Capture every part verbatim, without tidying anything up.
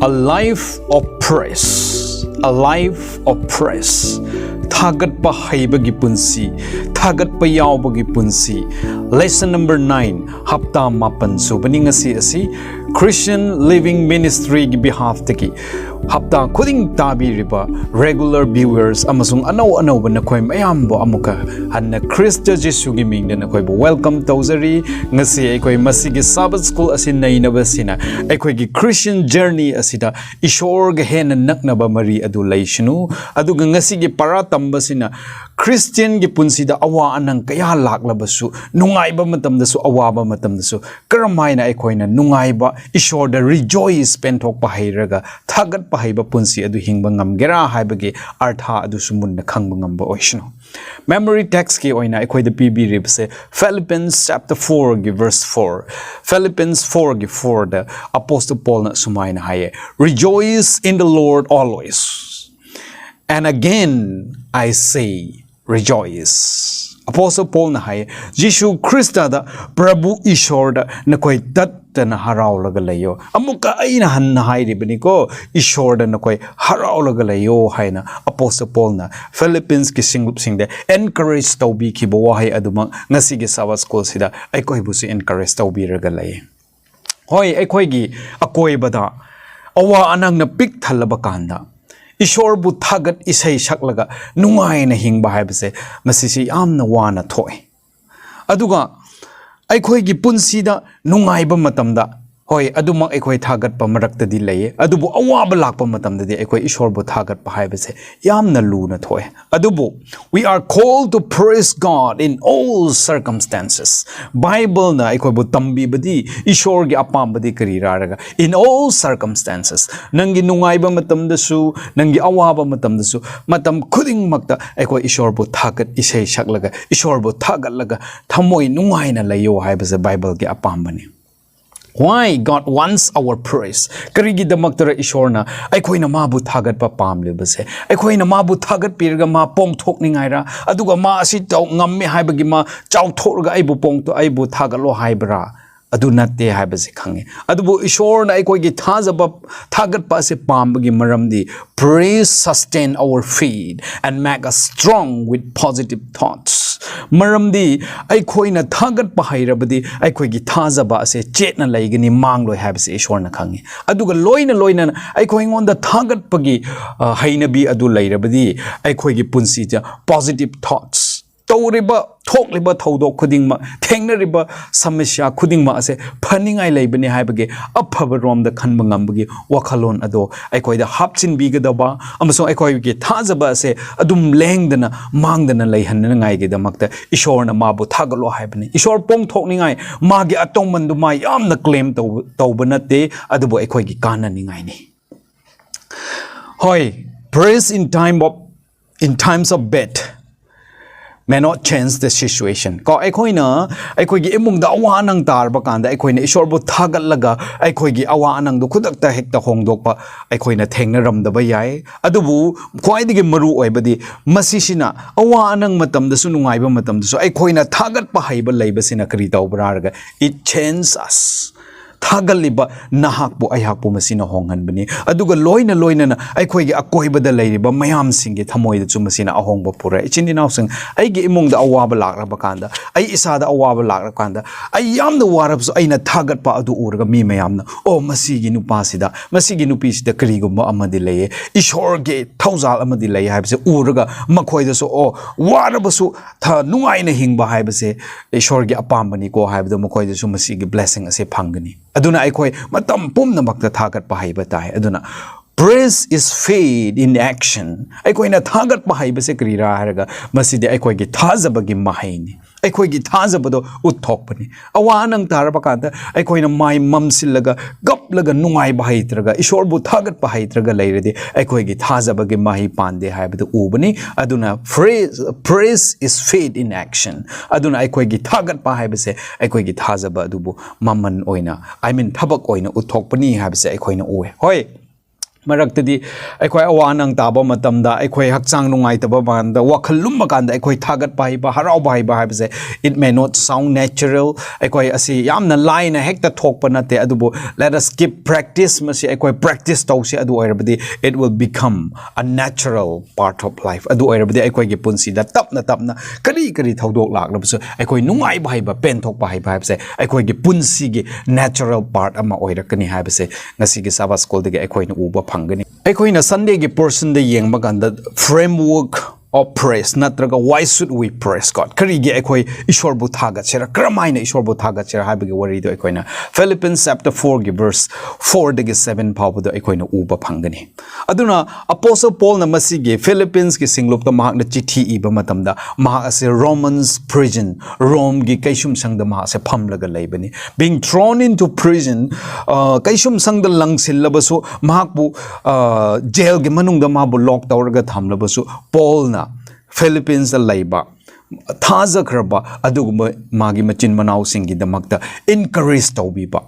A life of praise. A life of praise. ꯊꯥꯒꯠꯄ ꯍꯩꯕꯒꯤ ꯄꯨꯟꯁꯤ, ꯊꯥꯒꯠꯄ ꯌꯥꯎꯕꯒꯤ ꯄꯨꯟꯁꯤ꯫ Lesson number nine, ꯍꯞꯇꯥ ꯃꯥꯄꯟ ꯁꯨꯕꯅꯤ ꯉꯁꯤ ꯑꯁꯤ꯫ Christian Living Ministryꯒꯤ behalfꯇꯒꯤ ꯍꯞꯇꯥ ꯈꯨꯗꯤꯡ ꯇꯥꯕꯤꯔꯤꯕ regular viewers ꯑꯃꯁꯨꯡ ꯑꯅꯧ ꯑꯅꯧꯕ ꯅꯈꯣꯏ ꯃꯌꯥꯝꯕꯨ ꯑꯃꯨꯛꯀ ꯍꯟꯅ ꯈ꯭ꯔꯤꯁꯇ ꯖꯤꯁꯨꯒꯤ ꯃꯤꯡꯗ ꯅꯈꯣꯏꯕꯨ welcome ꯇꯧꯖꯔꯤ꯫ ꯉꯁꯤ ꯑꯩꯈꯣꯏ ꯃꯁꯤꯒꯤ Sabbath School ꯑꯁꯤ ꯅꯩꯅꯕꯁꯤꯅ ꯑꯩꯈꯣꯏꯒꯤ Christian journey ꯑꯁꯤꯗ ꯏꯁꯣꯔꯒ ꯍꯦꯟꯅ ꯅꯛꯅꯕ ꯃꯔꯤ ꯑꯗꯨ ꯂꯩꯁꯅꯨ꯫ ꯑꯗꯨꯒ ꯉꯁꯤꯒꯤ ꯄꯔꯥ ꯇꯝꯕꯁꯤꯅ ꯈ꯭ꯔꯤꯁꯇꯤꯌꯟꯒꯤ ꯄꯨꯟꯁꯤꯗ ꯑꯋꯥ ꯑꯅꯪ ꯀꯌꯥ ꯂꯥꯛꯂꯕꯁꯨ, ꯅꯨꯡꯉꯥꯏꯕ ꯃꯇꯝꯗꯁꯨ, ꯑꯋꯥꯕ ꯃꯇꯝꯗꯁꯨ ꯀꯔꯝ ꯍꯥꯏꯅ ꯑꯩꯈꯣꯏꯅ ꯅꯨꯡꯉꯥꯏꯕ, ꯏꯁꯣꯔꯗ rejoice ꯄꯦꯟꯊꯣꯛꯄ ꯍꯩꯔꯒ ꯊꯥꯒꯠꯄ ꯍꯩꯕ ꯄꯨꯟꯁꯤ ꯑꯗꯨ ꯍꯤꯡꯕ ꯉꯝꯒꯦꯔꯥ ꯍꯥꯏꯕꯒꯤ ꯑꯔꯊ ꯑꯗꯨꯁꯨ ꯃꯨꯟꯅ ꯈꯪꯕ ꯉꯝꯕ ꯑꯣꯏꯁꯅꯨ꯫ Memory textꯀꯤ ꯑꯣꯏꯅ ꯑꯩꯈꯣꯏꯗ ꯄꯤꯕꯤꯔꯤꯕꯁꯦ Philippians chapter fourꯒꯤ verse four꯫ Philippians fourꯒꯤ fourꯗ Apostle Paulꯅ ꯁꯨꯃꯥꯏꯅ ꯍꯥꯏꯌꯦ, "Rejoice in the Lord always. And again I say, rejoice." Apostle Paulꯅ ꯍꯥꯏꯌꯦ, "ꯖꯤꯁꯨ ꯈ꯭ꯔꯤꯁꯇꯗ ꯄ꯭ꯔꯚꯨ ꯏꯁꯣꯔꯗ ꯅꯈꯣꯏ ꯇꯠꯇꯅ ꯍꯔꯥꯎꯂꯒ ꯂꯩꯌꯣ꯫ ꯑꯃꯨꯛꯀ ꯑꯩꯅ ꯍꯟꯅ ꯍꯥꯏꯔꯤꯕꯅꯤꯀꯣ, ꯏꯁꯣꯔꯗ ꯅꯈꯣꯏ ꯍꯔꯥꯎꯂꯒ ꯂꯩꯌꯣ" ꯍꯥꯏꯅ Apostle Paulꯅ Philippiansꯀꯤ ꯁꯤꯡꯂꯨꯞꯁꯤꯡꯗ encourage ꯇꯧꯕꯤꯈꯤꯕ ꯋꯥꯍꯩ ꯑꯗꯨꯃꯛ ꯉꯁꯤꯒꯤ Sabbath Schoolꯁꯤꯗ ꯑꯩꯈꯣꯏꯕꯨꯁꯨ encourage ꯇꯧꯕꯤꯔꯒ ꯂꯩ꯫ ꯍꯣꯏ, ꯑꯩꯈꯣꯏꯒꯤ ꯑꯀꯣꯏꯕꯗ ꯑꯋꯥ ꯑꯅꯪꯅ ꯄꯤꯛ ꯊꯜꯂꯕ ꯀꯥꯟꯗ ꯏꯁꯣꯔꯕꯨ ꯊꯥꯒꯠ ꯏꯁꯩ ꯁꯛꯂꯒ ꯅꯨꯡꯉꯥꯏꯅ ꯍꯤꯡꯕ ꯍꯥꯏꯕꯁꯦ ꯃꯁꯤꯁꯤ ꯌꯥꯝꯅ ꯋꯥꯅ ꯊꯣꯛꯑꯦ꯫ ꯑꯗꯨꯒ ꯑꯩꯈꯣꯏꯒꯤ ꯄꯨꯟꯁꯤꯗ ꯅꯨꯡꯉꯥꯏꯕ ꯃꯇꯝꯗ, ꯍꯣꯏ, ꯑꯗꯨꯃꯛ ꯑꯩꯈꯣꯏ ꯊꯥꯒꯠꯄ ꯃꯔꯛꯇꯗꯤ ꯂꯩꯌꯦ, ꯑꯗꯨꯕꯨ ꯑꯋꯥꯕ ꯂꯥꯛꯄ ꯃꯇꯝꯗꯗꯤ ꯑꯩꯈꯣꯏ ꯏꯁꯣꯔꯕꯨ ꯊꯥꯒꯠꯄ ꯍꯥꯏꯕꯁꯦ ꯌꯥꯝꯅ ꯂꯨꯅ ꯊꯣꯛꯑꯦ꯫ ꯑꯗꯨꯕꯨ we are called to praise God in all circumstances. ꯕꯥꯏꯕꯜꯅ ꯑꯩꯈꯣꯏꯕꯨ ꯇꯝꯕꯤꯕꯗꯤ, ꯏꯁꯣꯔꯒꯤ ꯑꯄꯥꯝꯕꯗꯤ ꯀꯔꯤꯔꯥ ꯍꯥꯏꯔꯒ, in all circumstances, ꯅꯪꯒꯤ ꯅꯨꯡꯉꯥꯏꯕ ꯃꯇꯝꯗꯁꯨ, ꯅꯪꯒꯤ ꯑꯋꯥꯕ ꯃꯇꯝꯗꯁꯨ, ꯃꯇꯝ ꯈꯨꯗꯤꯡꯃꯛꯇ ꯑꯩꯈꯣꯏ ꯏꯁꯣꯔꯕꯨ ꯊꯥꯒꯠ ꯏꯁꯩ ꯁꯛꯂꯒ, ꯏꯁꯣꯔꯕꯨ ꯊꯥꯒꯠꯂꯒ ꯊꯃꯣꯏ ꯅꯨꯡꯉꯥꯏꯅ ꯂꯩꯌꯣ ꯍꯥꯏꯕꯁꯦ ꯕꯥꯏꯕꯜꯒꯤ ꯑꯄꯥꯝꯕꯅꯤ꯫ Why God wants our praise? ꯀꯔꯤꯒꯤꯗꯃꯛꯇꯔ ꯏꯁꯣꯔꯅ ꯑꯩꯈꯣꯏꯅ ꯃꯥꯕꯨ ꯊꯥꯒꯠꯄ ꯄꯥꯝꯂꯤꯕꯁꯦ? ꯑꯩꯈꯣꯏꯅ ꯃꯥꯕꯨ ꯊꯥꯒꯠꯄꯤꯔꯒ ꯃꯥ ꯄꯣꯡꯊꯣꯛꯅꯤꯡꯉꯥꯏꯔ? ꯑꯗꯨꯒ ꯃꯥ ꯑꯁꯤ ꯇꯧ ꯉꯝꯃꯦ ꯍꯥꯏꯕꯒꯤ ꯃꯥ ꯆꯥꯎꯊꯣꯛꯂꯒ ꯑꯩꯕꯨ ꯄꯣꯡꯊꯣꯛ, ꯑꯩꯕꯨ ꯊꯥꯒꯠꯂꯣ ꯍꯥꯏꯕ꯭ꯔꯥ? ꯑꯗꯨ ꯅꯠꯇꯦ ꯍꯥꯏꯕꯁꯦ ꯈꯪꯉꯦ꯫ ꯑꯗꯨꯕꯨ ꯏꯁꯣꯔꯅ ꯑꯩꯈꯣꯏꯒꯤ ꯊꯥꯖꯕ ꯊꯥꯒꯠꯄ ꯑꯁꯦ ꯄꯥꯝꯕꯒꯤ ꯃꯔꯝꯗꯤ, praise sustain our faith and make us strong with positive thoughts. ꯃꯔꯝꯗꯤ ꯑꯩꯈꯣꯏꯅ ꯊꯥꯒꯠꯄ ꯍꯩꯔꯕꯗꯤ ꯑꯩꯈꯣꯏꯒꯤ ꯊꯥꯖꯕ ꯑꯁꯦ ꯆꯦꯠꯅ ꯂꯩꯒꯅꯤ, ꯃꯥꯡꯂꯣꯏ ꯍꯥꯏꯕꯁꯦ ꯏꯁꯣꯔꯅ ꯈꯪꯉꯤ꯫ ꯑꯗꯨꯒ ꯂꯣꯏꯅ ꯂꯣꯏꯅꯅ ꯑꯩꯈꯣꯏꯉꯣꯟꯗ ꯊꯥꯒꯠꯄꯒꯤ, ꯑ, ꯍꯩꯅꯕꯤ ꯑꯗꯨ ꯂꯩꯔꯕꯗꯤ ꯑꯩꯈꯣꯏꯒꯤ ꯄꯨꯟꯁꯤꯗ positive thoughts, ꯇꯧꯔꯤꯕ ꯊꯣꯛꯂꯤꯕ ꯊꯧꯗꯣꯛ ꯈꯨꯗꯤꯡꯃꯛ, ꯊꯦꯡꯅꯔꯤꯕ ꯁꯃꯁ꯭ꯌꯥ ꯈꯨꯗꯤꯡꯃꯛ ꯑꯁꯦ ꯐꯅꯤꯡꯉꯥꯏ ꯂꯩꯕꯅꯤ ꯍꯥꯏꯕꯒꯤ ꯑꯐꯕ ꯔꯣꯝꯗ ꯈꯟꯕ ꯉꯝꯕꯒꯤ ꯋꯥꯈꯜꯂꯣꯟ ꯑꯗꯣ ꯑꯩꯈꯣꯏꯗ ꯍꯥꯞꯆꯤꯟꯕꯤꯒꯗꯕ ꯑꯃꯁꯨꯡ ꯑꯩꯈꯣꯏꯒꯤ ꯊꯥꯖꯕ ꯑꯁꯦ ꯑꯗꯨꯝ ꯂꯦꯡꯗꯅ ꯃꯥꯡꯗꯅ ꯂꯩꯍꯟꯅꯉꯥꯏꯒꯤꯗꯃꯛꯇ ꯏꯁꯣꯔꯅ ꯃꯥꯕꯨ ꯊꯥꯒꯠꯂꯣ ꯍꯥꯏꯕꯅꯤ꯫ ꯏꯁꯣꯔ ꯄꯣꯡꯊꯣꯛꯅꯤꯡꯉꯥꯏ ꯃꯥꯒꯤ ꯑꯇꯣꯡꯃꯟꯗꯨ ꯃꯥ ꯌꯥꯝꯅ claim ꯇꯧꯕ, ꯇꯧꯕ ꯅꯠꯇꯦ, ꯑꯗꯨꯕꯨ ꯑꯩꯈꯣꯏꯒꯤ ꯀꯥꯟꯅꯅꯤꯡꯉꯥꯏꯅꯤ꯫ ꯍꯣꯏ, praise in time of, in times of bad may not change the situation. ꯀꯣ, ꯑꯩꯈꯣꯏꯅ ꯑꯩꯈꯣꯏꯒꯤ ꯏꯃꯨꯡꯗ ꯑꯋꯥ ꯑꯅꯪ ꯇꯥꯔꯕ ꯀꯥꯟꯗ ꯑꯩꯈꯣꯏꯅ ꯏꯁꯣꯔꯕꯨ ꯊꯥꯒꯠꯂꯒ ꯑꯩꯈꯣꯏꯒꯤ ꯑꯋꯥ ꯑꯅꯪꯗꯨ ꯈꯨꯗꯛꯇ ꯍꯦꯛꯇ ꯍꯣꯡꯗꯣꯛꯄ ꯑꯩꯈꯣꯏꯅ ꯊꯦꯡꯅꯔꯝꯗꯕ ꯌꯥꯏ꯫ ꯑꯗꯨꯕꯨ ꯈ꯭ꯋꯥꯏꯗꯒꯤ ꯃꯔꯨ ꯑꯣꯏꯕꯗꯤ ꯃꯁꯤꯁꯤꯅ ꯑꯋꯥ ꯑꯅꯪ ꯃꯇꯝꯗꯁꯨ ꯅꯨꯡꯉꯥꯏꯕ ꯃꯇꯝꯗꯁꯨ ꯑꯩꯈꯣꯏꯅ ꯊꯥꯒꯠꯄ ꯍꯩꯕ ꯂꯩꯕꯁꯤꯅ ꯀꯔꯤ ꯇꯧꯕ꯭ꯔꯥ ꯍꯥꯏꯔꯒ, it changes us. ꯊꯥꯒꯠꯂꯤꯕ ꯅꯍꯥꯛꯄꯨ ꯑꯩꯍꯥꯛꯄꯨ ꯃꯁꯤꯅ ꯍꯣꯡꯍꯟꯕꯅꯤ꯫ ꯑꯗꯨꯒ ꯂꯣꯏꯅ ꯂꯣꯏꯅꯅ ꯑꯩꯈꯣꯏꯒꯤ ꯑꯀꯣꯏꯕꯗ ꯂꯩꯔꯤꯕ ꯃꯌꯥꯝꯁꯤꯡꯒꯤ ꯊꯃꯣꯏꯗꯁꯨ ꯃꯁꯤꯅ ꯑꯍꯣꯡꯕ ꯄꯨꯔꯛꯏ꯫ ꯏꯆꯤꯟ ꯏꯅꯥꯎꯁꯤꯡ, ꯑꯩꯒꯤ ꯏꯃꯨꯡꯗ ꯑꯋꯥꯕ ꯂꯥꯛꯂꯕ ꯀꯥꯟꯗ, ꯑꯩ ꯏꯁꯥꯗ ꯑꯋꯥꯕ ꯂꯥꯛꯂꯕ ꯀꯥꯟꯗ, ꯑꯩ ꯌꯥꯝꯅ ꯋꯥꯔꯕꯁꯨ ꯑꯩꯅ ꯊꯥꯒꯠꯄ ꯑꯗꯨ ꯎꯔꯒ ꯃꯤ ꯃꯌꯥꯝꯅ, "ꯑꯣ, ꯃꯁꯤꯒꯤ ꯅꯨꯄꯥꯁꯤꯗ, ꯃꯁꯤꯒꯤ ꯅꯨꯄꯤꯁꯤꯗ ꯀꯔꯤꯒꯨꯝꯕ ꯑꯃꯗꯤ ꯂꯩꯌꯦ, ꯏꯁꯣꯔꯒꯤ ꯊꯧꯖꯥꯜ ꯑꯃꯗꯤ ꯂꯩ" ꯍꯥꯏꯕꯁꯦ ꯎꯔꯒ ꯃꯈꯣꯏꯗꯁꯨ, ꯑꯣ, ꯋꯥꯔꯕꯁꯨ ꯊ-, ꯅꯨꯡꯉꯥꯏꯅ ꯍꯤꯡꯕ ꯍꯥꯏꯕꯁꯦ ꯏꯁꯣꯔꯒꯤ ꯑꯄꯥꯝꯕꯅꯤꯀꯣ ꯍꯥꯏꯕꯗꯣ ꯃꯈꯣꯏꯗꯁꯨ ꯃꯁꯤꯒꯤ blessing ꯑꯁꯦ ꯐꯪꯒꯅꯤ꯫ ꯑꯗꯨꯅ ꯑꯩꯈꯣꯏ ꯃꯇꯝ ꯄꯨꯝꯅꯃꯛꯇ ꯊꯥꯒꯠꯄ ꯍꯩꯕ ꯇꯥꯏ꯫ ꯑꯗꯨꯅ praise is faith in action. ꯑꯩꯈꯣꯏꯅ ꯊꯥꯒꯠꯄ ꯍꯩꯕꯁꯦ ꯀꯔꯤꯔꯥ ꯍꯥꯏꯔꯒ, ꯃꯁꯤꯗꯤ ꯑꯩꯈꯣꯏꯒꯤ ꯊꯥꯖꯕꯒꯤ ꯃꯍꯩꯅꯤ꯫ ꯑꯩꯈꯣꯏꯒꯤ ꯊꯥꯖꯕꯗꯣ ꯎꯠꯊꯣꯛꯄꯅꯤ꯫ ꯑꯋꯥ ꯑꯅꯪ ꯇꯥꯔꯕ ꯀꯥꯟꯗ ꯑꯩꯈꯣꯏꯅ ꯃꯥꯏ ꯃꯝꯁꯤꯜꯂꯒ, ꯀꯞꯂꯒ, ꯅꯨꯡꯉꯥꯏꯕ ꯍꯩꯇ꯭ꯔꯒ, ꯏꯁꯣꯔꯕꯨ ꯊꯥꯒꯠꯄ ꯍꯩꯇ꯭ꯔꯒ ꯂꯩꯔꯗꯤ ꯑꯩꯈꯣꯏꯒꯤ ꯊꯥꯖꯕꯒꯤ ꯃꯍꯩ ꯄꯥꯟꯗꯦ ꯍꯥꯏꯕꯗꯨ ꯎꯕꯅꯤ꯫ ꯑꯗꯨꯅ praise, praise is faith in action. ꯑꯗꯨꯅ ꯑꯩꯈꯣꯏꯒꯤ ꯊꯥꯒꯠꯄ ꯍꯥꯏꯕꯁꯦ ꯑꯩꯈꯣꯏꯒꯤ ꯊꯥꯖꯕ ꯑꯗꯨꯕꯨ ꯃꯃꯜ ꯑꯣꯏꯅ, I mean, ꯊꯕꯛ ꯑꯣꯏꯅ ꯎꯠꯊꯣꯛꯄꯅꯤ ꯍꯥꯏꯕꯁꯦ ꯑꯩꯈꯣꯏꯅ ꯎꯑꯦ꯫ ꯍꯣꯏ, ꯃꯔꯛꯇꯗꯤ ꯑꯩꯈꯣꯏ ꯑꯋꯥ ꯑꯅꯪ ꯇꯥꯕ ꯃꯇꯝꯗ, ꯑꯩꯈꯣꯏ ꯍꯛꯆꯥꯡ ꯅꯨꯡꯉꯥꯏꯇꯕ ꯀꯥꯟꯗ, ꯋꯥꯈꯜ ꯂꯨꯝꯕ ꯀꯥꯟꯗ ꯑꯩꯈꯣꯏ ꯊꯥꯒꯠꯄ ꯍꯩꯕ, ꯍꯔꯥꯎꯕ ꯍꯩꯕ ꯍꯥꯏꯕꯁꯦ, it may not sound natural, ꯑꯩꯈꯣꯏ ꯑꯁꯤ ꯌꯥꯝꯅ ꯂꯥꯏꯅ ꯍꯦꯛꯇ ꯊꯣꯛꯄ ꯅꯠꯇꯦ꯫ ꯑꯗꯨꯕꯨ let us keep practice, ꯃꯁꯤ ꯑꯩꯈꯣꯏ practice ꯇꯧꯁꯤ꯫ ꯑꯗꯨ ꯑꯣꯏꯔꯕꯗꯤ it will become a natural part of life꯫ ꯑꯗꯨ ꯑꯣꯏꯔꯕꯗꯤ ꯑꯩꯈꯣꯏꯒꯤ ꯄꯨꯟꯁꯤꯗ ꯇꯞꯅ ꯇꯞꯅ ꯀꯔꯤ ꯀꯔꯤ ꯊꯧꯗꯣꯛ ꯂꯥꯛꯂꯕꯁꯨ, ꯑꯩꯈꯣꯏ ꯅꯨꯡꯉꯥꯏꯕ ꯍꯩꯕ, ꯄꯦꯟꯊꯣꯛꯄ ꯍꯩꯕ ꯍꯥꯏꯕꯁꯦ ꯑꯩꯈꯣꯏꯒꯤ ꯄꯨꯟꯁꯤꯒꯤ natural part ꯑꯃ ꯑꯣꯏꯔꯛꯀꯅꯤ ꯍꯥꯏꯕꯁꯦ ꯉꯁꯤꯒꯤ Sabbath Schoolꯗꯒꯤ ꯑꯩꯈꯣꯏꯅ ꯎꯕ ꯐꯪꯒꯅꯤ꯫ ꯑꯩꯈꯣꯏꯅ Sundayꯒꯤ portionꯗ ꯌꯦꯡꯕ ꯀꯥꯟꯗ, framework of praise ꯅꯠꯇ꯭ꯔꯒ why should we praise God? ꯀꯔꯤꯒꯤ ꯑꯩꯈꯣꯏ ꯏꯁꯣꯔꯕꯨ ꯊꯥꯒꯠꯁꯤꯔ? ꯀꯔꯝ ꯍꯥꯏꯅ ꯏꯁꯣꯔꯕꯨ ꯊꯥꯒꯠꯁꯤꯔ ꯍꯥꯏꯕꯒꯤ ꯋꯥꯔꯤꯗꯣ ꯑꯩꯈꯣꯏꯅ Philippians chapter fourꯒꯤ verse fourꯗꯒꯤ seven ꯐꯥꯎꯕꯗ ꯑꯩꯈꯣꯏꯅ ꯎꯕ ꯐꯪꯒꯅꯤ꯫ ꯑꯗꯨꯅ Apostle Paulꯅ ꯃꯁꯤꯒꯤ Philippiansꯀꯤ ꯁꯤꯡꯂꯨꯞꯇ ꯃꯍꯥꯛꯅ ꯆꯤꯊꯤ ꯏꯕ ꯃꯇꯝꯗ, ꯃꯍꯥꯛ ꯑꯁꯦ Romans prison, ꯔꯣꯝꯒꯤ ꯀꯩꯁꯨꯝꯁꯪꯗ ꯃꯍꯥꯛꯁꯦ ꯐꯝꯂꯒ ꯂꯩꯕꯅꯤ꯫ Being thrown into prison, ꯑ, ꯀꯩꯁꯨꯝꯁꯪꯗ ꯂꯪꯁꯤꯜꯂꯕꯁꯨ, ꯃꯍꯥꯛꯄꯨ, ꯑ, ꯖꯦꯜꯒꯤ ꯃꯅꯨꯡꯗ ꯃꯥꯕꯨ ꯂꯣꯛ ꯇꯧꯔꯒ ꯊꯝꯂꯕꯁꯨ, ꯄꯣꯜꯅ ꯐꯤꯂꯤꯄꯤꯟꯁꯇ ꯂꯩꯕ ꯊꯥꯖꯈ꯭ꯔꯕ ꯑꯗꯨꯒꯨꯝꯕ ꯃꯥꯒꯤ ꯃꯆꯤꯟ ꯃꯅꯥꯎꯁꯤꯡꯒꯤꯗꯃꯛꯇ encourage ꯇꯧꯕꯤꯕ,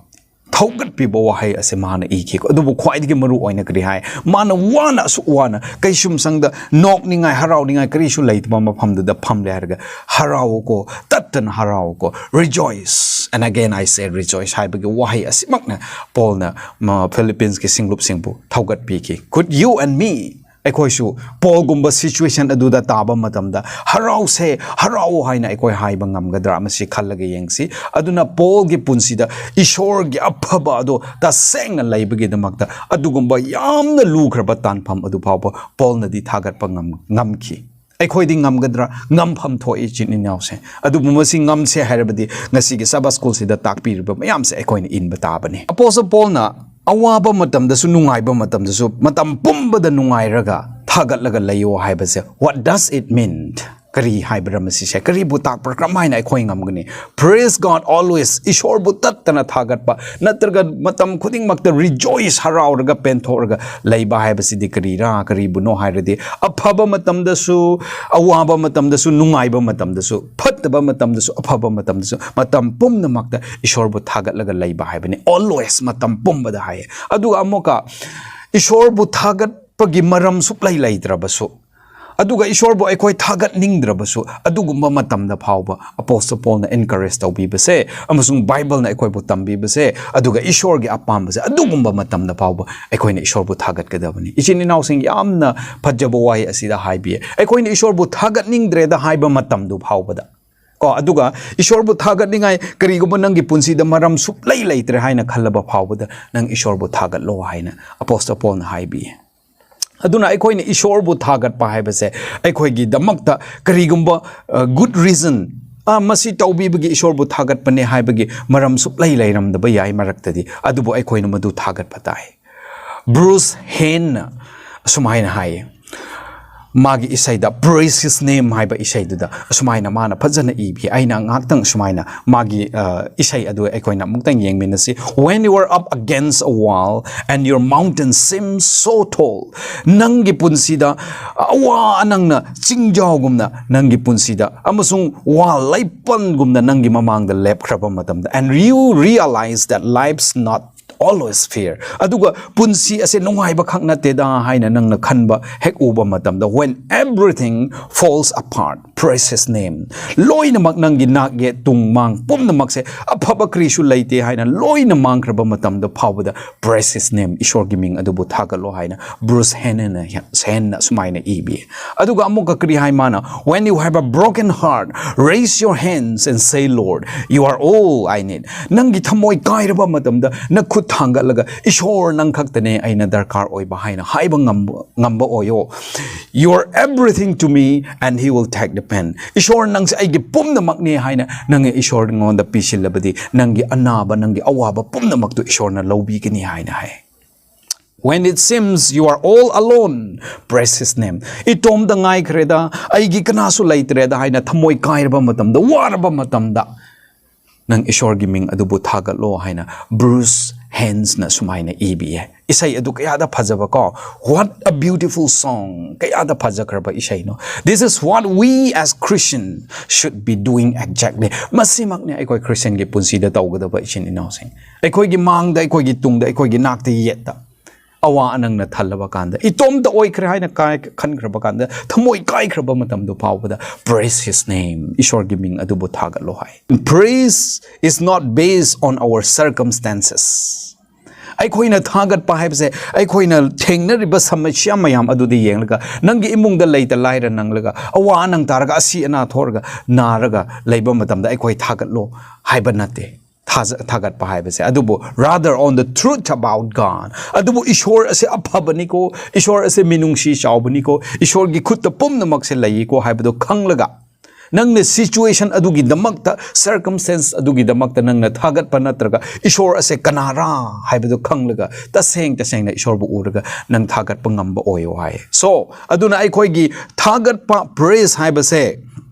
ꯊꯧꯒꯠꯄꯤꯕ ꯋꯥꯍꯩ ꯑꯁꯦ ꯃꯥꯅ ꯏꯈꯤꯀꯣ꯫ ꯑꯗꯨꯕꯨ ꯈ꯭ꯋꯥꯏꯗꯒꯤ ꯃꯔꯨ ꯑꯣꯏꯅ ꯀꯔꯤ ꯍꯥꯏ? ꯃꯥꯅ ꯋꯥꯅ, ꯑꯁꯨꯛ ꯋꯥꯅ ꯀꯩꯁꯨꯝꯁꯪꯗ ꯅꯣꯛꯅꯤꯡꯉꯥꯏ, ꯍꯔꯥꯎꯅꯤꯡꯉꯥꯏ ꯀꯔꯤꯁꯨ ꯂꯩꯇꯕ ꯃꯐꯝꯗꯨꯗ ꯐꯝꯂꯦ ꯍꯥꯏꯔꯒ, "ꯍꯔꯥꯎꯀꯣ, ꯇꯠꯇꯅ ꯍꯔꯥꯎꯀꯣ, rejoice, and again I say rejoice" ꯍꯥꯏꯕꯒꯤ ꯋꯥꯍꯩ ꯑꯁꯤꯃꯛꯅ ꯄꯣꯜꯅ ꯃ-, ꯐꯤꯂꯤꯄꯤꯟꯁꯀꯤ ꯁꯤꯡꯂꯨꯞꯁꯤꯡꯕꯨ ꯊꯧꯒꯠꯄꯤꯈꯤ꯫ Could you and me, ꯑꯩꯈꯣꯏꯁꯨ ꯄꯣꯜꯒꯨꯝꯕ situation ꯑꯗꯨꯗ ꯇꯥꯕ ꯃꯇꯝꯗ, "ꯍꯔꯥꯎꯁꯦ, ꯍꯔꯥꯎ" ꯍꯥꯏꯅ ꯑꯩꯈꯣꯏ ꯍꯥꯏꯕ ꯉꯝꯒꯗ꯭ꯔꯥ? ꯃꯁꯤ ꯈꯜꯂꯒ ꯌꯦꯡꯁꯤ꯫ ꯑꯗꯨꯅ ꯄꯣꯜꯒꯤ ꯄꯨꯟꯁꯤꯗ ꯏꯁꯣꯔꯒꯤ ꯑꯐꯕ ꯑꯗꯣ ꯇꯁꯦꯡꯅ ꯂꯩꯕꯒꯤꯗꯃꯛꯇ ꯑꯗꯨꯒꯨꯝꯕ ꯌꯥꯝꯅ ꯂꯨꯈ꯭ꯔꯕ ꯇꯥꯟꯐꯝ ꯑꯗꯨ ꯐꯥꯎꯕ ꯄꯣꯜꯅꯗꯤ ꯊꯥꯒꯠꯄ ꯉꯝ-, ꯉꯝꯈꯤ꯫ ꯑꯩꯈꯣꯏꯗꯤ ꯉꯝꯒꯗ꯭ꯔꯥ? ꯉꯝꯐꯝ ꯊꯣꯛꯏ, ꯏꯆꯤꯟ ꯏꯅꯥꯎꯁꯦ꯫ ꯑꯗꯨꯕꯨ ꯃꯁꯤ ꯉꯝꯁꯦ ꯍꯥꯏꯔꯕꯗꯤ ꯉꯁꯤꯒꯤ Sabbath Schoolꯁꯤꯗ ꯇꯥꯛꯄꯤꯔꯤꯕ ꯃꯌꯥꯝꯁꯦ ꯑꯩꯈꯣꯏꯅ ꯏꯟꯕ ꯇꯥꯕꯅꯤ꯫ Apostle ꯄꯣꯜꯅ ꯑꯋꯥꯕ ꯃꯇꯝꯗꯁꯨ, ꯅꯨꯡꯉꯥꯏꯕ ꯃꯇꯝꯗꯁꯨ, ꯃꯇꯝ ꯄꯨꯝꯕꯗ ꯅꯨꯡꯉꯥꯏꯔꯒ ꯊꯥꯒꯠꯂꯒ ꯂꯩꯌꯣ ꯍꯥꯏꯕꯁꯦ, what does it mean? ꯀꯔꯤ ꯍꯥꯏꯕ꯭ꯔꯥ ꯃꯁꯤꯁꯦ? ꯀꯔꯤꯕꯨ ꯇꯥꯛꯄ꯭ꯔꯥ? ꯀꯔꯝꯍꯥꯏꯅ ꯑꯩꯈꯣꯏ ꯉꯝꯒꯅꯤ? Praise God always, ꯏꯁꯣꯔꯕꯨ ꯇꯠꯇꯅ ꯊꯥꯒꯠꯄ, ꯅꯠꯇ꯭ꯔꯒ ꯃꯇꯝ ꯈꯨꯗꯤꯡꯃꯛꯇ rejoice, ꯍꯔꯥꯎꯔꯒ ꯄꯦꯟꯊꯣꯛꯔꯒ ꯂꯩꯕ ꯍꯥꯏꯕꯁꯤꯗꯤ ꯀꯔꯤꯔꯥ? ꯀꯔꯤꯕꯨꯅꯣ ꯍꯥꯏꯔꯗꯤ, ꯑꯐꯕ ꯃꯇꯝꯗꯁꯨ, ꯑꯋꯥꯕ ꯃꯇꯝꯗꯁꯨ, ꯅꯨꯡꯉꯥꯏꯕ ꯃꯇꯝꯗꯁꯨ, ꯐꯠꯇꯕ ꯃꯇꯝꯗꯁꯨ, ꯑꯐꯕ ꯃꯇꯝꯗꯁꯨ, ꯃꯇꯝ ꯄꯨꯝꯅꯃꯛꯇ ꯏꯁꯣꯔꯕꯨ ꯊꯥꯒꯠꯂꯒ ꯂꯩꯕ ꯍꯥꯏꯕꯅꯤ꯫ Always, ꯃꯇꯝ ꯄꯨꯝꯕꯗ ꯍꯥꯏꯌꯦ꯫ ꯑꯗꯨꯒ ꯑꯃꯨꯛꯀ ꯏꯁꯣꯔꯕꯨ ꯊꯥꯒꯠꯄꯒꯤ ꯃꯔꯝ ꯁꯨꯛꯂꯩ ꯂꯩꯇ꯭ꯔꯕꯁꯨ, ꯑꯗꯨꯒ ꯏꯁꯣꯔꯕꯨ ꯑꯩꯈꯣꯏ ꯊꯥꯒꯠꯅꯤꯡꯗ꯭ꯔꯕꯁꯨ, ꯑꯗꯨꯒꯨꯝꯕ ꯃꯇꯝꯗ ꯐꯥꯎꯕ ꯑꯄꯣꯁꯇꯣ ꯄꯣꯜꯅ encourage ꯇꯧꯕꯤꯕꯁꯦ, ꯑꯃꯁꯨꯡ ꯕꯥꯏꯕꯜꯅ ꯑꯩꯈꯣꯏꯕꯨ ꯇꯝꯕꯤꯕꯁꯦ, ꯑꯗꯨꯒ ꯏꯁꯣꯔꯒꯤ ꯑꯄꯥꯝꯕꯁꯦ, ꯑꯗꯨꯒꯨꯝꯕ ꯃꯇꯝꯗ ꯐꯥꯎꯕ ꯑꯩꯈꯣꯏꯅ ꯏꯁꯣꯔꯕꯨ ꯊꯥꯒꯠꯀꯗꯕꯅꯤ꯫ ꯏꯆꯤꯟ ꯏꯅꯥꯎꯁꯤꯡ, ꯌꯥꯝꯅ ꯐꯖꯕ ꯋꯥꯍꯩ ꯑꯁꯤꯗ ꯍꯥꯏꯕꯤꯌꯦ, ꯑꯩꯈꯣꯏꯅ ꯏꯁꯣꯔꯕꯨ ꯊꯥꯒꯠꯅꯤꯡꯗ꯭ꯔꯦꯗ ꯍꯥꯏꯕ ꯃꯇꯝꯗꯨ ꯐꯥꯎꯕꯗ ꯀꯣ, ꯑꯗꯨꯒ ꯏꯁꯣꯔꯕꯨ ꯊꯥꯒꯠꯅꯤꯡꯉꯥꯏ ꯀꯔꯤꯒꯨꯝꯕ ꯅꯪꯒꯤ ꯄꯨꯟꯁꯤꯗ ꯃꯔꯝ ꯁꯨꯛꯂꯩ ꯂꯩꯇ꯭ꯔꯦ ꯍꯥꯏꯅ ꯈꯜꯂꯕ ꯐꯥꯎꯕꯗ, ꯅꯪ ꯏꯁꯣꯔꯕꯨ ꯊꯥꯒꯠꯂꯣ ꯍꯥꯏꯅ ꯑꯄꯣꯁꯇꯣ ꯄꯣꯜꯅ ꯍꯥꯏꯕꯤꯌꯦ꯫ ꯑꯗꯨꯅ ꯑꯩꯈꯣꯏꯅ ꯏꯁꯣꯔꯕꯨ ꯊꯥꯒꯠꯄ ꯍꯥꯏꯕꯁꯦ, ꯑꯩꯈꯣꯏꯒꯤꯗꯃꯛꯇ ꯀꯔꯤꯒꯨꯝꯕ, ꯑ, good reason, ꯑ, ꯃꯁꯤ ꯇꯧꯕꯤꯕꯒꯤ ꯏꯁꯣꯔꯕꯨ ꯊꯥꯒꯠꯄꯅꯦ ꯍꯥꯏꯕꯒꯤ ꯃꯔꯝ ꯁꯨꯛꯂꯩ ꯂꯩꯔꯝꯗꯕ ꯌꯥꯏ ꯃꯔꯛꯇꯗꯤ, ꯑꯗꯨꯕꯨ ꯑꯩꯈꯣꯏꯅ ꯃꯗꯨ ꯊꯥꯒꯠꯄ ꯇꯥꯏ꯫ ꯕ꯭ꯔꯨꯁ ꯍꯦꯟꯅ ꯑꯁꯨꯃꯥꯏꯅ ꯍꯥꯏꯌꯦ, ꯃꯥꯒꯤ ꯏꯁꯩꯗ Praise His Name ꯍꯥꯏꯕ ꯏꯁꯩꯗꯨꯗ ꯑꯁꯨꯃꯥꯏꯅ ꯃꯥꯅ ꯐꯖꯅ ꯏꯕꯤ꯫ ꯑꯩꯅ ꯉꯥꯏꯍꯥꯛꯇꯪ ꯁꯨꯃꯥꯏꯅ ꯃꯥꯒꯤ, ꯑ, ꯏꯁꯩ ꯑꯗꯨ ꯑꯩꯈꯣꯏꯅ ꯑꯃꯨꯛꯇꯪ ꯌꯦꯡꯃꯤꯟꯅꯁꯤ꯫ "When you are up against a wall and your mountain seems so tall", ꯅꯪꯒꯤ ꯄꯨꯟꯁꯤꯗ ꯑꯋꯥ ꯅꯪꯅ ꯆꯤꯡꯖꯥꯎꯒꯨꯝꯅ ꯅꯪꯒꯤ ꯄꯨꯟꯁꯤꯗ, ꯑꯃꯁꯨꯡ ꯋꯥꯜ ꯂꯩꯄꯟꯒꯨꯝꯅ ꯅꯪꯒꯤ ꯃꯃꯥꯡꯗ ꯂꯦꯞꯈ꯭ꯔꯕ ꯃꯇꯝꯗ, "and you realize that life's not always fair", ꯑꯗꯨꯒ ꯄꯨꯟꯁꯤ ꯑꯁꯦ ꯅꯨꯡꯉꯥꯏꯕ ꯈꯛ ꯅꯠꯇꯦꯗ ꯍꯥꯏꯅ ꯅꯪꯅ ꯈꯟꯕ ꯍꯦꯛ ꯎꯕ ꯃꯇꯝꯗ, "when everything falls apart, praise His name", ꯂꯣꯏꯅꯃꯛ ꯅꯪꯒꯤ ꯅꯥꯛ ꯌꯦꯠ ꯇꯨꯡ ꯃꯥꯡ ꯄꯨꯝꯅꯃꯛꯁꯦ ꯑꯐꯕ ꯀꯔꯤꯁꯨ ꯂꯩꯇꯦ ꯍꯥꯏꯅ ꯂꯣꯏꯅ ꯃꯥꯡꯈ꯭ꯔꯕ ꯃꯇꯝꯗ ꯐꯥꯎꯕꯗ, "Praise His name", ꯏꯁꯣꯔꯒꯤ ꯃꯤꯡ ꯑꯗꯨꯕꯨ ꯊꯥꯒꯠꯂꯣ ꯍꯥꯏꯅ ꯕ꯭ꯔꯨꯁ ꯍꯦꯟꯅ, ꯍꯦꯟꯅ ꯁꯨꯃꯥꯏꯅ ꯏꯕꯤ꯫ ꯑꯗꯨꯒ ꯑꯃꯨꯛꯀ ꯀꯔꯤ ꯍꯥꯏ ꯃꯥꯅ? "When you have a broken heart, raise your hands and say, 'Lord, you are all I need.'" ꯅꯪꯒꯤ ꯊꯃꯣꯏ ꯀꯥꯏꯔꯕ ꯃꯇꯝꯗ ꯅꯈꯨꯠ ꯊꯥꯡꯒꯠꯂꯒ, "ꯏꯁꯣꯔ, ꯅꯪ ꯈꯛꯇꯅꯦ ꯑꯩꯅ ꯗꯔꯀꯥꯔ ꯑꯣꯏꯕ" ꯍꯥꯏꯅ ꯍꯥꯏꯕ ꯉꯝꯕ, ꯉꯝꯕ ꯑꯣꯏꯌꯣ꯫ "You are everything to me, and He will take the pain." "ꯏꯁꯣꯔ, ꯅꯪꯁꯦ ꯑꯩꯒꯤ ꯄꯨꯝꯅꯃꯛꯅꯦ" ꯍꯥꯏꯅ ꯅꯪꯅ ꯏꯁꯣꯔꯉꯣꯟꯗ ꯄꯤꯁꯤꯜꯂꯕꯗꯤ, ꯅꯪꯒꯤ ꯑꯅꯥꯕ, ꯅꯪꯒꯤ ꯑꯋꯥꯕ ꯄꯨꯝꯅꯃꯛꯇꯨ ꯏꯁꯣꯔꯅ ꯂꯧꯕꯤꯒꯅꯤ ꯍꯥꯏꯅ ꯍꯥꯏ꯫ "When it seems you are all alone, praise His name." "ꯏꯇꯣꯝꯗ ꯉꯥꯏꯈ꯭ꯔꯦꯗ, ꯑꯩꯒꯤ ꯀꯅꯥꯁꯨ ꯂꯩꯇ꯭ꯔꯦꯗ" ꯍꯥꯏꯅ ꯊꯃꯣꯏ ꯀꯥꯏꯔꯕ ꯃꯇꯝꯗ, ꯋꯥꯔꯕ ꯃꯇꯝꯗ, ꯅꯪ ꯏꯁꯣꯔꯒꯤ ꯃꯤꯡ ꯑꯗꯨꯕꯨ ꯊꯥꯒꯠꯂꯣ ꯍꯥꯏꯅ ꯕ꯭ꯔꯨꯁ ꯍꯦꯟꯁꯅ ꯁꯨꯃꯥꯏꯅ ꯏꯕꯤꯌꯦ꯫ ꯏꯁꯩ ꯑꯗꯨ ꯀꯌꯥꯗ ꯐꯖꯕ ꯀꯣ! What a beautiful song! ꯀꯌꯥꯗ ꯐꯖꯈ꯭ꯔꯕ ꯏꯁꯩꯅꯣ! This is what we as Christian should be doing exactly. ꯃꯁꯤꯃꯛꯅꯤ ꯑꯩꯈꯣꯏ ꯈ꯭ꯔꯤꯁꯇꯤꯌꯟꯒꯤ ꯄꯨꯟꯁꯤꯗ ꯇꯧꯒꯗꯕ, ꯏꯆꯤꯟ ꯏꯅꯥꯎꯁꯤꯡ꯫ ꯑꯩꯈꯣꯏꯒꯤ ꯃꯥꯡꯗ, ꯑꯩꯈꯣꯏꯒꯤ ꯇꯨꯡꯗ, ꯑꯩꯈꯣꯏꯒꯤ ꯅꯥꯛꯇ ꯌꯦꯠꯇ ꯑꯋꯥ ꯑꯅꯪꯅ ꯊꯜꯂꯕ ꯀꯥꯟꯗ, ꯏꯇꯣꯝꯇ ꯑꯣꯏꯈ꯭ꯔꯦ ꯍꯥꯏꯅ ꯀꯥꯏ-, ꯈꯟꯈ꯭ꯔꯕ ꯀꯥꯟꯗ, ꯊꯃꯣꯏ ꯀꯥꯏꯈ꯭ꯔꯕ ꯃꯇꯝꯗꯨ ꯐꯥꯎꯕꯗ, praise his name, ꯏꯁꯣꯔꯒꯤ ꯃꯤꯡ ꯑꯗꯨꯕꯨ ꯊꯥꯒꯠꯂꯣ ꯍꯥꯏ꯫ Praise is not based on our circumstances. ꯑꯩꯈꯣꯏꯅ ꯊꯥꯒꯠꯄ ꯍꯥꯏꯕꯁꯦ, ꯑꯩꯈꯣꯏꯅ ꯊꯦꯡꯅꯔꯤꯕ ꯁꯃꯁ꯭ꯌꯥ ꯃꯌꯥꯝ ꯑꯗꯨꯗ ꯌꯦꯡꯂꯒ, ꯅꯪꯒꯤ ꯏꯃꯨꯡꯗ ꯂꯩꯇ ꯂꯥꯏꯔ ꯅꯪꯂꯒ, ꯑꯋꯥ ꯑꯅꯪ ꯇꯥꯔꯒ, ꯑꯁꯤ ꯑꯅꯥ ꯊꯣꯛꯔꯒ, ꯅꯥꯔꯒ ꯂꯩꯕ ꯃꯇꯝꯗ ꯑꯩꯈꯣꯏ ꯊꯥꯒꯠꯂꯣ ꯍꯥꯏꯕ ꯅꯠꯇꯦ꯫ ꯊꯥꯖ-, ꯊꯥꯒꯠꯄ ꯍꯥꯏꯕꯁꯦ, ꯑꯗꯨꯕꯨ rather on the truth about God, ꯑꯗꯨꯕꯨ ꯏꯁꯣꯔ ꯑꯁꯦ ꯑꯐꯕꯅꯤꯀꯣ, ꯏꯁꯣꯔ ꯑꯁꯦ ꯃꯤꯅꯨꯡꯁꯤ ꯆꯥꯎꯕꯅꯤꯀꯣ, ꯏꯁꯣꯔꯒꯤ ꯈꯨꯠꯇ ꯄꯨꯝꯅꯃꯛꯁꯦ ꯂꯩꯌꯦꯀꯣ ꯍꯥꯏꯕꯗꯣ ꯈꯪꯂꯒ, ꯅꯪꯅ situation ꯑꯗꯨꯒꯤꯗꯃꯛꯇ, circumstance ꯑꯗꯨꯒꯤꯗꯃꯛꯇ ꯅꯪꯅ ꯊꯥꯒꯠꯄ ꯅꯠꯇ꯭ꯔꯒ, ꯏꯁꯣꯔ ꯑꯁꯦ ꯀꯅꯥꯔꯥ ꯍꯥꯏꯕꯗꯨ ꯈꯪꯂꯒ, ꯇꯁꯦꯡ ꯇꯁꯦꯡꯅ ꯏꯁꯣꯔꯕꯨ ꯎꯔꯒ ꯅꯪ ꯊꯥꯒꯠꯄ ꯉꯝꯕ ꯑꯣꯏꯌꯣ ꯍꯥꯏ꯫ So, ꯑꯗꯨꯅ ꯑꯩꯈꯣꯏꯒꯤ ꯊꯥꯒꯠꯄ, praise ꯍꯥꯏꯕꯁꯦ,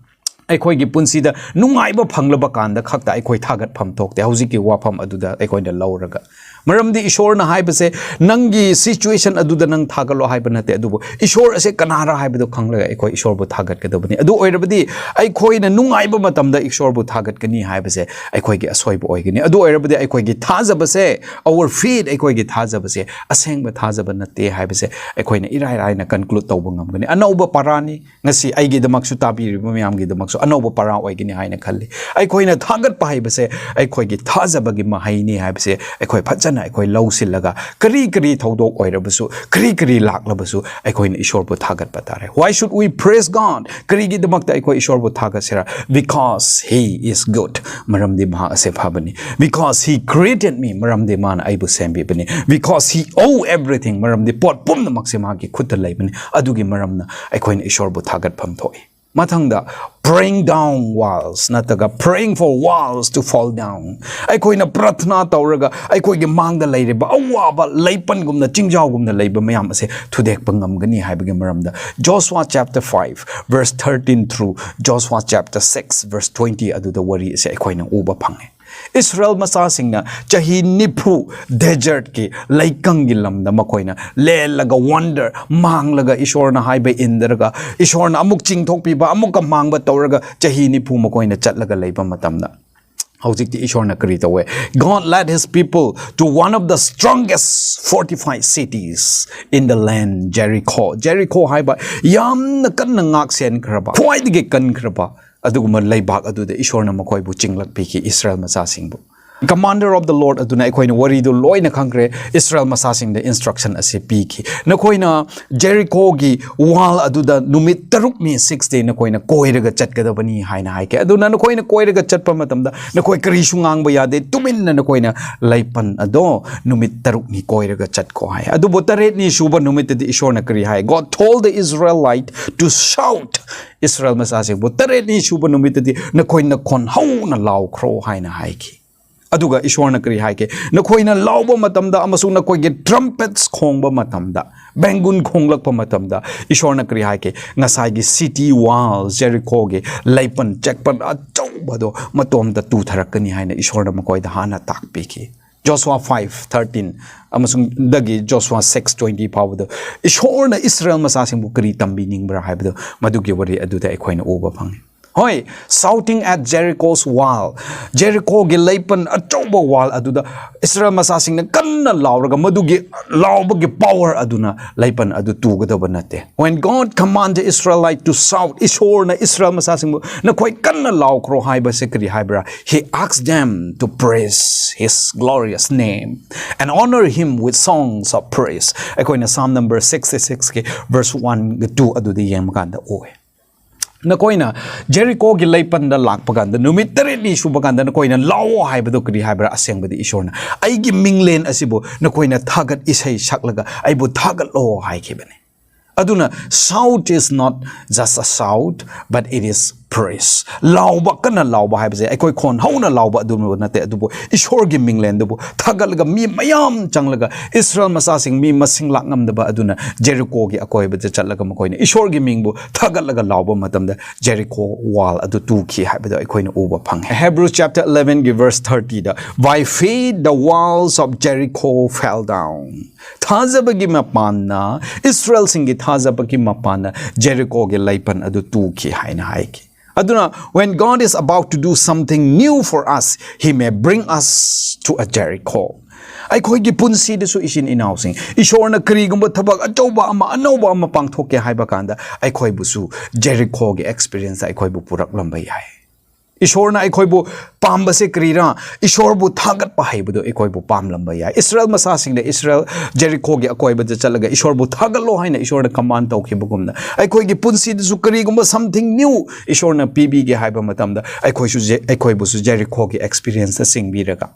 ꯑꯩꯈꯣꯏꯒꯤ ꯄꯨꯟꯁꯤꯗ ꯅꯨꯡꯉꯥꯏꯕ ꯐꯪꯂꯕ ꯀꯥꯟꯗ ꯈꯛꯇ ꯑꯩꯈꯣꯏ ꯊꯥꯒꯠꯐꯝ ꯊꯣꯛꯇꯦ꯫ ꯍꯧꯖꯤꯛꯀꯤ ꯋꯥꯐꯝ ꯑꯗꯨꯗ ꯑꯩꯈꯣꯏꯅ ꯂꯧꯔꯒ, ꯃꯔꯝꯗꯤ ꯏꯁꯣꯔꯅ ꯍꯥꯏꯕꯁꯦ, ꯅꯪꯒꯤ situation ꯑꯗꯨꯗ ꯅꯪ ꯊꯥꯒꯠꯂꯣ ꯍꯥꯏꯕ ꯅꯠꯇꯦ, ꯑꯗꯨꯕꯨ ꯏꯁꯣꯔ ꯑꯁꯦ ꯀꯅꯥꯔ ꯍꯥꯏꯕꯗꯨ ꯈꯪꯂꯒ ꯑꯩꯈꯣꯏ ꯏꯁꯣꯔꯕꯨ ꯊꯥꯒꯠꯀꯗꯕꯅꯤ꯫ ꯑꯗꯨ ꯑꯣꯏꯔꯕꯗꯤ ꯑꯩꯈꯣꯏꯅ ꯅꯨꯡꯉꯥꯏꯕ ꯃꯇꯝꯗ ꯏꯁꯣꯔꯕꯨ ꯊꯥꯒꯠꯀꯅꯤ ꯍꯥꯏꯕꯁꯦ ꯑꯩꯈꯣꯏꯒꯤ ꯑꯁꯣꯏꯕ ꯑꯣꯏꯒꯅꯤ꯫ ꯑꯗꯨ ꯑꯣꯏꯔꯕꯗꯤ ꯑꯩꯈꯣꯏꯒꯤ ꯊꯥꯖꯕꯁꯦ, our faith, ꯑꯩꯈꯣꯏꯒꯤ ꯊꯥꯖꯕꯁꯦ ꯑꯁꯦꯡꯕ ꯊꯥꯖꯕ ꯅꯠꯇꯦ ꯍꯥꯏꯕꯁꯦ ꯑꯩꯈꯣꯏꯅ ꯏꯔꯥꯏ ꯂꯥꯏꯅ conclude ꯇꯧꯕ ꯉꯝꯒꯅꯤ꯫ ꯑꯅꯧꯕ ꯄꯔꯥꯅꯤ, ꯉꯁꯤ ꯑꯩꯒꯤꯗꯃꯛꯁꯨ, ꯇꯥꯕꯤꯔꯤꯕ ꯃꯌꯥꯝꯒꯤꯗꯃꯛꯁꯨ ꯑꯅꯧꯕ ꯄꯔꯥ ꯑꯣꯏꯒꯅꯤ ꯍꯥꯏꯅ ꯈꯜꯂꯤ꯫ ꯑꯩꯈꯣꯏꯅ ꯊꯥꯒꯠꯄ ꯍꯥꯏꯕꯁꯦ ꯑꯩꯈꯣꯏꯒꯤ ꯊꯥꯖꯕꯒꯤ ꯃꯍꯩꯅꯤ ꯍꯥꯏꯕꯁꯦ ꯑꯩꯈꯣꯏ ꯐꯖꯅ ꯑꯩꯈꯣꯏ ꯂꯧꯁꯤꯜꯂꯒ, ꯀꯔꯤ ꯀꯔꯤ ꯊꯧꯗꯣꯛ ꯑꯣꯏꯔꯕꯁꯨ, ꯀꯔꯤ ꯀꯔꯤ ꯂꯥꯛꯂꯕꯁꯨ, ꯑꯩꯈꯣꯏꯅ ꯏꯁꯣꯔꯕꯨ ꯊꯥꯒꯠꯄ ꯇꯥꯔꯦ꯫ Why should we praise God? ꯀꯔꯤꯒꯤꯗꯃꯛꯇ ꯑꯩꯈꯣꯏ ꯏꯁꯣꯔꯕꯨ ꯊꯥꯒꯠꯁꯤꯔꯥ? Because he is good. ꯃꯔꯝꯗꯤ ꯃꯍꯥꯛ ꯑꯁꯦ ꯐꯕꯅꯤ꯫ Because he created me. ꯃꯔꯝꯗꯤ ꯃꯥꯅ ꯑꯩꯕꯨ ꯁꯦꯝꯕꯤꯕꯅꯤ꯫ Because he owe everything. ꯃꯔꯝꯗꯤ ꯄꯣꯠ ꯄꯨꯝꯅꯃꯛꯁꯦ ꯃꯥꯒꯤ ꯈꯨꯠꯇ ꯂꯩꯕꯅꯤ꯫ ꯑꯗꯨꯒꯤ ꯃꯔꯝꯅ ꯑꯩꯈꯣꯏꯅ ꯏꯁꯣꯔꯕꯨ ꯊꯥꯒꯠꯐꯝ ꯊꯣꯛꯏ꯫ ꯃꯊꯪꯗ, praying down walls ꯅꯠꯇ꯭ꯔꯒ praying for walls to fall down. ꯑꯩꯈꯣꯏꯅ ꯄ꯭ꯔꯊꯅꯥ ꯇꯧꯔꯒ ꯑꯩꯈꯣꯏꯒꯤ ꯃꯥꯡꯗ ꯂꯩꯔꯤꯕ ꯑꯋꯥꯕ ꯂꯩꯄꯟꯒꯨꯝꯅ, ꯆꯤꯡꯖꯥꯎꯒꯨꯝꯅ ꯂꯩꯕ ꯃꯌꯥꯝ ꯑꯁꯦ ꯊꯨꯗꯦꯛꯄ ꯉꯝꯒꯅꯤ ꯍꯥꯏꯕꯒꯤ ꯃꯔꯝꯗ Joshua chapter five verse thirteen through Joshua chapter six verse twenty ꯑꯗꯨꯗ ꯋꯥꯔꯤ ꯑꯁꯦ ꯑꯩꯈꯣꯏꯅ ꯎꯕ ꯐꯪꯉꯦ꯫ ꯏꯁꯔꯥꯌꯦꯜ ꯃꯆꯥꯁꯤꯡꯅ ꯆꯍꯤ ꯅꯤꯐꯨ desertꯀꯤ, ꯂꯩꯀꯪꯒꯤ ꯂꯝꯗ ꯃꯈꯣꯏꯅ ꯂꯦꯜꯂꯒ, wander, ꯃꯥꯡꯂꯒ, ꯏꯁꯣꯔꯅ ꯍꯥꯏꯕ ꯏꯟꯗ꯭ꯔꯒ, ꯏꯁꯣꯔꯅ ꯑꯃꯨꯛ ꯆꯤꯡꯊꯣꯛꯄꯤꯕ, ꯑꯃꯨꯛꯀ ꯃꯥꯡꯕ ꯇꯧꯔꯒ ꯆꯍꯤ ꯅꯤꯐꯨ ꯃꯈꯣꯏꯅ ꯆꯠꯂꯒ ꯂꯩꯕ ꯃꯇꯝꯗ, ꯍꯧꯖꯤꯛꯇꯤ ꯏꯁꯣꯔꯅ ꯀꯔꯤ ꯇꯧꯋꯦ? God led his people to one of the strongest fortified cities in the land, Jericho. Jericho ꯍꯥꯏꯕ ꯌꯥꯝꯅ ꯀꯟꯅ ꯉꯥꯛ ꯁꯦꯟꯈ꯭ꯔꯕ, ꯈ꯭ꯋꯥꯏꯗꯒꯤ ꯀꯟꯈ꯭ꯔꯕ ꯑꯗꯨꯒꯨꯝꯕ ꯂꯩꯕꯥꯛ ꯑꯗꯨꯗ ꯏꯁꯣꯔꯅ ꯃꯈꯣꯏꯕꯨ ꯆꯤꯡꯂꯛꯄꯤꯈꯤ, ꯏꯁꯔꯥꯌꯦꯜ ꯃꯆꯥꯁꯤꯡꯕꯨ꯫ Commander of the Lord ꯑꯗꯨꯅ ꯑꯩꯈꯣꯏꯅ ꯋꯥꯔꯤꯗꯨ ꯂꯣꯏꯅ ꯈꯪꯈ꯭ꯔꯦ꯫ ꯏꯁꯔꯥꯌꯦꯜ ꯃꯆꯥꯁꯤꯡꯗ instruction ꯑꯁꯤ ꯄꯤꯈꯤ, "ꯅꯈꯣꯏꯅ ꯖꯦꯔꯤꯀꯣꯒꯤ wall ꯑꯗꯨꯗ ꯅꯨꯃꯤꯠ ꯇꯔꯨꯛꯅꯤ, six day, ꯅꯈꯣꯏꯅ ꯀꯣꯏꯔꯒ ꯆꯠꯀꯗꯕꯅꯤ" ꯍꯥꯏꯅ ꯍꯥꯏꯈꯤ꯫ ꯑꯗꯨꯅ ꯅꯈꯣꯏꯅ ꯀꯣꯏꯔꯒ ꯆꯠꯄ ꯃꯇꯝꯗ ꯅꯈꯣꯏ ꯀꯔꯤꯁꯨ ꯉꯥꯡꯕ ꯌꯥꯗꯦ, ꯇꯨꯃꯤꯟꯅ ꯅꯈꯣꯏꯅ ꯂꯩꯄꯟ ꯑꯗꯣ ꯅꯨꯃꯤꯠ ꯇꯔꯨꯛꯅꯤ ꯀꯣꯏꯔꯒ ꯆꯠꯈꯣ ꯍꯥꯏ꯫ ꯑꯗꯨꯕꯨ ꯇꯔꯦꯠꯅꯤ ꯁꯨꯕ ꯅꯨꯃꯤꯠꯇꯗꯤ ꯏꯁꯣꯔꯅ ꯀꯔꯤ ꯍꯥꯏ? God told the Israelite to shout. ꯏꯁꯔꯥꯌꯦꯜ ꯃꯆꯥꯁꯤꯡꯕꯨ ꯇꯔꯦꯠꯅꯤ ꯁꯨꯕ ꯅꯨꯃꯤꯠꯇꯗꯤ ꯅꯈꯣꯏ ꯅꯈꯣꯟ ꯍꯧꯅ ꯂꯥꯎꯈ꯭ꯔꯣ ꯍꯥꯏꯅ ꯍꯥꯏꯈꯤ꯫ ꯑꯗꯨꯒ ꯏꯁꯣꯔꯅ ꯀꯔꯤ ꯍꯥꯏꯒꯦ? ꯅꯈꯣꯏꯅ ꯂꯥꯎꯕ ꯃꯇꯝꯗ ꯑꯃꯁꯨꯡ ꯅꯈꯣꯏꯒꯤ trumpets ꯈꯣꯡꯕ ꯃꯇꯝꯗ, ꯕꯦꯡꯒꯨꯟ ꯈꯣꯡꯂꯛꯄ ꯃꯇꯝꯗ, ꯏꯁꯣꯔꯅ ꯀꯔꯤ ꯍꯥꯏꯒꯦ? ꯉꯁꯥꯏꯒꯤ city wall, ꯖꯦꯔꯤꯀꯣꯒꯤ ꯂꯩꯄꯟ ꯆꯦꯛꯄꯟ ꯑꯆꯧꯕꯗꯣ ꯃꯇꯣꯝꯇ ꯇꯨꯊꯔꯛꯀꯅꯤ ꯍꯥꯏꯅ ꯏꯁꯣꯔꯅ ꯃꯈꯣꯏꯗ ꯍꯥꯟꯅ ꯇꯥꯛꯄꯤꯈꯤ꯫ Joshua five thirteen ꯑꯃꯁꯨꯡ ꯗꯒꯤ Joshua six twenty ꯐꯥꯎꯕꯗꯣ ꯏꯁꯣꯔꯅ ꯏꯁꯔꯥꯌꯦꯜ ꯃꯆꯥꯁꯤꯡꯕꯨ ꯀꯔꯤ ꯇꯝꯕꯤꯅꯤꯡꯕ꯭ꯔꯥ ꯍꯥꯏꯕꯗꯣ, ꯃꯗꯨꯒꯤ ꯋꯥꯔꯤ ꯑꯗꯨꯗ ꯑꯩꯈꯣꯏꯅ ꯎꯕ ꯐꯪꯉꯤ꯫ ꯍꯣꯏ, shouting at Jericho's wall, ꯖꯦꯔꯤꯀꯣꯒꯤ ꯂꯩꯄꯟ ꯑꯆꯧꯕ wall ꯑꯗꯨꯗ ꯏꯁꯔꯥꯌꯦꯜ ꯃꯆꯥꯁꯤꯡꯅ ꯀꯟꯅ ꯂꯥꯎꯔꯒ ꯃꯗꯨꯒꯤ ꯂꯥꯎꯕꯒꯤ power ꯑꯗꯨꯅ ꯂꯩꯄꯟ ꯑꯗꯨ ꯇꯨꯒꯗꯕ ꯅꯠꯇꯦ꯫ When God commanded Israelite to shout, ꯏꯁꯣꯔꯅ ꯏꯁꯔꯥꯌꯦꯜ ꯃꯆꯥꯁꯤꯡꯕꯨ "ꯅꯈꯣꯏ ꯀꯟꯅ ꯂꯥꯎꯈ꯭ꯔꯣ" ꯍꯥꯏꯕꯁꯦ ꯀꯔꯤ ꯍꯥꯏꯕ꯭ꯔꯥ? He asked them to praise his glorious name and honor him with songs of praise. ꯑꯩꯈꯣꯏꯅ Psalm number sixty six ꯀꯤ verse one ꯒ two ꯑꯗꯨꯗ ꯌꯦꯡꯕ ꯀꯥꯟꯗ ꯎꯏ꯫ ꯅꯈꯣꯏꯅ ꯖꯦꯔꯤꯀꯣꯒꯤ ꯂꯩꯄꯟꯗ ꯂꯥꯛꯄ ꯀꯥꯟꯗ, ꯅꯨꯃꯤꯠ ꯇꯔꯦꯠꯅꯤ ꯁꯨꯕ ꯀꯥꯟꯗ ꯅꯈꯣꯏꯅ ꯂꯥꯛꯑꯣ ꯍꯥꯏꯕꯗꯣ ꯀꯔꯤ ꯍꯥꯏꯕ꯭ꯔꯥ? ꯑꯁꯦꯡꯕꯗꯤ ꯏꯁꯣꯔꯅ "ꯑꯩꯒꯤ ꯃꯤꯡꯂꯦꯟ ꯑꯁꯤꯕꯨ ꯅꯈꯣꯏꯅ ꯊꯥꯒꯠ ꯏꯁꯩ ꯁꯛꯂꯒ ꯑꯩꯕꯨ ꯊꯥꯒꯠꯂꯣ" ꯍꯥꯏꯈꯤꯕꯅꯤ꯫ ꯑꯗꯨꯅ shout is not just a shout, but it is praise. ꯂꯥꯎꯕ, ꯀꯟꯅ ꯂꯥꯎꯕ ꯍꯥꯏꯕꯁꯦ ꯑꯩꯈꯣꯏ ꯈꯣꯟ ꯍꯧꯅ ꯂꯥꯎꯕ ꯑꯗꯨ ꯅꯠꯇꯦ, ꯑꯗꯨꯕꯨ ꯏꯁꯣꯔꯒꯤ ꯃꯤꯡꯂꯦꯟꯗꯨꯕꯨ ꯊꯥꯒꯠꯂꯒ, ꯃꯤ ꯃꯌꯥꯝ ꯆꯪꯂꯒ, ꯏꯁꯔꯥꯌꯦꯜ ꯃꯆꯥꯁꯤꯡ ꯃꯤ ꯃꯁꯤꯡ ꯂꯥꯛ ꯉꯝꯗꯕ ꯑꯗꯨꯅ ꯖꯦꯔꯤꯀꯣꯒꯤ ꯑꯀꯣꯏꯕꯗ ꯆꯠꯂꯒ ꯃꯈꯣꯏꯅ ꯏꯁꯣꯔꯒꯤ ꯃꯤꯡꯕꯨ ꯊꯥꯒꯠꯂꯒ ꯂꯥꯎꯕ ꯃꯇꯝꯗ ꯖꯦꯔꯤꯀꯣ wall ꯑꯗꯨ ꯇꯨꯈꯤ ꯍꯥꯏꯕꯗꯣ ꯑꯩꯈꯣꯏꯅ ꯎꯕ ꯐꯪꯉꯤ꯫ Hebrews chapter eleven ꯒꯤ verse thirty the, "By faith the walls of Jericho fell down." ꯊꯥꯖꯕꯒꯤ ꯃꯄꯥꯟꯅ, ꯏꯁꯔꯥꯌꯦꯜꯁꯤꯡꯒꯤ ꯊꯥꯖꯕꯒꯤ ꯃꯄꯥꯟꯅ ꯖꯦꯔꯤꯀꯣꯒꯤ ꯂꯩꯄꯟ ꯑꯗꯨ ꯇꯨꯈꯤ ꯍꯥꯏꯅ ꯍꯥꯏꯈꯤ꯫ ꯑꯗꯨꯅ, when God is about to do something new for us, He may bring us to a Jericho. ꯑꯩꯈꯣꯏꯒꯤ ꯄꯨꯟꯁꯤꯗꯁꯨ, ꯏꯆꯤꯟ ꯏꯅꯥꯎꯁꯤꯡ, ꯏꯁꯣꯔꯅ ꯀꯔꯤꯒꯨꯝꯕ ꯊꯕꯛ ꯑꯆꯧꯕ ꯑꯃ, ꯑꯅꯧꯕ ꯑꯃ ꯄꯥꯡꯊꯣꯛꯀꯦ ꯍꯥꯏꯕ ꯀꯥꯟꯗ, ꯑꯩꯈꯣꯏꯕꯨꯁꯨ ꯖꯦꯔꯤꯈꯣꯒꯤ ꯑꯦꯛꯁꯄꯤꯔꯤꯌꯦꯟꯁꯇ ꯑꯩꯈꯣꯏꯕꯨ ꯄꯨꯔꯛꯂꯝꯕ ꯌꯥꯏ꯫ ꯏꯁꯣꯔꯅ ꯑꯩꯈꯣꯏꯕꯨ ꯄꯥꯝꯕꯁꯦ ꯀꯔꯤꯔꯥ? ꯏꯁꯣꯔꯕꯨ ꯊꯥꯒꯠꯄ ꯍꯩꯕꯗꯣ ꯑꯩꯈꯣꯏꯕꯨ ꯄꯥꯝꯂꯝꯕ ꯌꯥꯏ꯫ ꯏꯁꯔꯥꯌꯦꯜ ꯃꯆꯥꯁꯤꯡꯅ ꯏꯁꯔꯥꯌꯦꯜ ꯖꯦꯔꯤꯈꯣꯒꯤ ꯑꯀꯣꯏꯕꯗ ꯆꯠꯂꯒ ꯏꯁꯣꯔꯕꯨ ꯊꯥꯒꯠꯂꯣ ꯍꯥꯏꯅ ꯏꯁꯣꯔꯅ ꯀꯃꯥꯟ ꯇꯧꯈꯤꯕꯒꯨꯝꯅ, ꯑꯩꯈꯣꯏꯒꯤ ꯄꯨꯟꯁꯤꯗꯁꯨ ꯀꯔꯤꯒꯨꯝꯕ something new ꯏꯁꯣꯔꯅ ꯄꯤꯕꯤꯒꯦ ꯍꯥꯏꯕ ꯃꯇꯝꯗ, ꯑꯩꯈꯣꯏꯁꯨ ꯖꯦ-, ꯑꯩꯈꯣꯏꯕꯨꯁꯨ ꯖꯦꯔꯤꯈꯣꯒꯤ ꯑꯦꯛꯁꯄꯤꯔꯤꯌꯦꯟꯁꯇ ꯆꯤꯡꯕꯤꯔꯒ,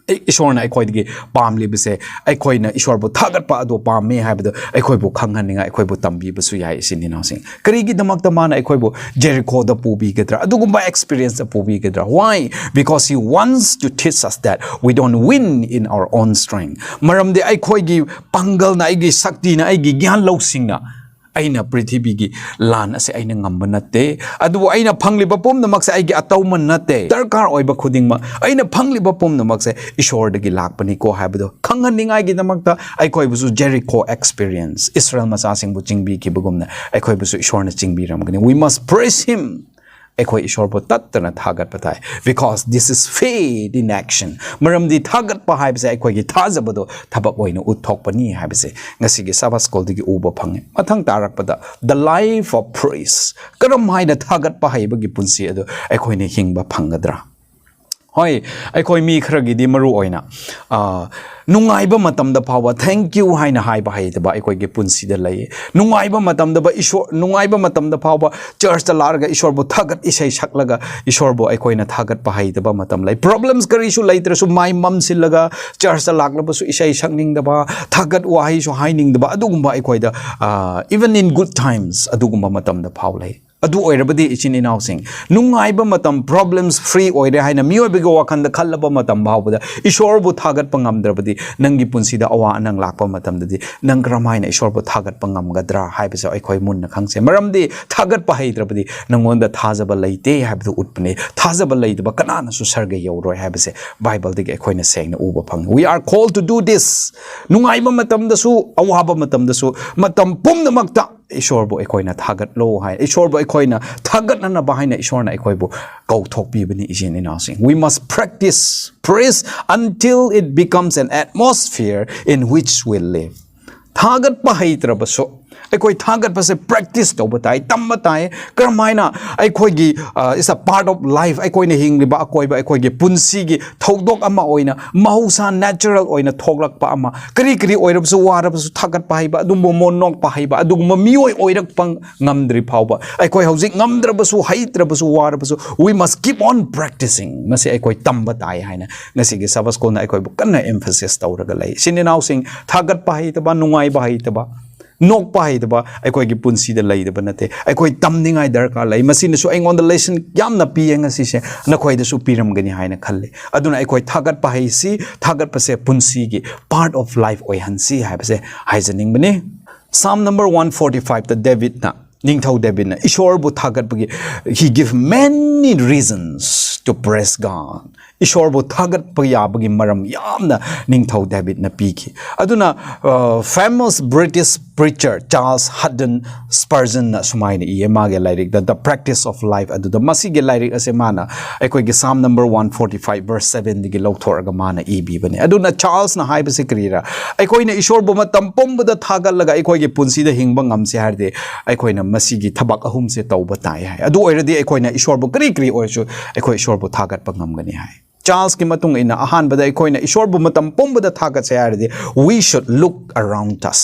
ꯑꯩ-, ꯏꯁꯣꯔꯅ ꯑꯩꯈꯣꯏꯗꯒꯤ ꯄꯥꯝꯂꯤꯕꯁꯦ, ꯑꯩꯈꯣꯏꯅ ꯏꯁꯣꯔꯕꯨ ꯊꯥꯒꯠꯄ ꯑꯗꯨ ꯄꯥꯝꯃꯤ ꯍꯥꯏꯕꯗꯨ ꯑꯩꯈꯣꯏꯕꯨ ꯈꯪꯍꯟꯅꯤꯡꯉꯥꯏ ꯑꯩꯈꯣꯏꯕꯨ ꯇꯝꯕꯤꯕꯁꯨ ꯌꯥꯏ, ꯏꯆꯤꯟ ꯏꯅꯥꯎꯁꯤꯡ꯫ ꯀꯔꯤꯒꯤꯗꯃꯛꯇ ꯃꯥꯅ ꯑꯩꯈꯣꯏꯕꯨ ꯖꯦꯔꯤꯈꯣꯗ ꯄꯨꯕꯤꯒꯗ꯭ꯔꯥ? ꯑꯗꯨꯒꯨꯝꯕ ꯑꯦꯛꯁꯄꯤꯔꯤꯌꯦꯟꯁꯇ ꯄꯨꯕꯤꯒꯗ꯭ꯔꯥ? Why? Because He wants to teach us that we don't win in our own strength. ꯃꯔꯝꯗꯤ ꯑꯩꯈꯣꯏꯒꯤ ꯄꯥꯡꯒꯜꯅ, ꯑꯩꯒꯤ ꯁꯛꯇꯤꯅ, ꯑꯩꯒꯤ ꯒ꯭ꯌꯥꯟ ꯂꯧꯁꯤꯡꯅ ꯑꯩꯅ ꯄ꯭ꯔꯤꯊꯤꯕꯤꯒꯤ ꯂꯥꯟ ꯑꯁꯦ ꯑꯩꯅ ꯉꯝꯕ ꯅꯠꯇꯦ꯫ ꯑꯗꯨꯕꯨ ꯑꯩꯅ ꯐꯪꯂꯤꯕ ꯄꯨꯝꯅꯃꯛꯁꯦ ꯑꯩꯒꯤ ꯑꯇꯧꯃꯟ ꯅꯠꯇꯦ꯫ ꯗꯔꯀꯥꯔ ꯑꯣꯏꯕ ꯈꯨꯗꯤꯡꯃꯛ, ꯑꯩꯅ ꯐꯪꯂꯤꯕ ꯄꯨꯝꯅꯃꯛꯁꯦ ꯏꯁꯣꯔꯗꯒꯤ ꯂꯥꯛꯄꯅꯤꯀꯣ ꯍꯥꯏꯕꯗꯣ ꯈꯪꯍꯟꯅꯤꯡꯉꯥꯏꯒꯤꯗꯃꯛꯇ ꯑꯩꯈꯣꯏꯕꯨꯁꯨ ꯖꯦꯔꯤꯈꯣ ꯑꯦꯛꯁꯄꯤꯔꯤꯌꯦꯟꯁ, ꯏꯁꯔꯥꯌꯦꯜ ꯃꯆꯥꯁꯤꯡꯕꯨ ꯆꯤꯡꯕꯤꯈꯤꯕꯒꯨꯝꯅ ꯑꯩꯈꯣꯏꯕꯨꯁꯨ ꯏꯁꯣꯔꯅ ꯆꯤꯡꯕꯤꯔꯝꯒꯅꯤ꯫ We must praise Him. ꯑꯩꯈꯣꯏ ꯏꯁꯣꯔꯕꯨ ꯇꯠꯇꯅ ꯊꯥꯒꯠꯄ ꯇꯥꯏ, because this is faith in action. ꯃꯔꯝꯗꯤ ꯊꯥꯒꯠꯄ ꯍꯥꯏꯕꯁꯦ ꯑꯩꯈꯣꯏꯒꯤ ꯊꯥꯖꯕꯗꯣ ꯊꯕꯛ ꯑꯣꯏꯅ ꯎꯠꯊꯣꯛꯄꯅꯤ ꯍꯥꯏꯕꯁꯦ ꯉꯁꯤꯒꯤ ꯁꯕꯥꯠ ꯁ꯭ꯀꯨꯜꯗꯒꯤ ꯎꯕ ꯐꯪꯉꯦ꯫ ꯃꯊꯪ ꯇꯥꯔꯛꯄꯗ, the life of praise, ꯀꯔꯝ ꯍꯥꯏꯅ ꯊꯥꯒꯠꯄ ꯍꯩꯕꯒꯤ ꯄꯨꯟꯁꯤ ꯑꯗꯨ ꯑꯩꯈꯣꯏꯅ ꯍꯤꯡꯕ ꯐꯪꯒꯗ꯭ꯔꯥ? ꯍꯣꯏ, ꯑꯩꯈꯣꯏ ꯃꯤ ꯈꯔꯒꯤꯗꯤ ꯃꯔꯨ ꯑꯣꯏꯅ, ꯑ, ꯅꯨꯡꯉꯥꯏꯕ ꯃꯇꯝꯗ ꯐꯥꯎꯕ thank you ꯍꯥꯏꯅ ꯍꯥꯏꯕ ꯍꯩꯇꯕ ꯑꯩꯈꯣꯏꯒꯤ ꯄꯨꯟꯁꯤꯗ ꯂꯩ꯫ ꯅꯨꯡꯉꯥꯏꯕ ꯃꯇꯝꯗ ꯏꯁꯣꯔ, ꯅꯨꯡꯉꯥꯏꯕ ꯃꯇꯝꯗ ꯐꯥꯎꯕ ꯆꯔꯆꯇ ꯂꯥꯛꯂꯒ ꯏꯁꯣꯔꯕꯨ ꯊꯥꯒꯠ ꯏꯁꯩ ꯁꯛꯂꯒ ꯏꯁꯣꯔꯕꯨ ꯑꯩꯈꯣꯏꯅ ꯊꯥꯒꯠꯄ ꯍꯩꯇꯕ ꯃꯇꯝ ꯂꯩ꯫ ꯄ꯭ꯔꯣꯕ꯭ꯂꯦꯝꯁ ꯀꯔꯤꯁꯨ ꯂꯩꯇ꯭ꯔꯁꯨ ꯃꯥꯏ ꯃꯝꯁꯤꯜꯂꯒ ꯆꯔꯆꯇ ꯂꯥꯛꯂꯕꯁꯨ ꯏꯁꯩ ꯁꯛꯅꯤꯡꯗꯕ, ꯊꯥꯒꯠ ꯋꯥꯍꯩꯁꯨ ꯍꯥꯏꯅꯤꯡꯗꯕ, ꯑꯗꯨꯒꯨꯝꯕ ꯑꯩꯈꯣꯏꯗ, ꯑ, even in good times, ꯑꯗꯨꯒꯨꯝꯕ ꯃꯇꯝꯗ ꯐꯥꯎ ꯂꯩ꯫ ꯑꯗꯨ ꯑꯣꯏꯔꯕꯗꯤ, ꯏꯆꯤꯟ ꯏꯅꯥꯎꯁꯤꯡ, ꯅꯨꯡꯉꯥꯏꯕ ꯃꯇꯝ, problems free ꯑꯣꯏꯔꯦ ꯍꯥꯏꯅ ꯃꯤꯑꯣꯏꯕꯒꯤ ꯋꯥꯈꯜꯗ ꯈꯜꯂꯕ ꯃꯇꯝ ꯐꯥꯎꯕꯗ ꯏꯁꯣꯔꯕꯨ ꯊꯥꯒꯠꯄ ꯉꯝꯗ꯭ꯔꯕꯗꯤ, ꯅꯪꯒꯤ ꯄꯨꯟꯁꯤꯗ ꯑꯋꯥ ꯑꯅꯪ ꯂꯥꯛꯄ ꯃꯇꯝꯗꯗꯤ ꯅꯪ ꯀꯔꯝꯍꯥꯏꯅ ꯏꯁꯣꯔꯕꯨ ꯊꯥꯒꯠꯄ ꯉꯝꯒꯗ꯭ꯔꯥ ꯍꯥꯏꯕꯁꯦ ꯑꯩꯈꯣꯏ ꯃꯨꯟꯅ ꯈꯪꯁꯦ꯫ ꯃꯔꯝꯗꯤ ꯊꯥꯒꯠꯄ ꯍꯩꯇ꯭ꯔꯕꯗꯤ ꯅꯪꯉꯣꯟꯗ ꯊꯥꯖꯕ ꯂꯩꯇꯦ ꯍꯥꯏꯕꯗꯨ ꯎꯠꯄꯅꯦ꯫ ꯊꯥꯖꯕ ꯂꯩꯇꯕ ꯀꯅꯥꯅꯁꯨ ꯁꯔꯒ ꯌꯧꯔꯣꯏ ꯍꯥꯏꯕꯁꯦ ꯕꯥꯏꯕꯜꯗꯒꯤ ꯑꯩꯈꯣꯏꯅ ꯁꯦꯡꯅ ꯎꯕ ꯐꯪꯉꯤ꯫ We are called to do this. ꯅꯨꯡꯉꯥꯏꯕ ꯃꯇꯝꯗꯁꯨ, ꯑꯋꯥꯕ ꯃꯇꯝꯗꯁꯨ, ꯃꯇꯝ ꯄꯨꯝꯅꯃꯛꯇ ꯏꯁꯣꯔꯕꯨ ꯑꯩꯈꯣꯏꯅ ꯊꯥꯒꯠꯂꯣ ꯍꯥꯏ꯫ ꯏꯁꯣꯔꯕꯨ ꯑꯩꯈꯣꯏꯅ ꯊꯥꯒꯠꯅꯅꯕ ꯍꯥꯏꯅ ꯏꯁꯣꯔꯅ ꯑꯩꯈꯣꯏꯕꯨ ꯀꯧꯊꯣꯛꯄꯤꯕꯅꯤ, ꯏꯆꯤꯟ ꯏꯅꯥꯎꯁꯤꯡ꯫ We must practice praise until it becomes an atmosphere in which we live. ꯊꯥꯒꯠꯄ ꯍꯩꯇ꯭ꯔꯕꯁꯨ ꯑꯩꯈꯣꯏ ꯊꯥꯒꯠꯄꯁꯦ ꯄ꯭ꯔꯦꯛꯇꯤꯁ ꯇꯧꯕ ꯇꯥꯏ, ꯇꯝꯕ ꯇꯥꯏ꯫ ꯀꯔꯝꯍꯥꯏꯅ ꯑꯩꯈꯣꯏꯒꯤ, it's a part of life, ꯑꯩꯈꯣꯏꯅ ꯍꯤꯡꯂꯤꯕ ꯑꯀꯣꯏꯕ, ꯑꯩꯈꯣꯏꯒꯤ ꯄꯨꯟꯁꯤꯒꯤ ꯊꯧꯗꯣꯛ ꯑꯃ ꯑꯣꯏꯅ, ꯃꯍꯧꯁꯥ natural ꯑꯣꯏꯅ ꯊꯣꯛꯂꯛꯄ ꯑꯃ, ꯀꯔꯤ ꯀꯔꯤ ꯑꯣꯏꯔꯕꯁꯨ, ꯋꯥꯔꯕꯁꯨ ꯊꯥꯒꯠꯄ ꯍꯩꯕ, ꯑꯗꯨꯒꯨꯝꯕ ꯃꯣꯟ ꯅꯣꯛꯄ ꯍꯩꯕ, ꯑꯗꯨꯒꯨꯝꯕ ꯃꯤꯑꯣꯏ ꯑꯣꯏꯔꯛꯄ ꯉꯝꯗ꯭ꯔꯤ ꯐꯥꯎꯕ, ꯑꯩꯈꯣꯏ ꯍꯧꯖꯤꯛ ꯉꯝꯗ꯭ꯔꯕꯁꯨ, ꯍꯩꯇ꯭ꯔꯕꯁꯨ, ꯋꯥꯔꯕꯁꯨ, we must keep on practicing꯫ ꯃꯁꯤ ꯑꯩꯈꯣꯏ ꯇꯝꯕ ꯇꯥꯏ ꯍꯥꯏꯅ ꯉꯁꯤꯒꯤ ꯁꯕꯁ ꯁ꯭ꯀꯨꯜꯅ ꯑꯩꯈꯣꯏꯕꯨ ꯀꯟꯅ emphasize ꯇꯧꯔꯒ ꯂꯩ꯫ ꯏꯆꯤꯟ ꯏꯅꯥꯎꯁꯤꯡ, ꯊꯥꯒꯠꯄ ꯍꯩꯇꯕ, ꯅꯨꯡꯉꯥꯏꯕ ꯍꯩꯇꯕ, ꯅꯣꯛꯄ ꯍꯩꯇꯕ ꯑꯩꯈꯣꯏꯒꯤ ꯄꯨꯟꯁꯤꯗ ꯂꯩꯇꯕ ꯅꯠꯇꯦ꯫ ꯑꯩꯈꯣꯏ ꯇꯝꯅꯤꯡꯉꯥꯏ ꯗꯔꯀꯥꯔ ꯂꯩ꯫ ꯃꯁꯤꯅꯁꯨ ꯑꯩꯉꯣꯟꯗ lesson ꯌꯥꯝꯅ ꯄꯤꯌꯦ ꯉꯁꯤꯁꯦ, ꯅꯈꯣꯏꯗꯁꯨ ꯄꯤꯔꯝꯒꯅꯤ ꯍꯥꯏꯅ ꯈꯜꯂꯤ꯫ ꯑꯗꯨꯅ ꯑꯩꯈꯣꯏ ꯊꯥꯒꯠꯄ ꯍꯩꯁꯤ, ꯊꯥꯒꯠꯄꯁꯦ ꯄꯨꯟꯁꯤꯒꯤ part of life ꯑꯣꯏꯍꯟꯁꯤ ꯍꯥꯏꯕꯁꯦ ꯍꯥꯏꯖꯅꯤꯡꯕꯅꯤ꯫ Psalm number one forty five ꯗ ꯗꯦꯕꯤꯠꯅ, ꯅꯤꯡꯊꯧ ꯗꯦꯕꯤꯠꯅ ꯏꯁꯣꯔꯕꯨ ꯊꯥꯒꯠꯄꯒꯤ, he give many reasons to praise God꯫ ꯏꯁꯣꯔꯕꯨ ꯊꯥꯒꯠꯄ ꯌꯥꯕꯒꯤ ꯃꯔꯝ ꯌꯥꯝꯅ ꯅꯤꯡꯊꯧ ꯗꯦꯕꯤꯠꯅ ꯄꯤꯈꯤ꯫ ꯑꯗꯨꯅ, famous British preacher Charles Haddon Spurgeonꯅ ꯁꯨꯃꯥꯏꯅ ꯏꯌꯦ ꯃꯥꯒꯤ ꯂꯥꯏꯔꯤꯛꯇ, The Practice of Life ꯑꯗꯨꯗ꯫ ꯃꯁꯤꯒꯤ ꯂꯥꯏꯔꯤꯛ ꯑꯁꯦ ꯃꯥꯅ ꯑꯩꯈꯣꯏꯒꯤ Psalm number one forty five verse sevenꯗꯒꯤ ꯂꯧꯊꯣꯛꯑꯒ ꯃꯥꯅ ꯏꯕꯤꯕꯅꯦ꯫ ꯑꯗꯨꯅ ꯆꯥꯔꯜꯁꯅ ꯍꯥꯏꯕꯁꯦ ꯀꯔꯤꯔꯥ? ꯑꯩꯈꯣꯏꯅ ꯏꯁꯣꯔꯕꯨ ꯃꯇꯝ ꯄꯨꯝꯕꯗ ꯊꯥꯒꯠꯂꯒ ꯑꯩꯈꯣꯏꯒꯤ ꯄꯨꯟꯁꯤꯗ ꯍꯤꯡꯕ ꯉꯝꯁꯦ ꯍꯥꯏꯔꯗꯤ, ꯑꯩꯈꯣꯏꯅ ꯃꯁꯤꯒꯤ ꯊꯕꯛ ꯑꯍꯨꯝꯁꯦ ꯇꯧꯕ ꯇꯥꯏ ꯍꯥꯏ꯫ ꯑꯗꯨ ꯑꯣꯏꯔꯗꯤ ꯑꯩꯈꯣꯏꯅ ꯏꯁꯣꯔꯕꯨ ꯀꯔꯤ ꯀꯔꯤ ꯑꯣꯏꯔꯁꯨ ꯑꯩꯈꯣꯏ ꯏꯁꯣꯔꯕꯨ ꯊꯥꯒꯠꯄ ꯉꯝꯒꯅꯤ ꯍꯥꯏ꯫ ꯆꯥꯔꯜꯁꯀꯤ ꯃꯇꯨꯡ ꯏꯟꯅ, ꯑꯍꯥꯟꯕꯗ ꯑꯩꯈꯣꯏꯅ ꯏꯁꯣꯔꯕꯨ ꯃꯇꯝ ꯄꯨꯝꯕꯗ ꯊꯥꯒꯠꯁꯦ ꯍꯥꯏꯔꯗꯤ, we should look around us꯫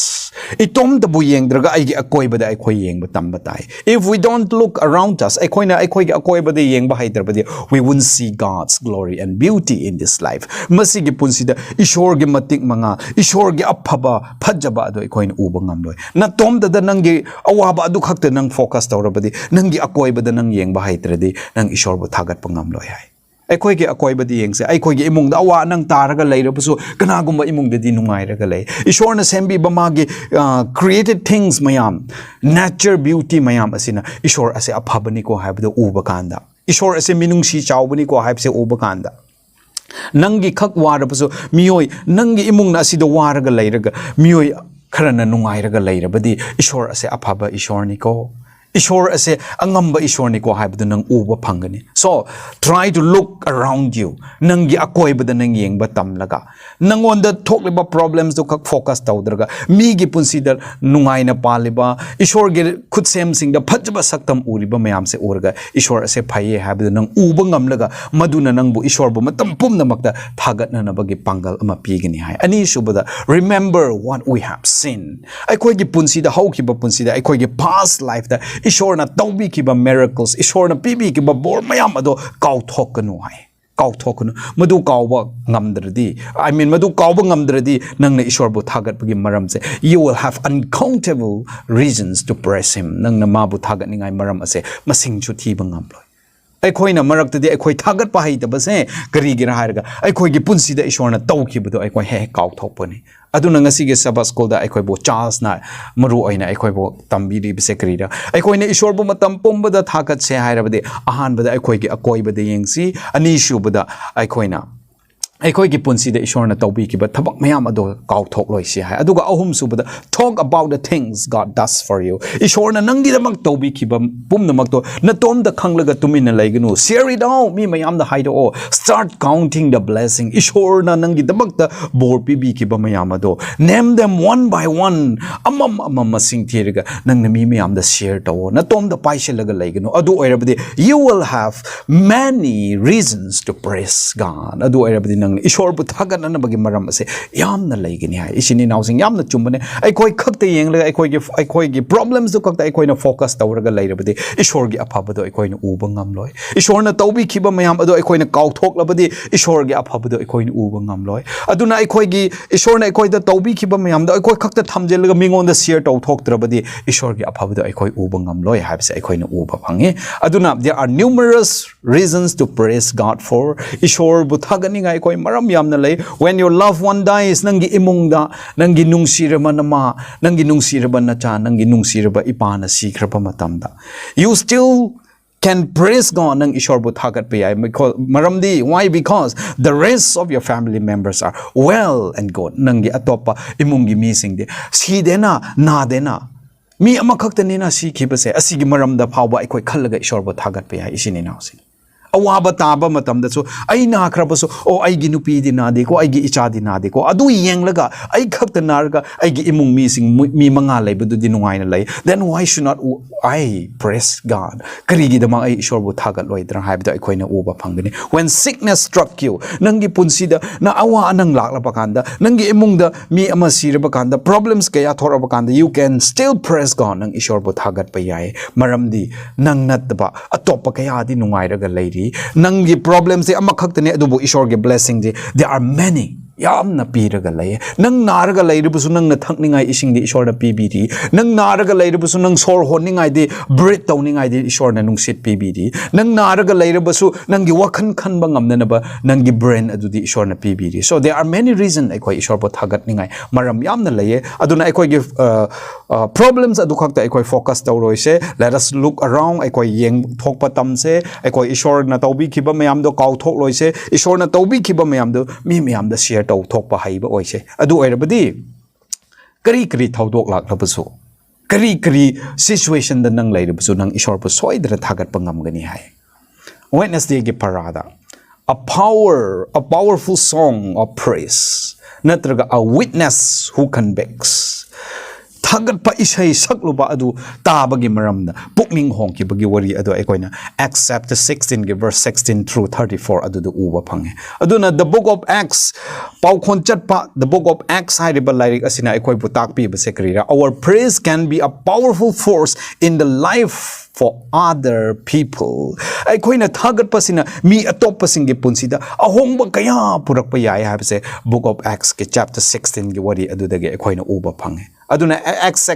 ꯏꯇꯣꯝꯇꯕꯨ ꯌꯦꯡꯗ꯭ꯔꯒ ꯑꯩꯒꯤ ꯑꯀꯣꯏꯕꯗ ꯑꯩꯈꯣꯏ ꯌꯦꯡꯕ ꯇꯝꯕ ꯇꯥꯏ꯫ If we don't look around us, ꯑꯩꯈꯣꯏꯅ ꯑꯩꯈꯣꯏꯒꯤ ꯑꯀꯣꯏꯕꯗ ꯌꯦꯡꯕ ꯍꯩꯇ꯭ꯔꯕꯗꯤ, we won't see God's glory and beauty in this life꯫ ꯃꯁꯤꯒꯤ ꯄꯨꯟꯁꯤꯗ ꯏꯁꯣꯔꯒꯤ ꯃꯇꯤꯛ ꯃꯉꯥ, ꯏꯁꯣꯔꯒꯤ ꯑꯐꯕ ꯐꯖꯕ ꯑꯗꯨ ꯑꯩꯈꯣꯏꯅ ꯎꯕ ꯉꯝꯂꯣꯏ꯫ ꯅꯇꯣꯝꯇꯗ ꯅꯪꯒꯤ ꯑꯋꯥꯕ ꯑꯗꯨ ꯈꯛꯇ ꯅꯪ focus ꯇꯧꯔꯕꯗꯤ, ꯅꯪꯒꯤ ꯑꯀꯣꯏꯕꯗ ꯅꯪ ꯌꯦꯡꯕ ꯍꯩꯇ꯭ꯔꯗꯤ, ꯅꯪ ꯏꯁꯣꯔꯕꯨ ꯊꯥꯒꯠꯄ ꯉꯝꯂꯣꯏ ꯍꯥꯏ꯫ ꯑꯩꯈꯣꯏꯒꯤ ꯑꯀꯣꯏꯕꯗ ꯌꯦꯡꯁꯦ꯫ ꯑꯩꯈꯣꯏꯒꯤ ꯏꯃꯨꯡꯗ ꯑꯋꯥ ꯑꯅꯪ ꯇꯥꯔꯒ ꯂꯩꯔꯕꯁꯨ, ꯀꯅꯥꯒꯨꯝꯕ ꯏꯃꯨꯡꯗꯗꯤ ꯅꯨꯡꯉꯥꯏꯔꯒ ꯂꯩ꯫ ꯏꯁꯣꯔꯅ ꯁꯦꯝꯕꯤꯕ ꯃꯥꯒꯤ, ꯑ, created things ꯃꯌꯥꯝ, nature beauty ꯃꯌꯥꯝ ꯑꯁꯤꯅ ꯏꯁꯣꯔ ꯑꯁꯦ ꯑꯐꯕꯅꯤꯀꯣ ꯍꯥꯏꯕꯗꯨ ꯎꯕ ꯀꯥꯟꯗ, ꯏꯁꯣꯔ ꯑꯁꯦ ꯃꯤꯅꯨꯡꯁꯤ ꯆꯥꯎꯕꯅꯤꯀꯣ ꯍꯥꯏꯕꯁꯦ ꯎꯕ ꯀꯥꯟꯗ, ꯅꯪꯒꯤ ꯈꯛ ꯋꯥꯔꯕꯁꯨ, ꯃꯤꯑꯣꯏ, ꯅꯪꯒꯤ ꯏꯃꯨꯡꯅ ꯑꯁꯤꯗ ꯋꯥꯔꯒ ꯂꯩꯔꯒ, ꯃꯤꯑꯣꯏ ꯈꯔꯅ ꯅꯨꯡꯉꯥꯏꯔꯒ ꯂꯩꯔꯕꯗꯤ ꯏꯁꯣꯔ ꯑꯁꯦ ꯑꯐꯕ ꯏꯁꯣꯔꯅꯤꯀꯣ, ꯏꯁꯣꯔ ꯑꯁꯦ ꯑꯉꯝꯕ ꯏꯁꯣꯔꯅꯤꯀꯣ ꯍꯥꯏꯕꯗꯨ ꯅꯪ ꯎꯕ ꯐꯪꯒꯅꯤ꯫ So try to look around you. ꯅꯪꯒꯤ ꯑꯀꯣꯏꯕꯗ ꯅꯪ ꯌꯦꯡꯕ ꯇꯝꯂꯒ, ꯅꯪꯉꯣꯟꯗ ꯊꯣꯛꯂꯤꯕ problemsꯇꯨ ꯈꯛ focus ꯇꯧꯗ꯭ꯔꯒ, ꯃꯤꯒꯤ ꯄꯨꯟꯁꯤꯗ ꯅꯨꯡꯉꯥꯏꯅ ꯄꯥꯜꯂꯤꯕ, ꯏꯁꯣꯔꯒꯤ ꯈꯨꯠꯁꯦꯝꯁꯤꯡꯗ ꯐꯖꯕ ꯁꯛꯇꯝ ꯎꯔꯤꯕ ꯃꯌꯥꯝꯁꯦ ꯎꯔꯒ, ꯏꯁꯣꯔ ꯑꯁꯦ ꯐꯩꯌꯦ ꯍꯥꯏꯕꯗꯨ ꯅꯪ ꯎꯕ ꯉꯝꯂꯒ, ꯃꯗꯨꯅ ꯅꯪꯕꯨ ꯏꯁꯣꯔꯕꯨ ꯃꯇꯝ ꯄꯨꯝꯅꯃꯛꯇ ꯊꯥꯒꯠꯅꯅꯕꯒꯤ ꯄꯥꯡꯒꯜ ꯑꯃ ꯄꯤꯒꯅꯤ ꯍꯥꯏ꯫ ꯑꯅꯤꯁꯨꯕꯗ, remember what we have seen. ꯑꯩꯈꯣꯏꯒꯤ ꯄꯨꯟꯁꯤꯗ, ꯍꯧꯈꯤꯕ ꯄꯨꯟꯁꯤꯗ, ꯑꯩꯈꯣꯏꯒꯤ past lifeꯇ ꯏꯁꯣꯔꯅ ꯇꯧꯕꯤꯈꯤꯕ miracles, ꯏꯁꯣꯔꯅ ꯄꯤꯕꯤꯈꯤꯕ ꯕꯣꯔ ꯃꯌꯥꯝ ꯑꯗꯣ ꯀꯥꯎꯊꯣꯛꯀꯅꯨ ꯍꯥꯏ꯫ ꯀꯥꯎꯊꯣꯛꯀꯅꯨ꯫ ꯃꯗꯨ ꯀꯥꯎꯕ ꯉꯝꯗ꯭ꯔꯗꯤ, I mean, ꯃꯗꯨ ꯀꯥꯎꯕ ꯉꯝꯗ꯭ꯔꯗꯤ, ꯅꯪꯅ ꯏꯁꯣꯔꯕꯨ ꯊꯥꯒꯠꯄꯒꯤ ꯃꯔꯝꯁꯦ, you will have uncountable reasons to praise him. ꯅꯪꯅ ꯃꯥꯕꯨ ꯊꯥꯒꯠꯅꯤꯡꯉꯥꯏ ꯃꯔꯝ ꯑꯁꯦ ꯃꯁꯤꯡꯁꯨ ꯊꯤꯕ ꯉꯝꯂꯣꯏ꯫ ꯑꯩꯈꯣꯏꯅ ꯃꯔꯛꯇꯗꯤ ꯑꯩꯈꯣꯏ ꯊꯥꯒꯠꯄ ꯍꯩꯇꯕꯁꯦ ꯀꯔꯤꯒꯤꯔ ꯍꯥꯏꯔꯒ, ꯑꯩꯈꯣꯏꯒꯤ ꯄꯨꯟꯁꯤꯗ ꯏꯁꯣꯔꯅ ꯇꯧꯈꯤꯕꯗꯣ ꯑꯩꯈꯣꯏ ꯍꯦꯛ ꯍꯦꯛ ꯀꯥꯎꯊꯣꯛꯄꯅꯤ꯫ ꯑꯗꯨꯅ ꯉꯁꯤꯒꯤ Sabbath Schoolꯗ ꯑꯩꯈꯣꯏꯕꯨ Charlesꯅ ꯃꯔꯨ ꯑꯣꯏꯅ ꯑꯩꯈꯣꯏꯕꯨ ꯇꯝꯕꯤꯔꯤꯕꯁꯦ ꯀꯔꯤꯔ? ꯑꯩꯈꯣꯏꯅ ꯏꯁꯣꯔꯕꯨ ꯃꯇꯝ ꯄꯨꯝꯕꯗ ꯊꯥꯒꯠꯁꯦ ꯍꯥꯏꯔꯕꯗꯤ, ꯑꯍꯥꯟꯕꯗ ꯑꯩꯈꯣꯏꯒꯤ ꯑꯀꯣꯏꯕꯗ ꯌꯦꯡꯁꯤ, ꯑꯅꯤꯁꯨꯕꯗ ꯑꯩꯈꯣꯏꯅ ꯑꯩꯈꯣꯏꯒꯤ ꯄꯨꯟꯁꯤꯗ ꯏꯁꯣꯔꯅ ꯇꯧꯕꯤꯈꯤꯕ ꯊꯕꯛ ꯃꯌꯥꯝ ꯑꯗꯣ ꯀꯥꯎꯊꯣꯛꯂꯣꯏꯁꯤ ꯍꯥꯏ꯫ ꯑꯗꯨꯒ ꯑꯍꯨꯝꯁꯨꯕꯗ, talk about the things God does for you. ꯏꯁꯣꯔꯅ ꯅꯪꯒꯤꯗꯃꯛ ꯇꯧꯕꯤꯈꯤꯕ ꯄꯨꯝꯅꯃꯛꯇꯣ ꯅꯇꯣꯝꯗ ꯈꯪꯂꯒ ꯇꯨꯃꯤꯟꯅ ꯂꯩꯒꯅꯨ꯫ Share it out. ꯃꯤ ꯃꯌꯥꯝꯗ ꯍꯥꯏꯗꯣꯛꯑꯣ꯫ Start counting the blessing. ꯏꯁꯣꯔꯅ ꯅꯪꯒꯤꯗꯃꯛꯇ ꯕꯣꯔ ꯄꯤꯕꯤꯈꯤꯕ ꯃꯌꯥꯝ ꯑꯗꯣ, name them one by one. ꯑꯃꯝ ꯑꯃꯝ ꯃꯁꯤꯡ ꯊꯤꯔꯒ ꯅꯪꯅ ꯃꯤ ꯃꯌꯥꯝꯗ share ꯇꯧꯑꯣ꯫ ꯅꯇꯣꯝꯗ ꯄꯥꯏꯁꯤꯜꯂꯒ ꯂꯩꯒꯅꯨ꯫ ꯑꯗꯨ ꯑꯣꯏꯔꯕꯗꯤ, you will have many reasons to praise God. ꯑꯗꯨ ꯑꯣꯏꯔꯕꯗꯤ ꯅꯪꯅ ꯏꯁꯣꯔꯕꯨ ꯊꯥꯒꯠꯅꯅꯕꯒꯤ ꯃꯔꯝ ꯑꯁꯦ ꯌꯥꯝꯅ ꯂꯩꯒꯅꯤ ꯍꯥꯏ꯫ ꯏꯆꯤꯟ ꯏꯅꯥꯎꯁꯤꯡ, ꯌꯥꯝꯅ ꯆꯨꯝꯕꯅꯦ꯫ ꯑꯩꯈꯣꯏ ꯈꯛꯇ ꯌꯦꯡꯂꯒ, ꯑꯩꯈꯣꯏꯒꯤ, ꯑꯩꯈꯣꯏꯒꯤ problemsꯇꯨ ꯈꯛꯇ ꯑꯩꯈꯣꯏꯅ focus ꯇꯧꯔꯒ ꯂꯩꯔꯕꯗꯤ, ꯏꯁꯣꯔꯒꯤ ꯑꯐꯕꯗꯣ ꯑꯩꯈꯣꯏꯅ ꯎꯕ ꯉꯝꯂꯣꯏ꯫ ꯏꯁꯣꯔꯅ ꯇꯧꯕꯤꯈꯤꯕ ꯃꯌꯥꯝ ꯑꯗꯣ ꯑꯩꯈꯣꯏꯅ ꯀꯥꯎꯊꯣꯛꯂꯕꯗꯤ, ꯏꯁꯣꯔꯒꯤ ꯑꯐꯕꯗꯣ ꯑꯩꯈꯣꯏꯅ ꯎꯕ ꯉꯝꯂꯣꯏ꯫ ꯑꯗꯨꯅ ꯑꯩꯈꯣꯏꯒꯤ, ꯏꯁꯣꯔꯅ ꯑꯩꯈꯣꯏꯗ ꯇꯧꯕꯤꯈꯤꯕ ꯃꯌꯥꯝꯗꯣ ꯑꯩꯈꯣꯏ ꯈꯛꯇ ꯊꯝꯖꯤꯜꯂꯒ ꯃꯤꯉꯣꯟꯗ share ꯇꯧꯊꯣꯛꯇ꯭ꯔꯕꯗꯤ, ꯏꯁꯣꯔꯒꯤ ꯑꯐꯕꯗꯣ ꯑꯩꯈꯣꯏ ꯎꯕ ꯉꯝꯂꯣꯏ ꯍꯥꯏꯕꯁꯦ ꯑꯩꯈꯣꯏꯅ ꯎꯕ ꯐꯪꯉꯤ꯫ ꯑꯗꯨꯅ there are numerous reasons to praise God for. ꯏꯁꯣꯔꯕꯨ ꯊꯥꯒꯠꯅꯤꯡꯉꯥꯏ ꯑꯩꯈꯣꯏ ꯃꯔꯝ ꯌꯥꯝꯅ ꯂꯩ꯫ When your loved one dies, ꯅꯪꯒꯤ ꯏꯃꯨꯡꯗ ꯅꯪꯒꯤ ꯅꯨꯡꯁꯤꯔꯕ ꯅꯃꯥ, ꯅꯪꯒꯤ ꯅꯨꯡꯁꯤꯔꯕ ꯅꯆꯥ, ꯅꯪꯒꯤ ꯅꯨꯡꯁꯤꯔꯕ ꯏꯄꯥꯅ ꯁꯤꯈ꯭ꯔꯕ ꯃꯇꯝꯗ, you still can praise God, ꯅꯪ ꯏꯁꯣꯔꯕꯨ ꯊꯥꯒꯠꯄ ꯌꯥꯏ꯫ Because, ꯃꯔꯝꯗꯤ, why? Because the rest of your family members are well and good. ꯅꯪꯒꯤ ꯑꯇꯣꯞꯄ ꯏꯃꯨꯡꯒꯤ ꯃꯤꯁꯤꯡꯗꯤ ꯁꯤꯗꯦꯅ, ꯅꯥꯗꯦꯅ, ꯃꯤ ꯑꯃꯈꯛꯇꯅꯤꯅ ꯁꯤꯈꯤꯕꯁꯦ꯫ ꯑꯁꯤꯒꯤ ꯃꯔꯝꯗ ꯐꯥꯎꯕ ꯑꯩꯈꯣꯏ ꯈꯜꯂꯒ ꯏꯁꯣꯔꯕꯨ ꯊꯥꯒꯠꯄ ꯌꯥꯏ, ꯏꯆꯤꯟ ꯏꯅꯥꯎꯁꯤꯡ꯫ ꯑꯋꯥꯕ ꯇꯥꯕ ꯃꯇꯝꯗꯁꯨ, ꯑꯩ ꯅꯥꯈ꯭ꯔꯕꯁꯨ, "ꯑꯣ, ꯑꯩꯒꯤ ꯅꯨꯄꯤꯗꯤ ꯅꯥꯗꯦꯀꯣ, ꯑꯩꯒꯤ ꯏꯆꯥꯗꯤ ꯅꯥꯗꯦꯀꯣ", ꯑꯗꯨ ꯌꯦꯡꯂꯒ ꯑꯩ ꯈꯛꯇ ꯅꯥꯔꯒ ꯑꯩꯒꯤ ꯏꯃꯨꯡ ꯃꯤꯁꯤꯡ, ꯃꯤ, ꯃꯤ ꯃꯉꯥ ꯂꯩꯕꯗꯨꯗꯤ ꯅꯨꯡꯉꯥꯏꯅ ꯂꯩ, then why should not I praise God? ꯀꯔꯤꯒꯤꯗꯃꯛ ꯑꯩ ꯏꯁꯣꯔꯕꯨ ꯊꯥꯒꯠꯂꯣꯏꯗ꯭ꯔꯥ ꯍꯥꯏꯕꯗꯣ ꯑꯩꯈꯣꯏꯅ ꯎꯕ ꯐꯪꯒꯅꯤ꯫ When sickness struck you, ꯅꯪꯒꯤ ꯄꯨꯟꯁꯤꯗ ꯅ ꯑꯋꯥ ꯑꯅꯪ ꯂꯥꯛꯂꯕ ꯀꯥꯟꯗ, ꯅꯪꯒꯤ ꯏꯃꯨꯡꯗ ꯃꯤ ꯑꯃ ꯁꯤꯔꯕ ꯀꯥꯟꯗ, problems ꯀꯌꯥ ꯊꯣꯔꯛꯑꯕ ꯀꯥꯟꯗ, you can still praise God. ꯅꯪ ꯏꯁꯣꯔꯕꯨ ꯊꯥꯒꯠꯄ ꯌꯥꯏ꯫ ꯃꯔꯝꯗꯤ ꯅꯪ ꯅꯠꯇꯕ ꯑꯇꯣꯞꯄ ꯀꯌꯥꯗꯤ ꯅꯨꯡꯉꯥꯏꯔꯒ ꯂꯩꯔꯤ꯫ ꯅꯪꯒꯤ problemꯁꯦ ꯑꯃꯈꯛꯇꯅꯦ, ꯑꯗꯨꯕꯨ ꯏꯁꯣꯔꯒꯤ blessingꯗꯤ, there are many, ꯌꯥꯝꯅ ꯄꯤꯔꯒ ꯂꯩ꯫ ꯅꯪ ꯅꯥꯔꯒ ꯂꯩꯔꯕꯁꯨ, ꯅꯪꯅ ꯊꯛꯅꯤꯡꯉꯥꯏ ꯏꯁꯤꯡꯗꯤ ꯏꯁꯣꯔꯅ ꯄꯤꯕꯤꯔꯤ꯫ ꯅꯪ ꯅꯥꯔꯒ ꯂꯩꯔꯕꯁꯨ, ꯅꯪ ꯁꯣꯔ ꯍꯣꯟꯅꯤꯡꯉꯥꯏꯗꯤ, breathe ꯇꯧꯅꯤꯡꯉꯥꯏꯗꯤ ꯏꯁꯣꯔꯅ ꯅꯨꯡꯁꯤꯠ ꯄꯤꯕꯤꯔꯤ꯫ ꯅꯪ ꯅꯥꯔꯒ ꯂꯩꯔꯕꯁꯨ, ꯅꯪꯒꯤ ꯋꯥꯈꯜ ꯈꯟꯕ ꯉꯝꯅꯅꯕ ꯅꯪꯒꯤ brain ꯑꯗꯨꯗꯤ ꯏꯁꯣꯔꯅ ꯄꯤꯕꯤꯔꯤ꯫ So there are many reason ꯑꯩꯈꯣꯏ ꯏꯁꯣꯔꯕꯨ ꯊꯥꯒꯠꯅꯤꯡꯉꯥꯏ ꯃꯔꯝ ꯌꯥꯝꯅ ꯂꯩꯌꯦ꯫ ꯑꯗꯨꯅ ꯑꯩꯈꯣꯏꯒꯤ, ꯑ, ꯑ, problems ꯑꯗꯨ ꯈꯛꯇ ꯑꯩꯈꯣꯏ focus ꯇꯧꯔꯣꯏꯁꯦ꯫ Let us look around. ꯑꯩꯈꯣꯏ ꯌꯦꯡꯊꯣꯛꯄ ꯇꯝꯁꯦ꯫ ꯑꯩꯈꯣꯏ ꯏꯁꯣꯔꯅ ꯇꯧꯕꯤꯈꯤꯕ ꯃꯌꯥꯝꯗꯣ ꯀꯥꯎꯊꯣꯛꯂꯣꯏꯁꯦ꯫ ꯏꯁꯣꯔꯅ ꯇꯧꯕꯤꯈꯤꯕ ꯃꯌꯥꯝꯗꯣ ꯃꯤ ꯃꯌꯥꯝꯗ share ꯇꯧꯊꯣꯛꯄ ꯍꯩꯕ ꯑꯣꯏꯁꯦ꯫ ꯑꯗꯨ ꯑꯣꯏꯔꯕꯗꯤ ꯀꯔꯤ ꯀꯔꯤ ꯊꯧꯗꯣꯛ ꯂꯥꯛꯂꯕꯁꯨ, ꯀꯔꯤ ꯀꯔꯤ situationꯗ ꯅꯪ ꯂꯩꯔꯕꯁꯨ, ꯅꯪ ꯏꯁꯣꯔꯕꯨ ꯁꯣꯏꯗꯅ ꯊꯥꯒꯠꯄ ꯉꯝꯒꯅꯤ ꯍꯥꯏ꯫ Wednesdayꯒꯤ ꯄꯔꯥꯗ, "A power, a powerful song of praise" ꯅꯠꯇ꯭ꯔꯒ "A witness who convicts", ꯊꯥꯒꯠꯄ ꯏꯁꯩ ꯁꯛꯂꯨꯕ ꯑꯗꯨ ꯇꯥꯕꯒꯤ ꯃꯔꯝꯗ ꯄꯨꯛꯅꯤꯡ ꯍꯣꯡꯈꯤꯕꯒꯤ ꯋꯥꯔꯤ ꯑꯗꯨ ꯑꯩꯈꯣꯏꯅ Acts chapter sixteenꯒꯤ verse sixteen through thirty-four ꯑꯗꯨꯗ ꯎꯕ ꯐꯪꯉꯦ꯫ ꯑꯗꯨꯅ the book of Acts, ꯄꯥꯎꯈꯣꯟ ꯆꯠꯄ, the book of Acts ꯍꯥꯏꯔꯤꯕ ꯂꯥꯏꯔꯤꯛ ꯑꯁꯤꯅ ꯑꯩꯈꯣꯏꯕꯨ ꯇꯥꯛꯄꯤꯕꯁꯦ ꯀꯔꯤꯔꯥ? Our praise can be a powerful force in the life for other people. ꯑꯩꯈꯣꯏꯅ ꯊꯥꯒꯠꯄꯁꯤꯅ ꯃꯤ ꯑꯇꯣꯞꯄꯁꯤꯡꯒꯤ ꯄꯨꯟꯁꯤꯗ ꯑꯍꯣꯡꯕ ꯀꯌꯥ ꯄꯨꯔꯛꯄ ꯌꯥꯏ ꯍꯥꯏꯕꯁꯦ book of Actsꯀꯤ chapter sixteenꯒꯤ ꯋꯥꯔꯤ ꯑꯗꯨꯗꯒꯤ ꯑꯩꯈꯣꯏꯅ ꯎꯕ ꯐꯪꯉꯦ꯫ ꯑꯗꯨꯅ Acts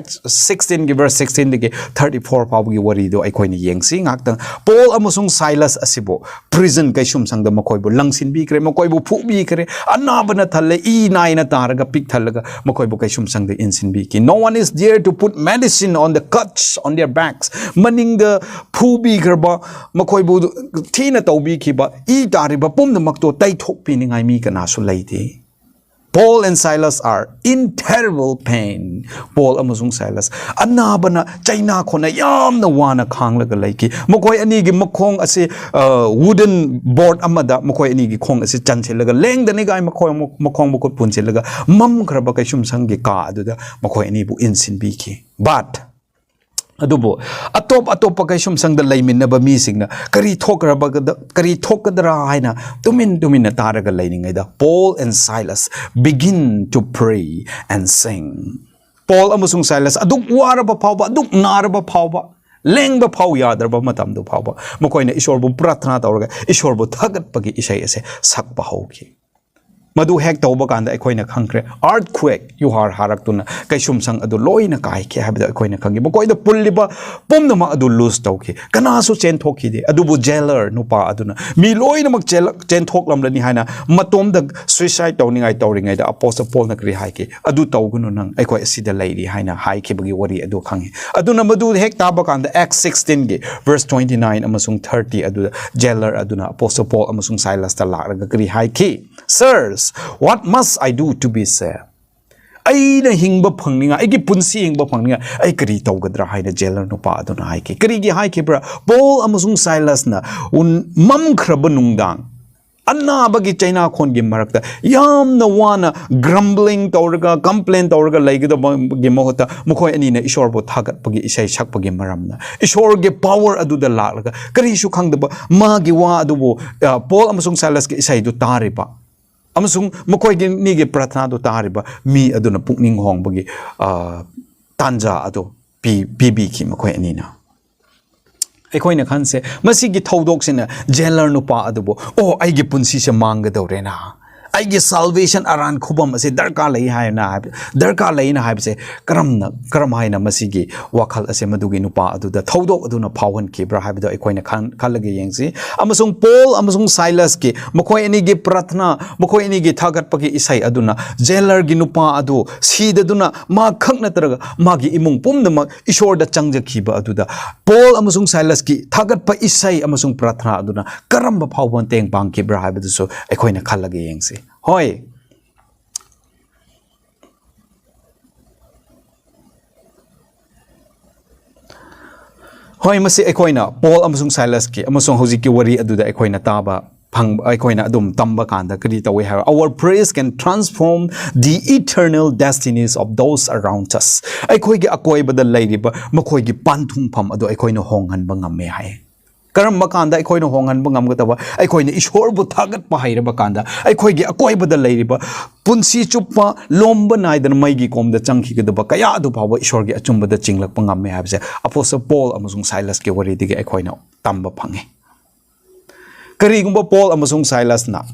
sixteenꯒꯤ verse sixteenꯗꯒꯤ thirty four ꯐꯥꯎꯕꯒꯤ ꯋꯥꯔꯤꯗꯣ ꯑꯩꯈꯣꯏꯅ ꯌꯦꯡꯁꯤ ꯉꯥꯏꯍꯥꯛꯇꯪ꯫ ꯄꯣꯜ ꯑꯃꯁꯨꯡ ꯁꯥꯏꯂꯁ ꯑꯁꯤꯕꯨ prison ꯀꯩꯁꯨꯝꯁꯪꯗ ꯃꯈꯣꯏꯕꯨ ꯂꯪꯁꯤꯟꯕꯤꯈ꯭ꯔꯦ, ꯃꯈꯣꯏꯕꯨ ꯐꯨꯕꯤꯈ꯭ꯔꯦ, ꯑꯅꯥꯕꯅ ꯊꯜꯂꯦ, ꯏ ꯅꯥꯏꯅ ꯇꯥꯔꯒ ꯄꯤꯛ ꯊꯜꯂꯒ ꯃꯈꯣꯏꯕꯨ ꯀꯩꯁꯨꯝꯁꯪꯗ ꯏꯟꯁꯤꯟꯕꯤꯈꯤ꯫ No one is there to put medicine on the cuts on their backs. ꯃꯅꯤꯡꯗ ꯐꯨꯕꯤꯈ꯭ꯔꯕ, ꯃꯈꯣꯏꯕꯨ ꯊꯤꯅ ꯇꯧꯕꯤꯈꯤꯕ, ꯏ ꯇꯥꯔꯤꯕ ꯄꯨꯝꯅꯃꯛꯇꯣ ꯇꯩꯊꯣꯛꯄꯤꯅꯤꯡꯉꯥꯏ ꯃꯤ ꯀꯅꯥꯁꯨ ꯂꯩꯇꯦ꯫ Paul and Silas are in terrible pain. Paul ꯑꯃꯁꯨꯡ ꯁꯥꯏꯂꯁ ꯑꯅꯥꯕꯅ ꯆꯩꯅꯥꯈꯣꯟꯅ ꯌꯥꯝꯅ ꯋꯥꯅ ꯈꯥꯡꯂꯒ ꯂꯩꯈꯤ꯫ ꯃꯈꯣꯏ ꯑꯅꯤꯒꯤ ꯃꯈꯣꯡ ꯑꯁꯤ wooden board ꯑꯃꯗ ꯃꯈꯣꯏ ꯑꯅꯤꯒꯤ ꯈꯣꯡ ꯑꯁꯤ ꯆꯟꯁꯤꯜꯂꯒ ꯂꯦꯡꯗꯅꯤꯡꯉꯥꯏ ꯃꯈꯣꯏ ꯃꯈꯣꯡ ꯃꯈꯨꯠ ꯄꯨꯟꯁꯤꯜꯂꯒ ꯃꯝꯈ꯭ꯔꯕ ꯀꯩꯁꯨꯝꯁꯪꯒꯤ ꯀꯥ ꯑꯗꯨꯗ ꯃꯈꯣꯏ ꯑꯅꯤꯕꯨ ꯏꯟꯁꯤꯟꯕꯤꯈꯤ꯫ But ꯑꯗꯨꯕꯨ ꯑꯇꯣꯞ ꯑꯇꯣꯞꯄ ꯀꯩꯁꯨꯝꯁꯪꯗ ꯂꯩꯃꯤꯟꯅꯕ ꯃꯤꯁꯤꯡꯅ ꯀꯔꯤ ꯊꯣꯛꯈ꯭ꯔꯕꯒꯗ ꯀꯔꯤ ꯊꯣꯛꯀꯗ꯭ꯔꯥ ꯍꯥꯏꯅ ꯇꯨꯃꯤꯟ ꯇꯨꯃꯤꯟꯅ ꯇꯥꯔꯒ ꯂꯩꯔꯤꯉꯩꯗ Paul and Silas begin to pray and sing. Paul ꯑꯃꯁꯨꯡ ꯁꯥꯏꯂꯁ ꯑꯗꯨꯛ ꯋꯥꯔꯕ ꯐꯥꯎꯕ, ꯑꯗꯨꯛ ꯅꯥꯔꯕ ꯐꯥꯎꯕ, ꯂꯦꯡꯕ ꯐꯥꯎ ꯌꯥꯗ꯭ꯔꯕ ꯃꯇꯝꯗꯨ ꯐꯥꯎꯕ ꯃꯈꯣꯏꯅ ꯏꯁꯣꯔꯕꯨ ꯄ꯭ꯔꯥꯊꯅꯥ ꯇꯧꯔꯒ ꯏꯁꯣꯔꯕꯨ ꯊꯥꯒꯠꯄꯒꯤ ꯏꯁꯩ ꯑꯁꯦ ꯁꯛꯄ ꯍꯧꯈꯤ꯫ ꯃꯗꯨ ꯍꯦꯛ ꯇꯧꯕ ꯀꯥꯟꯗ ꯑꯩꯈꯣꯏꯅ ꯈꯪꯈ꯭ꯔꯦ, earthquake, ꯌꯨꯍꯥꯔ ꯍꯥꯔꯛꯇꯨꯅ ꯀꯩꯁꯨꯝꯁꯪ ꯑꯗꯨ ꯂꯣꯏꯅ ꯀꯥꯏꯈꯤ ꯍꯥꯏꯕꯗꯨ ꯑꯩꯈꯣꯏꯅ ꯈꯪꯈꯤ꯫ ꯃꯈꯣꯏꯗ ꯄꯨꯜꯂꯤꯕ ꯄꯨꯝꯅꯃꯛ ꯑꯗꯨ lose ꯇꯧꯈꯤ꯫ ꯀꯅꯥꯁꯨ ꯆꯦꯟꯊꯣꯛꯈꯤꯗꯦ꯫ ꯑꯗꯨꯕꯨ jailer ꯅꯨꯄꯥ ꯑꯗꯨꯅ ꯃꯤ ꯂꯣꯏꯅꯃꯛ ꯆꯦꯜꯂꯛ-, ꯆꯦꯟꯊꯣꯛꯂꯝꯂꯅꯤ ꯍꯥꯏꯅ ꯃꯇꯣꯝꯗ suicide ꯇꯧꯅꯤꯡꯉꯥꯏ ꯇꯧꯔꯤꯉꯩꯗ ꯑꯄꯣꯁꯇꯜ ꯄꯣꯜꯅ ꯀꯔꯤ ꯍꯥꯏꯈꯤ? "ꯑꯗꯨ ꯇꯧꯒꯅꯨ, ꯅꯪ ꯑꯩꯈꯣꯏ ꯑꯁꯤꯗ ꯂꯩꯔꯤ" ꯍꯥꯏꯅ ꯍꯥꯏꯈꯤꯕꯒꯤ ꯋꯥꯔꯤ ꯑꯗꯨ ꯈꯪꯉꯤ꯫ ꯑꯗꯨꯅ ꯃꯗꯨ ꯍꯦꯛ ꯇꯥꯕ ꯀꯥꯟꯗ Acts sixteenꯒꯤ verse twenty nine ꯑꯃꯁꯨꯡ thirty ꯑꯗꯨꯗ jailer ꯑꯗꯨꯅ ꯑꯄꯣꯁꯇꯜ ꯄꯣꯜ ꯑꯃꯁꯨꯡ ꯁꯥꯏꯂꯁꯇ ꯂꯥꯛꯂꯒ ꯀꯔꯤ ꯍꯥꯏꯈꯤ? "Sirs, what must I do to be saved?" ꯑꯩꯅ ꯍꯤꯡꯕ ꯐꯪꯅꯤꯡꯉꯥꯏ, ꯑꯩꯒꯤ ꯄꯨꯟꯁꯤ ꯍꯤꯡꯕ ꯐꯪꯅꯤꯡꯉꯥꯏ ꯑꯩ ꯀꯔꯤ ꯇꯧꯒꯗ꯭ꯔꯥ ꯍꯥꯏꯅ jailer ꯅꯨꯄꯥ ꯑꯗꯨꯅ ꯍꯥꯏꯈꯤ꯫ ꯀꯔꯤꯒꯤ ꯍꯥꯏꯈꯤꯕ꯭ꯔꯥ? ꯄꯣꯜ ꯑꯃꯁꯨꯡ ꯁꯥꯏꯂꯁꯅ ꯎꯟ-, ꯃꯝꯈ꯭ꯔꯕ ꯅꯨꯡꯗꯥꯡ, ꯑꯅꯥꯕꯒꯤ ꯆꯩꯅꯥꯈꯣꯟꯒꯤ ꯃꯔꯛꯇ ꯌꯥꯝꯅ ꯋꯥꯅ grumbling ꯇꯧꯔꯒ, complain ꯇꯧꯔꯒ ꯂꯩꯒꯗꯕꯒꯤ ꯃꯍꯨꯠꯇ ꯃꯈꯣꯏ ꯑꯅꯤꯅ ꯏꯁꯣꯔꯕꯨ ꯊꯥꯒꯠꯄꯒꯤ ꯏꯁꯩ ꯁꯛꯄꯒꯤ ꯃꯔꯝꯅ ꯏꯁꯣꯔꯒꯤ power ꯑꯗꯨꯗ ꯂꯥꯛꯂꯒ ꯀꯔꯤꯁꯨ ꯈꯪꯗꯕ ꯃꯥꯒꯤ ꯋꯥ ꯑꯗꯨꯕꯨ, ꯑ, ꯄꯣꯜ ꯑꯃꯁꯨꯡ ꯁꯥꯏꯂꯁꯀꯤ ꯏꯁꯩꯗꯨ ꯇꯥꯔꯤꯕ ꯑꯃꯁꯨꯡ ꯃꯈꯣꯏꯒꯤ ꯑꯅꯤꯒꯤ ꯄ꯭ꯔꯊꯅꯥꯗꯨ ꯇꯥꯔꯤꯕ ꯃꯤ ꯑꯗꯨꯅ ꯄꯨꯛꯅꯤꯡ ꯍꯣꯡꯕꯒꯤ, ꯑ, ꯇꯥꯟꯖꯥ ꯑꯗꯨ ꯄꯤ-, ꯄꯤꯕꯤꯈꯤ ꯃꯈꯣꯏ ꯑꯅꯤꯅ꯫ ꯑꯩꯈꯣꯏꯅ ꯈꯟꯁꯦ, ꯃꯁꯤꯒꯤ ꯊꯧꯗꯣꯛꯁꯤꯅ jailer ꯅꯨꯄꯥ ꯑꯗꯨꯕꯨ, "ꯑꯣ, ꯑꯩꯒꯤ ꯄꯨꯟꯁꯤꯁꯦ ꯃꯥꯡꯒꯗꯧꯔꯦꯅ, ꯑꯩꯒꯤ salvation ꯑꯔꯥꯟ ꯈꯨꯕꯝ ꯑꯁꯦ ꯗꯔꯀꯥꯔ ꯂꯩ ꯍꯥꯏꯅ ꯍꯥꯏꯕ, ꯗꯔꯀꯥꯔ ꯂꯩꯅ ꯍꯥꯏꯕꯁꯦ ꯀꯔꯝꯅ, ꯀꯔꯝ ꯍꯥꯏꯅ ꯃꯁꯤꯒꯤ ꯋꯥꯈꯜ ꯑꯁꯦ ꯃꯗꯨꯒꯤ ꯅꯨꯄꯥ ꯑꯗꯨꯗ ꯊꯧꯗꯣꯛ ꯑꯗꯨꯅ ꯐꯥꯎꯍꯟꯈꯤꯕ꯭ꯔꯥ ꯍꯥꯏꯕꯗꯣ ꯑꯩꯈꯣꯏꯅ ꯈꯟ-, ꯈꯜꯂꯒ ꯌꯦꯡꯁꯤ꯫ ꯑꯃꯁꯨꯡ ꯄꯣꯜ ꯑꯃꯁꯨꯡ ꯁꯥꯏꯂꯁꯀꯤ ꯃꯈꯣꯏ ꯑꯅꯤꯒꯤ ꯄ꯭ꯔꯥꯊꯅꯥ, ꯃꯈꯣꯏ ꯑꯅꯤꯒꯤ ꯊꯥꯒꯠꯄꯒꯤ ꯏꯁꯩ ꯑꯗꯨꯅ ꯖꯦꯂꯔꯒꯤ ꯅꯨꯄꯥ ꯑꯗꯨ ꯁꯤꯗꯗꯨꯅ ꯃꯥ ꯈꯛ ꯅꯠꯇ꯭ꯔꯒ ꯃꯥꯒꯤ ꯏꯃꯨꯡ ꯄꯨꯝꯅꯃꯛ ꯏꯁꯣꯔꯗ ꯆꯪꯖꯈꯤꯕ ꯑꯗꯨꯗ ꯄꯣꯜ ꯑꯃꯁꯨꯡ ꯁꯥꯏꯂꯁꯀꯤ ꯊꯥꯒꯠꯄ ꯏꯁꯩ ꯑꯃꯁꯨꯡ ꯄ꯭ꯔꯥꯊꯅꯥ ꯑꯗꯨꯅ ꯀꯔꯝꯕ ꯐꯥꯎꯕ ꯃꯇꯦꯡ ꯄꯥꯡꯈꯤꯕ꯭ꯔꯥ ꯍꯥꯏꯕꯗꯨꯁꯨ ꯑꯩꯈꯣꯏꯅ ꯈꯜꯂꯒ ꯌꯦꯡꯁꯤ꯫ ꯍꯣꯏ꯫ ꯍꯣꯏ, ꯃꯁꯤ ꯑꯩꯈꯣꯏꯅ ꯄꯣꯜ ꯑꯃꯁꯨꯡ ꯁꯥꯏꯂꯁꯀꯤ ꯑꯃꯁꯨꯡ ꯍꯧꯖꯤꯛꯀꯤ ꯋꯥꯔꯤ ꯑꯗꯨꯗ ꯑꯩꯈꯣꯏꯅ ꯇꯥꯕ ꯐꯪ-, ꯑꯩꯈꯣꯏꯅ ꯑꯗꯨꯝ ꯇꯝꯕ ꯀꯥꯟꯗ ꯀꯔꯤ ꯇꯧꯏ ꯍꯥꯏꯕ? Our praise can transform the eternal destinies of those around us. ꯑꯩꯈꯣꯏꯒꯤ ꯑꯀꯣꯏꯕꯗ ꯂꯩꯔꯤꯕ ꯃꯈꯣꯏꯒꯤ ꯄꯥꯟꯊꯨꯡꯐꯝ ꯑꯗꯨ ꯑꯩꯈꯣꯏꯅ ꯍꯣꯡꯍꯟꯕ ꯉꯝꯃꯦ ꯍꯥꯏ꯫ ꯀꯔꯝꯕ ꯀꯥꯟꯗ ꯑꯩꯈꯣꯏꯅ ꯍꯣꯡꯍꯟꯕ ꯉꯝꯒꯗꯕ? ꯑꯩꯈꯣꯏꯅ ꯏꯁꯣꯔꯕꯨ ꯊꯥꯒꯠꯄ ꯍꯩꯔꯕ ꯀꯥꯟꯗ, ꯑꯩꯈꯣꯏꯒꯤ ꯑꯀꯣꯏꯕꯗ ꯂꯩꯔꯤꯕ ꯄꯨꯟꯁꯤ ꯆꯨꯞꯄ ꯂꯣꯝꯕ ꯅꯥꯏꯗꯅ ꯃꯩꯒꯤ ꯀꯣꯝꯗ ꯆꯪꯈꯤꯒꯗꯕ ꯀꯌꯥ ꯑꯗꯨ ꯐꯥꯎꯕ ꯏꯁꯣꯔꯒꯤ ꯑꯆꯨꯝꯕꯗ ꯆꯤꯡꯂꯛꯄ ꯉꯝꯃꯦ ꯍꯥꯏꯕꯁꯦ ꯑꯄꯣꯁꯇꯜ ꯄꯣꯜ ꯑꯃꯁꯨꯡ ꯁꯥꯏꯂꯁꯀꯤ ꯋꯥꯔꯤꯗꯒꯤ ꯑꯩꯈꯣꯏꯅ ꯇꯝꯕ ꯐꯪꯉꯤ꯫ ꯀꯔꯤꯒꯨꯝꯕ ꯄꯣꯜ ꯑꯃꯁꯨꯡ ꯁꯥꯏꯂꯁꯅ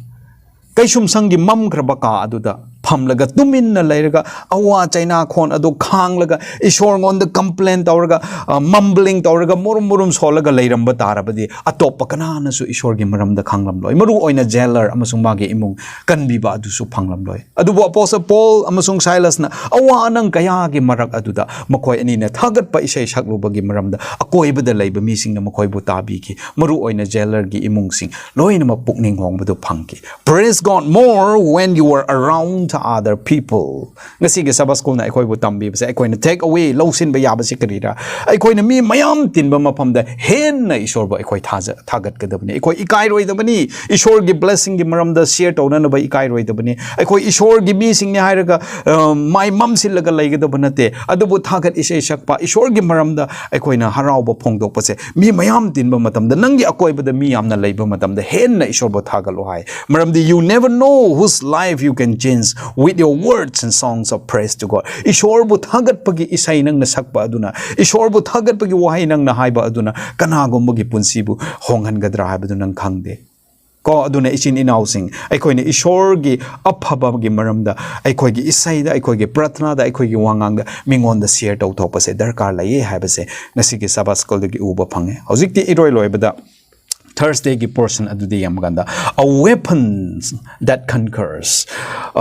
ꯀꯩꯁꯨꯝꯁꯪꯒꯤ ꯃꯝꯈ꯭ꯔꯕ ꯀꯥ ꯑꯗꯨꯗ ꯐꯝꯂꯒ ꯇꯨꯃꯤꯟꯅ ꯂꯩꯔꯒ ꯑꯋꯥ ꯆꯩꯅꯥꯈꯣꯟ ꯑꯗꯨ ꯈꯥꯡꯂꯒ ꯏꯁꯣꯔꯉꯣꯟꯗ complain ꯇꯧꯔꯒ, ꯑ, mumbling ꯇꯧꯔꯒ ꯃꯨꯔꯨꯝ ꯃꯨꯔꯨꯝ ꯁꯣꯜꯂꯒ ꯂꯩꯔꯝꯕ ꯇꯥꯔꯕꯗꯤ ꯑꯇꯣꯞꯄ ꯀꯅꯥꯅꯁꯨ ꯏꯁꯣꯔꯒꯤ ꯃꯔꯝꯗ ꯈꯪꯂꯝꯂꯣꯏ, ꯃꯔꯨ ꯑꯣꯏꯅ ꯖꯦꯂꯔ ꯑꯃꯁꯨꯡ ꯃꯥꯒꯤ ꯏꯃꯨꯡ ꯀꯟꯕꯤꯕ ꯑꯗꯨꯁꯨ ꯐꯪꯂꯝꯂꯣꯏ꯫ ꯑꯗꯨꯕꯨ ꯑꯄꯣꯁꯇꯜ ꯄꯣꯜ ꯑꯃꯁꯨꯡ ꯁꯥꯏꯂꯁꯅ ꯑꯋꯥ ꯑꯅꯪ ꯀꯌꯥꯒꯤ ꯃꯔꯛ ꯑꯗꯨꯗ ꯃꯈꯣꯏ ꯑꯅꯤꯅ ꯊꯥꯒꯠꯄ ꯏꯁꯩ ꯁꯛꯂꯨꯕꯒꯤ ꯃꯔꯝꯗ ꯑꯀꯣꯏꯕꯗ ꯂꯩꯕ ꯃꯤꯁꯤꯡꯅ ꯃꯈꯣꯏꯕꯨ ꯇꯥꯕꯤꯈꯤ꯫ ꯃꯔꯨ ꯑꯣꯏꯅ ꯖꯦꯂꯔꯒꯤ ꯏꯃꯨꯡꯁꯤꯡ ꯂꯣꯏꯅꯃꯛ ꯄꯨꯛꯅꯤꯡ ꯍꯣꯡꯕꯗꯨ ꯐꯪꯈꯤ꯫ Praise God more when you are around other people. ꯉꯁꯤꯒꯤ ꯁꯕꯥ ꯁ꯭ꯀꯨꯜꯅ ꯑꯩꯈꯣꯏꯕꯨ ꯇꯝꯕꯤꯕꯁꯦ, ꯑꯩꯈꯣꯏꯅ take away, ꯂꯧꯁꯤꯟꯕ ꯌꯥꯕꯁꯤ ꯀꯔꯤꯔꯥ? ꯑꯩꯈꯣꯏꯅ ꯃꯤ ꯃꯌꯥꯝ ꯇꯤꯟꯕ ꯃꯐꯝꯗ ꯍꯦꯟꯅ ꯏꯁꯣꯔꯕꯨ ꯑꯩꯈꯣꯏ ꯊꯥꯖ-, ꯊꯥꯒꯠꯀꯗꯕꯅꯤ꯫ ꯑꯩꯈꯣꯏ ꯏꯀꯥꯏꯔꯣꯏꯗꯕꯅꯤ꯫ ꯏꯁꯣꯔꯒꯤ blessingꯒꯤ ꯃꯔꯝꯗ share ꯇꯧꯅꯅꯕ ꯏꯀꯥꯏꯔꯣꯏꯗꯕꯅꯤ꯫ ꯑꯩꯈꯣꯏ ꯏꯁꯣꯔꯒꯤ ꯃꯤꯁꯤꯡꯅꯤ ꯍꯥꯏꯔꯒ, ꯑ, ꯃꯥꯏ ꯃꯝꯁꯤꯜꯂꯒ ꯂꯩꯒꯗꯕ ꯅꯠꯇꯦ꯫ ꯑꯗꯨꯕꯨ ꯊꯥꯒꯠ ꯏꯁꯩ ꯁꯛꯄ, ꯏꯁꯣꯔꯒꯤ ꯃꯔꯝꯗ ꯑꯩꯈꯣꯏꯅ ꯍꯔꯥꯎꯕ ꯐꯣꯡꯗꯣꯛꯄꯁꯦ ꯃꯤ ꯃꯌꯥꯝ ꯇꯤꯟꯕ ꯃꯇꯝꯗ, ꯅꯪꯒꯤ ꯑꯀꯣꯏꯕꯗ ꯃꯤ ꯌꯥꯝꯅ ꯂꯩꯕ ꯃꯇꯝꯗ ꯍꯦꯟꯅ ꯏꯁꯣꯔꯕꯨ ꯊꯥꯒꯠꯂꯣ ꯍꯥꯏ꯫ ꯃꯔꯝꯗꯤ you never know whose life you can change with your words and songs of praise to God. ꯏꯁꯣꯔꯕꯨ ꯊꯥꯒꯠꯄꯒꯤ ꯏꯁꯩ ꯅꯪꯅ ꯁꯛꯄ ꯑꯗꯨꯅ, ꯏꯁꯣꯔꯕꯨ ꯊꯥꯒꯠꯄꯒꯤ ꯋꯥꯍꯩ ꯅꯪꯅ ꯍꯥꯏꯕ ꯑꯗꯨꯅ ꯀꯅꯥꯒꯨꯝꯕꯒꯤ ꯄꯨꯟꯁꯤꯕꯨ ꯍꯣꯡꯍꯟꯒꯗ꯭ꯔꯥ ꯍꯥꯏꯕꯗꯨ ꯅꯪ ꯈꯪꯗꯦ꯫ ꯀꯣ, ꯑꯗꯨꯅ ꯏꯆꯤꯟ ꯏꯅꯥꯎꯁꯤꯡ, ꯑꯩꯈꯣꯏꯅ ꯏꯁꯣꯔꯒꯤ ꯑꯐꯕꯒꯤ ꯃꯔꯝꯗ ꯑꯩꯈꯣꯏꯒꯤ ꯏꯁꯩꯗ, ꯑꯩꯈꯣꯏꯒꯤ ꯄ꯭ꯔꯊꯅꯥꯗ, ꯑꯩꯈꯣꯏꯒꯤ ꯋꯥꯉꯥꯡꯗ ꯃꯤꯉꯣꯟꯗ ꯁꯤꯌꯔ ꯇꯧꯊꯣꯛꯄꯁꯦ ꯗꯔꯀꯥꯔ ꯂꯩꯌꯦ ꯍꯥꯏꯕꯁꯦ ꯉꯁꯤꯒꯤ ꯁꯕꯥ ꯁ꯭ꯀꯨꯜꯗꯒꯤ ꯎꯕ ꯐꯪꯉꯦ꯫ ꯍꯧꯖꯤꯛꯇꯤ ꯏꯔꯣꯏ ꯂꯣꯏꯕꯗ ꯊꯔꯁꯗꯦꯒꯤ ꯄꯣꯔꯁꯟ ꯑꯗꯨꯗꯤ ꯌꯦꯡꯕ ꯀꯥꯟꯗ, "A weapon that conquers",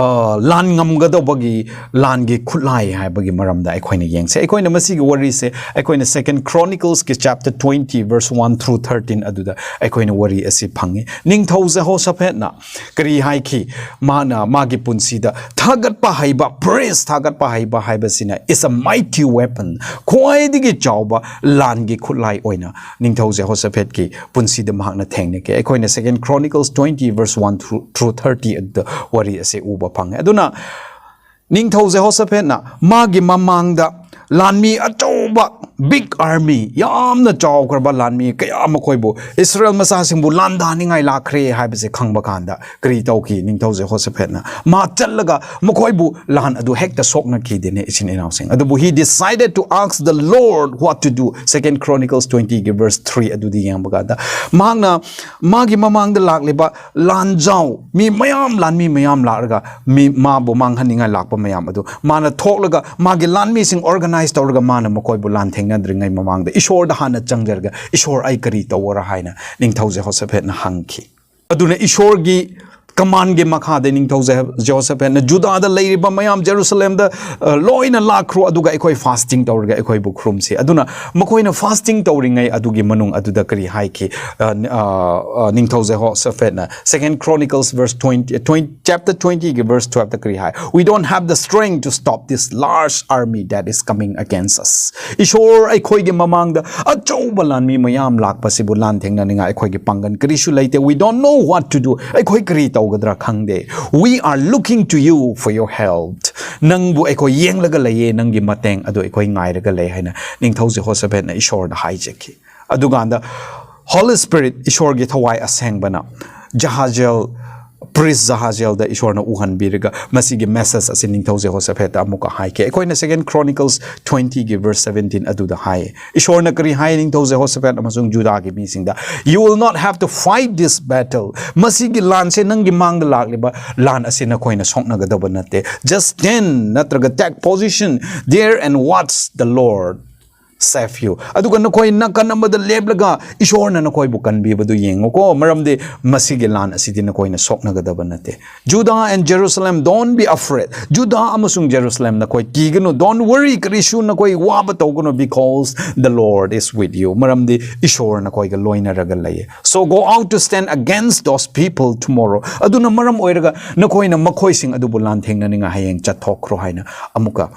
ꯑ, ꯂꯥꯟ ꯉꯝꯒꯗꯧꯕꯒꯤ ꯂꯥꯟꯒꯤ ꯈꯨꯠꯂꯥꯏ ꯍꯥꯏꯕꯒꯤ ꯃꯔꯝꯗ ꯑꯩꯈꯣꯏꯅ ꯌꯦꯡꯁꯦ꯫ ꯑꯩꯈꯣꯏꯅ ꯃꯁꯤꯒꯤ ꯋꯥꯔꯤꯁꯦ ꯑꯩꯈꯣꯏꯅ Second Chroniclesꯀꯤ chapter twenty verse one through thirteen ꯑꯗꯨꯗ ꯑꯩꯈꯣꯏꯅ ꯋꯥꯔꯤ ꯑꯁꯤ ꯐꯪꯉꯤ꯫ ꯅꯤꯡꯊꯧ ꯖꯦꯍꯣꯁꯥꯐꯦꯠꯅ ꯀꯔꯤ ꯍꯥꯏꯈꯤ? ꯃꯥꯅ ꯃꯥꯒꯤ ꯄꯨꯟꯁꯤꯗ ꯊꯥꯒꯠꯄ ꯍꯩꯕ, praise ꯊꯥꯒꯠꯄ ꯍꯩꯕ ꯍꯥꯏꯕꯁꯤꯅ is a mighty weapon, ꯈ꯭ꯋꯥꯏꯗꯒꯤ ꯆꯥꯎꯕ ꯂꯥꯟꯒꯤ ꯈꯨꯠꯂꯥꯏ ꯑꯣꯏꯅ ꯅꯤꯡꯊꯧ ꯖꯦꯍꯣꯁꯥꯐꯦꯠꯀꯤ ꯄꯨꯟꯁꯤꯗ ꯃꯍꯥꯛꯅ ꯊꯦꯡꯅꯈꯤ꯫ ꯑꯩꯈꯣꯏꯅ Second Chronicles twenty verse one through, through thirty ꯑꯗꯨꯗ ꯋꯥꯔꯤ ꯑꯁꯤ ꯎꯕ ꯐꯪꯉꯦ꯫ ꯑꯗꯨꯅ ꯅꯤꯡꯊꯧ ꯖꯦꯍꯣꯁꯥꯐꯦꯠꯅ ꯃꯥꯒꯤ ꯃꯃꯥꯡꯗ ꯂꯥꯟꯃꯤ ꯑꯆꯧꯕ, big army, ꯌꯥꯝꯅ ꯆꯥꯎꯈ꯭ꯔꯕ ꯂꯥꯟꯃꯤ ꯀꯌꯥ ꯃꯈꯣꯏꯕꯨ, ꯏꯁꯔꯥꯌꯦꯜ ꯃꯆꯥꯁꯤꯡꯕꯨ ꯂꯥꯟꯗꯥꯅꯤꯡꯉꯥꯏ ꯂꯥꯛꯈ꯭ꯔꯦ ꯍꯥꯏꯕꯁꯦ ꯈꯪꯕ ꯀꯥꯟꯗ ꯀꯔꯤ ꯇꯧꯈꯤ? ꯅꯤꯡꯊꯧ ꯖꯦꯍꯣꯁꯥꯐꯦꯠꯅ ꯃꯥ ꯆꯠꯂꯒ ꯃꯈꯣꯏꯕꯨ ꯂꯥꯟ ꯑꯗꯨ ꯍꯦꯛꯇ ꯁꯣꯛꯅꯈꯤꯗꯦꯅꯦ, ꯏꯆꯤꯟ ꯏꯅꯥꯎꯁꯤꯡ꯫ ꯑꯗꯨꯕꯨ he decided to ask the Lord what to do. Second Chronicles twentyꯒꯤ verse three ꯑꯗꯨꯗꯤ ꯌꯦꯡꯕ ꯀꯥꯟꯗ ꯃꯍꯥꯛꯅ ꯃꯥꯒꯤ ꯃꯃꯥꯡꯗ ꯂꯥꯛꯂꯤꯕ ꯂꯥꯟꯖꯥꯎ, ꯃꯤ ꯃꯌꯥꯝ, ꯂꯥꯟꯃꯤ ꯃꯌꯥꯝ ꯂꯥꯛꯂꯒ ꯃꯤ ꯃꯥꯕꯨ ꯃꯥꯡꯍꯟꯅꯤꯡꯉꯥꯏ ꯂꯥꯛꯄ ꯃꯌꯥꯝ ꯑꯗꯨ ꯃꯥꯅ ꯊꯣꯛꯂꯒ ꯃꯥꯒꯤ ꯂꯥꯟꯃꯤꯁꯤꯡ organize ꯇꯧꯔꯒ ꯃꯥꯅ ꯃꯈꯣꯏꯕꯨ ꯂꯥꯟ ꯊꯦꯡꯅꯗ꯭ꯔꯤꯉꯩ ꯃꯃꯥꯡꯗ ꯏꯁꯣꯔꯗ ꯍꯥꯟꯅ ꯆꯪꯖꯔꯒ, "ꯏꯁꯣꯔ, ꯑꯩ ꯀꯔꯤ ꯇꯧꯑꯣꯔꯥ?" ꯍꯥꯏꯅ ꯅꯤꯡꯊꯧ ꯖꯦꯍꯣꯁꯥꯐꯦꯠꯅ ꯍꯪꯈꯤ꯫ ꯑꯗꯨꯅ ꯏꯁꯣꯔꯒꯤ commandꯀꯤ ꯃꯈꯥꯗ ꯅꯤꯡꯊꯧ ꯖꯦ-, ꯖꯦꯍꯣꯁꯥꯐꯦꯠꯅ, "ꯖꯨꯗꯥꯗ ꯂꯩꯔꯤꯕ ꯃꯌꯥꯝ, ꯖꯦꯔꯨꯁꯂꯦꯝꯗ, ꯑ, ꯂꯣꯏꯅ ꯂꯥꯛꯈ꯭ꯔꯣ, ꯑꯗꯨꯒ ꯑꯩꯈꯣꯏ fasting ꯇꯧꯔꯒ ꯑꯩꯈꯣꯏꯕꯨ ꯈꯨꯔꯨꯝꯁꯤ꯫" ꯑꯗꯨꯅ ꯃꯈꯣꯏꯅ fasting ꯇꯧꯔꯤꯉꯩ ꯑꯗꯨꯒꯤ ꯃꯅꯨꯡ ꯑꯗꯨꯗ ꯀꯔꯤ ꯍꯥꯏꯈꯤ? ꯑ, ꯑ, ꯑ, ꯅꯤꯡꯊꯧ ꯖꯦꯍꯣꯁꯥꯐꯦꯠꯅ Second Chronicles verse twenty, twenty, chapter twentyꯒꯤ verse twelveꯇ ꯀꯔꯤ ꯍꯥꯏ? "We don't have the strength to stop this large army that is coming against us." ꯏꯁꯣꯔ, ꯑꯩꯈꯣꯏꯒꯤ ꯃꯃꯥꯡꯗ ꯑꯆꯧꯕ ꯂꯥꯟꯃꯤ ꯃꯌꯥꯝ ꯂꯥꯛꯄꯁꯤꯕꯨ ꯂꯥꯟ ꯊꯦꯡꯅꯅꯤꯡꯉꯥꯏ ꯑꯩꯈꯣꯏꯒꯤ ꯄꯥꯡꯒꯜ ꯀꯔꯤꯁꯨ ꯂꯩꯇꯦ꯫ "We don't know what to do." ꯑꯩꯈꯣꯏ ꯀꯔꯤ ꯇꯧꯒꯗ꯭ꯔꯥ ꯈꯪꯗꯦ꯫ "We are looking to you for your help." ꯅꯪꯕꯨ ꯑꯩꯈꯣꯏ ꯌꯦꯡꯂꯒ ꯂꯩꯌꯦ, ꯅꯪꯒꯤ ꯃꯇꯦꯡ ꯑꯗꯨ ꯑꯩꯈꯣꯏ ꯉꯥꯏꯔꯒ ꯂꯩ ꯍꯥꯏꯅ ꯅꯤꯡꯊꯧ ꯖꯦꯍꯣꯁꯥꯐꯦꯠꯅ ꯏꯁꯣꯔꯗ ꯍꯥꯏꯖꯈꯤ꯫ ꯑꯗꯨꯀꯥꯟꯗ Holy Spirit, ꯏꯁꯣꯔꯒꯤ ꯊꯋꯥꯏ ꯑꯁꯦꯡꯕꯅ ꯖꯍꯥꯖꯦꯜ, priest Jahazielꯗ ꯏꯁꯣꯔꯅ ꯎꯍꯟꯕꯤꯔꯒ ꯃꯁꯤꯒꯤ message ꯑꯁꯤ ꯅꯤꯡꯊꯧ ꯖꯦꯍꯣꯁꯥꯐꯦꯠꯇ ꯑꯃꯨꯛꯀ ꯍꯥꯏꯈꯤ꯫ ꯑꯩꯈꯣꯏꯅ Second Chronicles twentyꯒꯤ verse seventeen ꯑꯗꯨꯗ ꯍꯥꯏ꯫ ꯏꯁꯣꯔꯅ ꯀꯔꯤ ꯍꯥꯏ ꯅꯤꯡꯊꯧ ꯖꯦꯍꯣꯁꯥꯐꯦꯠ ꯑꯃꯁꯨꯡ ꯖꯨꯗꯥꯒꯤ ꯃꯤꯁꯤꯡꯗ? "You will not have to fight this battle." ꯃꯁꯤꯒꯤ ꯂꯥꯟꯁꯦ, ꯅꯪꯒꯤ ꯃꯥꯡꯗ ꯂꯥꯛꯂꯤꯕ ꯂꯥꯟ ꯑꯁꯤ ꯅꯈꯣꯏꯅ ꯁꯣꯛꯅꯒꯗꯕ ꯅꯠꯇꯦ꯫ "Just stand, ꯅꯠꯇ꯭ꯔꯒ take position there and watch the Lord save you." ꯑꯗꯨꯒ ꯅꯈꯣꯏ ꯅꯥꯀꯟ ꯑꯃꯗ ꯂꯦꯞꯂꯒ ꯏꯁꯣꯔꯅ ꯅꯈꯣꯏꯕꯨ ꯀꯟꯕꯤꯕꯗꯨ ꯌꯦꯡꯉꯨꯀꯣ, ꯃꯔꯝꯗꯤ ꯃꯁꯤꯒꯤ ꯂꯥꯟ ꯑꯁꯤꯗꯤ ꯅꯈꯣꯏꯅ ꯁꯣꯛꯅꯒꯗꯕ ꯅꯠꯇꯦ꯫ "Judah and Jerusalem, don't be afraid." ꯖꯨꯗꯥ ꯑꯃꯁꯨꯡ ꯖꯦꯔꯨꯁꯂꯦꯝ, ꯅꯈꯣꯏ ꯀꯤꯒꯅꯨ, don't worry, ꯀꯔꯤꯁꯨ ꯅꯈꯣꯏ ꯋꯥꯕ ꯇꯧꯒꯅꯨ, "because the Lord is with you." ꯃꯔꯝꯗꯤ ꯏꯁꯣꯔ ꯅꯈꯣꯏꯒ ꯂꯣꯏꯅꯔꯒ ꯂꯩꯌꯦ꯫ "So go out to stand against those people tomorrow." ꯑꯗꯨꯅ ꯃꯔꯝ ꯑꯣꯏꯔꯒ ꯅꯈꯣꯏꯅ ꯃꯈꯣꯏꯁꯤꯡ ꯑꯗꯨꯕꯨ ꯂꯥꯟꯊꯦꯡꯅꯅꯤꯡꯉꯥꯏ ꯍꯌꯦꯡ ꯆꯠꯊꯣꯛꯈ꯭ꯔꯣ ꯍꯥꯏꯅ ꯑꯃꯨꯛꯀ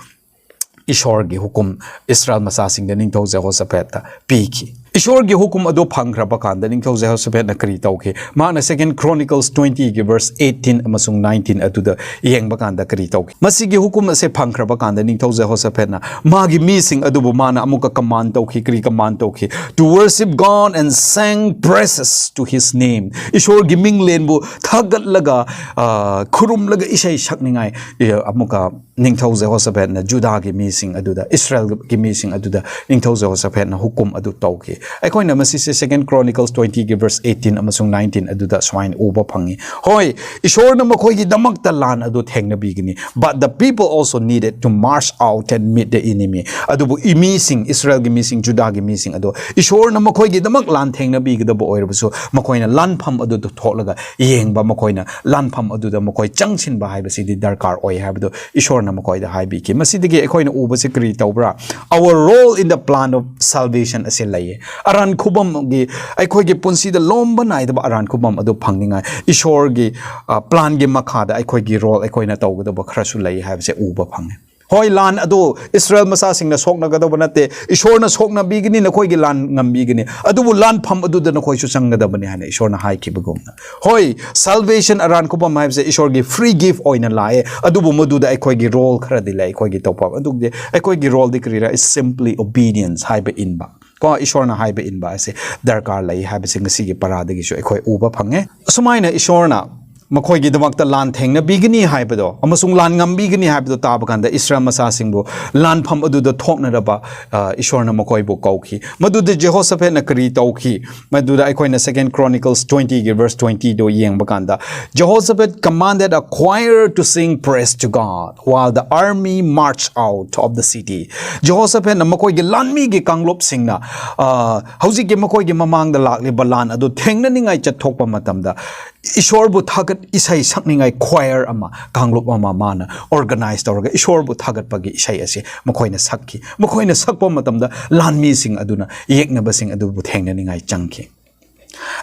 ꯏꯁꯣꯔꯒꯤ ꯍꯨꯀꯨꯝ ꯏꯁꯔꯥꯌꯦꯜ ꯃꯆꯥꯁꯤꯡꯗ ꯅꯤꯡꯊꯧ ꯖꯦꯍꯣꯁꯥꯐꯦꯠꯇ ꯄꯤꯈꯤ꯫ ꯏꯁꯣꯔꯒꯤ ꯍꯨꯀꯨꯝ ꯑꯗꯨ ꯐꯪꯈ꯭ꯔꯕ ꯀꯥꯟꯗ ꯅꯤꯡꯊꯧ ꯖꯦꯍꯣꯁꯥꯐꯦꯠꯅ ꯀꯔꯤ ꯇꯧꯈꯤ? ꯃꯍꯥꯛꯅ Second Chronicles twentyꯒꯤ verse eighteen ꯑꯃꯁꯨꯡ nineteen ꯑꯗꯨꯗ ꯌꯦꯡꯕ ꯀꯥꯟꯗ ꯀꯔꯤ ꯇꯧꯈꯤ? ꯃꯁꯤꯒꯤ ꯍꯨꯀꯨꯝ ꯑꯁꯦ ꯐꯪꯈ꯭ꯔꯕ ꯀꯥꯟꯗ ꯅꯤꯡꯊꯧ ꯖꯦꯍꯣꯁꯥꯐꯦꯠꯅ ꯃꯥꯒꯤ ꯃꯤꯁꯤꯡ ꯑꯗꯨꯕꯨ ꯃꯥꯅ ꯑꯃꯨꯛꯀ command ꯇꯧꯈꯤ꯫ ꯀꯔꯤ command ꯇꯧꯈꯤ? "To worship God and sing praises to his name." ꯏꯁꯣꯔꯒꯤ ꯃꯤꯡꯂꯦꯟꯕꯨ ꯊꯥꯒꯠꯂꯒ, ꯑ, ꯈꯨꯔꯨꯝꯂꯒ ꯏꯁꯩ ꯁꯛꯅꯤꯡꯉꯥꯏ, ꯑ, ꯑꯃꯨꯛꯀ ꯅꯤꯡꯊꯧ ꯖꯦꯍꯣꯁꯥꯐꯦꯠꯅ ꯖꯨꯗꯥꯒꯤ ꯃꯤꯁꯤꯡ ꯑꯗꯨꯗ, ꯏꯁꯔꯥꯌꯦꯜꯒꯤ ꯃꯤꯁꯤꯡ ꯑꯗꯨꯗ ꯅꯤꯡꯊꯧ ꯖꯦꯍꯣꯁꯥꯐꯦꯠꯅ ꯍꯨꯀꯨꯝ ꯑꯗꯨ ꯇꯧꯈꯤ꯫ ꯑꯩꯈꯣꯏꯅ ꯃꯁꯤꯁꯦ Second Chronicles twentyꯒꯤ verse eighteen ꯑꯃꯁꯨꯡ nineteen ꯑꯗꯨꯗ ꯁꯨꯃꯥꯏꯅ ꯎꯕ ꯐꯪꯉꯤ꯫ ꯍꯣꯏ, ꯏꯁꯣꯔꯅ ꯃꯈꯣꯏꯒꯤꯗꯃꯛꯇ ꯂꯥꯟ ꯑꯗꯨ ꯊꯦꯡꯅꯕꯤꯒꯅꯤ, "But the people also needed to march out and meet the enemy." ꯑꯗꯨꯕꯨ ꯏ-, ꯃꯤꯁꯤꯡ, ꯏꯁꯔꯥꯌꯦꯜꯒꯤ ꯃꯤꯁꯤꯡ, ꯖꯨꯗꯥꯒꯤ ꯃꯤꯁꯤꯡ ꯑꯗꯣ ꯏꯁꯣꯔꯅ ꯃꯈꯣꯏꯒꯤꯗꯃꯛ ꯂꯥꯟ ꯊꯦꯡꯅꯕꯤꯒꯗꯕ ꯑꯣꯏꯔꯕꯁꯨ, ꯃꯈꯣꯏꯅ ꯂꯥꯟꯐꯝ ꯑꯗꯨꯗ ꯊꯣꯛꯂꯒ ꯌꯦꯡꯕ, ꯃꯈꯣꯏꯅ ꯂꯥꯟꯐꯝ ꯑꯗꯨꯗ ꯃꯈꯣꯏ ꯆꯪꯁꯤꯟꯕ ꯍꯥꯏꯕꯁꯤꯗꯤ ꯗꯔꯀꯥꯔ ꯑꯣꯏ ꯍꯥꯏꯕꯗꯨ ꯏꯁꯣꯔꯅ ꯃꯈꯣꯏꯗ ꯍꯥꯏꯕꯤꯈꯤ꯫ ꯃꯁꯤꯗꯒꯤ ꯑꯩꯈꯣꯏꯅ ꯎꯕꯁꯤ ꯀꯔꯤ ꯇꯧꯕ꯭ꯔꯥ? Our role in the plan of salvation ꯑꯁꯤ ꯂꯩꯌꯦ꯫ ꯑꯔꯥꯟ ꯈꯨꯕꯝꯒꯤ, ꯑꯩꯈꯣꯏꯒꯤ ꯄꯨꯟꯁꯤꯗ ꯂꯣꯝꯕ ꯅꯥꯏꯗꯕ ꯑꯔꯥꯟ ꯈꯨꯕꯝ ꯑꯗꯨ ꯐꯪꯅꯤꯡꯉꯥꯏ ꯏꯁꯣꯔꯒꯤ, ꯑ, planꯒꯤ ꯃꯈꯥꯗ ꯑꯩꯈꯣꯏꯒꯤ role, ꯑꯩꯈꯣꯏꯅ ꯇꯧꯒꯗꯕ ꯈꯔꯁꯨ ꯂꯩ ꯍꯥꯏꯕꯁꯦ ꯎꯕ ꯐꯪꯉꯦ꯫ ꯍꯣꯏ, ꯂꯥꯟ ꯑꯗꯨ ꯏꯁꯔꯥꯌꯦꯜ ꯃꯆꯥꯁꯤꯡꯅ ꯁꯣꯛꯅꯒꯗꯕ ꯅꯠꯇꯦ꯫ ꯏꯁꯣꯔꯅ ꯁꯣꯛꯅꯕꯤꯒꯅꯤ, ꯅꯈꯣꯏꯒꯤ ꯂꯥꯟ ꯉꯝꯕꯤꯒꯅꯤ, ꯑꯗꯨꯕꯨ ꯂꯥꯟꯐꯝ ꯑꯗꯨꯗ ꯅꯈꯣꯏꯁꯨ ꯆꯪꯒꯗꯕꯅꯤ ꯍꯥꯏꯅ ꯏꯁꯣꯔꯅ ꯍꯥꯏꯈꯤꯕꯒꯨꯝꯅ꯫ ꯍꯣꯏ, salvation, ꯑꯔꯥꯟ ꯈꯨꯕꯝ ꯍꯥꯏꯕꯁꯦ ꯏꯁꯣꯔꯒꯤ free gift ꯑꯣꯏꯅ ꯂꯥꯛꯑꯦ, ꯑꯗꯨꯕꯨ ꯃꯗꯨꯗ ꯑꯩꯈꯣꯏꯒꯤ role ꯈꯔꯗꯤ ꯂꯩ, ꯑꯩꯈꯣꯏꯒꯤ ꯇꯧꯐꯝ꯫ ꯑꯗꯨꯗꯤ ꯑꯩꯈꯣꯏꯒꯤ roleꯗꯤ ꯀꯔꯤꯔꯥ? Is simply obedience, ꯍꯥꯏꯕ ꯏꯟꯕ꯫ ꯀꯣ, ꯏꯁꯣꯔꯅ ꯍꯥꯏꯕ ꯏꯟꯕ ꯑꯁꯦ ꯗꯔꯀꯥꯔ ꯂꯩ ꯍꯥꯏꯕꯁꯦ ꯉꯁꯤꯒꯤ ꯄꯔꯥꯗꯒꯤꯁꯨ ꯑꯩꯈꯣꯏ ꯎꯕ ꯐꯪꯉꯦ꯫ ꯑꯁꯨꯃꯥꯏꯅ ꯏꯁꯣꯔꯅ ꯃꯈꯣꯏꯒꯤꯗꯃꯛꯇ ꯂꯥꯟ ꯊꯦꯡꯅꯕꯤꯒꯅꯤ ꯍꯥꯏꯕꯗꯣ ꯑꯃꯁꯨꯡ ꯂꯥꯟ ꯉꯝꯕꯤꯒꯅꯤ ꯍꯥꯏꯕꯗꯣ ꯇꯥꯕ ꯀꯥꯟꯗ ꯏꯁꯔꯥꯌꯦꯜ ꯃꯆꯥꯁꯤꯡꯕꯨ ꯂꯥꯟꯐꯝ ꯑꯗꯨꯗ ꯊꯣꯛꯅꯅꯕ, ꯑ, ꯏꯁꯣꯔꯅ ꯃꯈꯣꯏꯕꯨ ꯀꯧꯈꯤ꯫ ꯃꯗꯨꯗ ꯖꯦꯍꯣꯁꯥꯐꯦꯠꯅ ꯀꯔꯤ ꯇꯧꯈꯤ? ꯃꯗꯨꯗ ꯑꯩꯈꯣꯏꯅ Second Chronicles twenty ꯒꯤ verse twenty ꯗꯣ ꯌꯦꯡꯕ ꯀꯥꯟꯗ, "Jehoshaphat commanded a choir to sing praise to God while the army marched out of the city." ꯖꯦꯍꯣꯁꯥꯐꯦꯠꯅ ꯃꯈꯣꯏꯒꯤ ꯂꯥꯟꯃꯤꯒꯤ ꯀꯥꯡꯂꯨꯞꯁꯤꯡꯅ, ꯑ, ꯍꯧꯖꯤꯛꯀꯤ ꯃꯈꯣꯏꯒꯤ ꯃꯃꯥꯡꯗ ꯂꯥꯛꯂꯤꯕ ꯂꯥꯟ ꯑꯗꯨ ꯊꯦꯡꯅꯅꯤꯡꯉꯥꯏ ꯆꯠꯊꯣꯛꯄ ꯃꯇꯝꯗ, ꯏꯁꯣꯔꯕꯨ ꯊꯥꯒꯠ ꯏꯁꯩ ꯁꯛꯅꯤꯡꯉꯥꯏ choir ꯑꯃ, ꯀꯥꯡꯂꯨꯞ ꯑꯃ ꯃꯥꯅ organize ꯇꯧꯔꯒ ꯏꯁꯣꯔꯕꯨ ꯊꯥꯒꯠꯄꯒꯤ ꯏꯁꯩ ꯑꯁꯤ ꯃꯈꯣꯏꯅ ꯁꯛꯈꯤ꯫ ꯃꯈꯣꯏꯅ ꯁꯛꯄ ꯃꯇꯝꯗ ꯂꯥꯟꯃꯤꯁꯤꯡ ꯑꯗꯨꯅ ꯌꯦꯛꯅꯕꯁꯤꯡ ꯑꯗꯨꯕꯨ ꯊꯦꯡꯅꯅꯤꯡꯉꯥꯏ ꯆꯪꯈꯤ꯫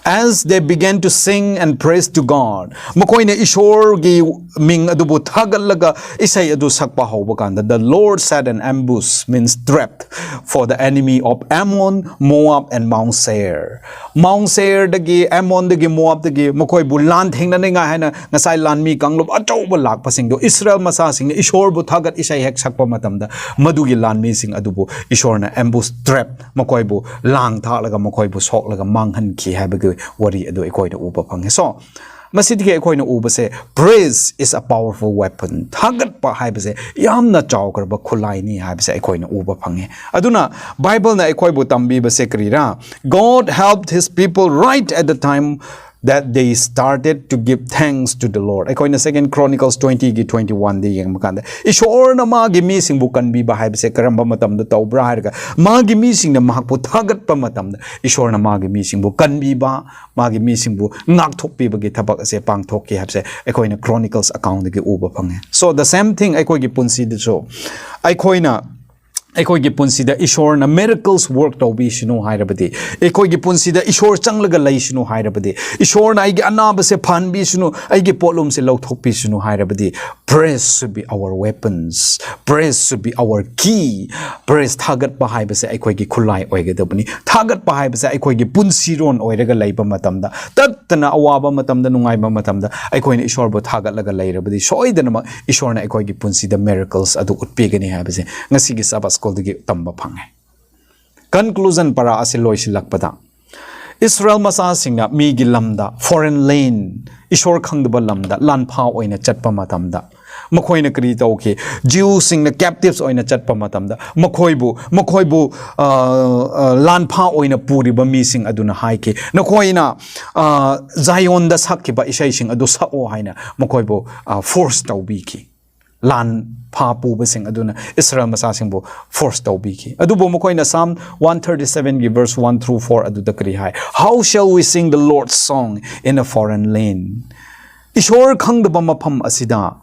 As they began to sing and praise to God, ꯃꯈꯣꯏꯅ ꯏꯁꯣꯔꯒꯤ ꯃꯤꯡ ꯑꯗꯨꯕꯨ ꯊꯥꯒꯠꯂꯒ ꯏꯁꯩ ꯑꯗꯨ ꯁꯛꯄ ꯍꯧꯕ ꯀꯥꯟꯗ, "The Lord set an ambush," means trap, "for the enemy of Ammon, Moab, and Mount Seir." Mount ꯁꯦꯌꯔꯗꯒꯤ, ꯑꯦꯃꯣꯟꯗꯒꯤ, ꯃꯣꯑꯥꯕꯇꯒꯤ ꯃꯈꯣꯏꯕꯨ ꯂꯥꯟ ꯊꯦꯡꯅꯅꯤꯡꯉꯥꯏ ꯍꯥꯏꯅ ꯉꯁꯥꯏ ꯂꯥꯟꯃꯤ ꯀꯥꯡꯂꯨꯞ ꯑꯆꯧꯕ ꯂꯥꯛꯄꯁꯤꯡꯗꯣ, ꯏꯁꯔꯥꯌꯦꯜ ꯃꯆꯥꯁꯤꯡꯅ ꯏꯁꯣꯔꯕꯨ ꯊꯥꯒꯠ ꯏꯁꯩ ꯍꯦꯛ ꯁꯛꯄ ꯃꯇꯝꯗ, ꯃꯗꯨꯒꯤ ꯂꯥꯟꯃꯤꯁꯤꯡ ꯑꯗꯨꯕꯨ ꯏꯁꯣꯔꯅ ambush trap, ꯃꯈꯣꯏꯕꯨ ꯂꯥꯡ ꯊꯥꯛꯂꯒ ꯃꯈꯣꯏꯕꯨ ꯁꯣꯛꯂꯒ ꯃꯥꯡꯍꯟꯈꯤ ꯍꯥꯏꯕꯒꯤ ꯋꯥꯔꯤ ꯑꯗꯨ ꯑꯩꯈꯣꯏꯅ ꯎꯕ ꯐꯪꯉꯤ꯫ So, ꯃꯁꯤꯗꯒꯤ ꯑꯩꯈꯣꯏꯅ ꯎꯕꯁꯦ, praise is a powerful weapon. ꯊꯥꯒꯠꯄ ꯍꯥꯏꯕꯁꯦ ꯌꯥꯝꯅ ꯆꯥꯎꯈ꯭ꯔꯕ ꯈꯨꯠꯂꯥꯏꯅꯤ ꯍꯥꯏꯕꯁꯦ ꯑꯩꯈꯣꯏꯅ ꯎꯕ ꯐꯪꯉꯦ꯫ ꯑꯗꯨꯅ ꯕꯥꯏꯕꯜꯅ ꯑꯩꯈꯣꯏꯕꯨ ꯇꯝꯕꯤꯕꯁꯦ ꯀꯔꯤꯔꯥ? "God helped his people right at the time that they started to give thanks to the Lord." ꯑꯩꯈꯣꯏꯅ Second Chronicles twenty ꯒꯤ twenty one ꯗ ꯌꯦꯡꯕ ꯀꯥꯟꯗ, ꯏꯁꯣꯔꯅ ꯃꯥꯒꯤ ꯃꯤꯁꯤꯡꯕꯨ ꯀꯟꯕꯤꯕ ꯍꯥꯏꯕꯁꯦ ꯀꯔꯝꯕ ꯃꯇꯝꯗ ꯇꯧꯕ꯭ꯔꯥ ꯍꯥꯏꯔꯒ, ꯃꯥꯒꯤ ꯃꯤꯁꯤꯡꯅ ꯃꯍꯥꯛꯄꯨ ꯊꯥꯒꯠꯄ ꯃꯇꯝꯗ ꯏꯁꯣꯔꯅ ꯃꯥꯒꯤ ꯃꯤꯁꯤꯡꯕꯨ ꯀꯟꯕꯤꯕ, ꯃꯥꯒꯤ ꯃꯤꯁꯤꯡꯕꯨ ꯉꯥꯛꯊꯣꯛꯄꯤꯕꯒꯤ ꯊꯕꯛ ꯑꯁꯦ ꯄꯥꯡꯊꯣꯛꯈꯤ ꯍꯥꯏꯕꯁꯦ ꯑꯩꯈꯣꯏꯅ Chronicles account ꯗꯒꯤ ꯎꯕ ꯐꯪꯉꯦ꯫ So, the same thing ꯑꯩꯈꯣꯏꯒꯤ ꯄꯨꯟꯁꯤꯗꯁꯨ, ꯑꯩꯈꯣꯏꯅ, ꯑꯩꯈꯣꯏꯒꯤ ꯄꯨꯟꯁꯤꯗ ꯏꯁꯣꯔꯅ miracles work ꯇꯧꯕꯤꯁꯅꯨ ꯍꯥꯏꯔꯕꯗꯤ, ꯑꯩꯈꯣꯏꯒꯤ ꯄꯨꯟꯁꯤꯗ ꯏꯁꯣꯔ ꯆꯪꯂꯒ ꯂꯩꯁꯅꯨ ꯍꯥꯏꯔꯕꯗꯤ, ꯏꯁꯣꯔꯅ ꯑꯩꯒꯤ ꯑꯅꯥꯕꯁꯦ ꯐꯍꯟꯕꯤꯁꯅꯨ, ꯑꯩꯒꯤ ꯄꯣꯠꯂꯨꯝꯁꯦ ꯂꯧꯊꯣꯛꯄꯤꯁꯅꯨ ꯍꯥꯏꯔꯕꯗꯤ, praise should be our weapons, praise should be our key. Praise, ꯊꯥꯒꯠꯄ ꯍꯥꯏꯕꯁꯦ ꯑꯩꯈꯣꯏꯒꯤ ꯈꯨꯠꯂꯥꯏ ꯑꯣꯏꯒꯗꯕꯅꯤ꯫ ꯊꯥꯒꯠꯄ ꯍꯥꯏꯕꯁꯦ ꯑꯩꯈꯣꯏꯒꯤ ꯄꯨꯟꯁꯤꯔꯣꯟ ꯑꯣꯏꯔꯒ ꯂꯩꯕ ꯃꯇꯝꯗ, ꯇꯠꯇꯅ ꯑꯋꯥꯕ ꯃꯇꯝꯗ, ꯅꯨꯡꯉꯥꯏꯕ ꯃꯇꯝꯗ ꯑꯩꯈꯣꯏꯅ ꯏꯁꯣꯔꯕꯨ ꯊꯥꯒꯠꯂꯒ ꯂꯩꯔꯕꯗꯤ, ꯁꯣꯏꯗꯅꯃꯛ ꯏꯁꯣꯔꯅ ꯑꯩꯈꯣꯏꯒꯤ ꯄꯨꯟꯁꯤꯗ miracles ꯑꯗꯨ ꯎꯠꯄꯤꯒꯅꯤ ꯍꯥꯏꯕꯁꯦ ꯉꯁꯤꯒꯤ Sabbath School ꯗꯒꯤ ꯇꯝꯕ ꯐꯪꯉꯦ꯫ Conclusion ꯄꯔꯥ ꯑꯁꯤ ꯂꯣꯏꯁꯤꯜꯂꯛꯄꯗ, ꯏꯁꯔꯥꯌꯦꯜ ꯃꯆꯥꯁꯤꯡꯅ ꯃꯤꯒꯤ ꯂꯝꯗ, foreign land, ꯏꯁꯣꯔ ꯈꯪꯗꯕ ꯂꯝꯗ ꯂꯥꯟꯐꯥ ꯑꯣꯏꯅ ꯆꯠꯄ ꯃꯇꯝꯗ, ꯃꯈꯣꯏꯅ ꯀꯔꯤ ꯇꯧꯈꯤ? ꯖꯤꯎꯁꯤꯡꯅ captives ꯑꯣꯏꯅ ꯆꯠꯄ ꯃꯇꯝꯗ, ꯃꯈꯣꯏꯕꯨ, ꯃꯈꯣꯏꯕꯨ, ꯑ, ꯑ, ꯂꯥꯟꯐꯥ ꯑꯣꯏꯅ ꯄꯨꯔꯤꯕ ꯃꯤꯁꯤꯡ ꯑꯗꯨꯅ ꯍꯥꯏꯈꯤ, "ꯅꯈꯣꯏꯅ, ꯑ, ꯖꯥꯏꯌꯣꯟꯗ ꯁꯛꯈꯤꯕ ꯏꯁꯩꯁꯤꯡ ꯑꯗꯨ ꯁꯛꯑꯣ" ꯍꯥꯏꯅ ꯃꯈꯣꯏꯕꯨ, ꯑ, force ꯇꯧꯕꯤꯈꯤ꯫ ꯂꯥꯟꯐꯥ ꯄꯨꯕꯁꯤꯡ ꯑꯗꯨꯅ ꯏꯁꯔꯥꯌꯦꯜ ꯃꯆꯥꯁꯤꯡꯕꯨ force ꯇꯧꯕꯤꯈꯤ꯫ ꯑꯗꯨꯕꯨ ꯃꯈꯣꯏꯅ Psalm one thirty sevenꯒꯤ verse one through four ꯑꯗꯨꯗ ꯀꯔꯤ ꯍꯥꯏ? "How shall we sing the Lord's song in a foreign land?" ꯏꯁꯣꯔ ꯈꯪꯗꯕ ꯃꯐꯝ ꯑꯁꯤꯗ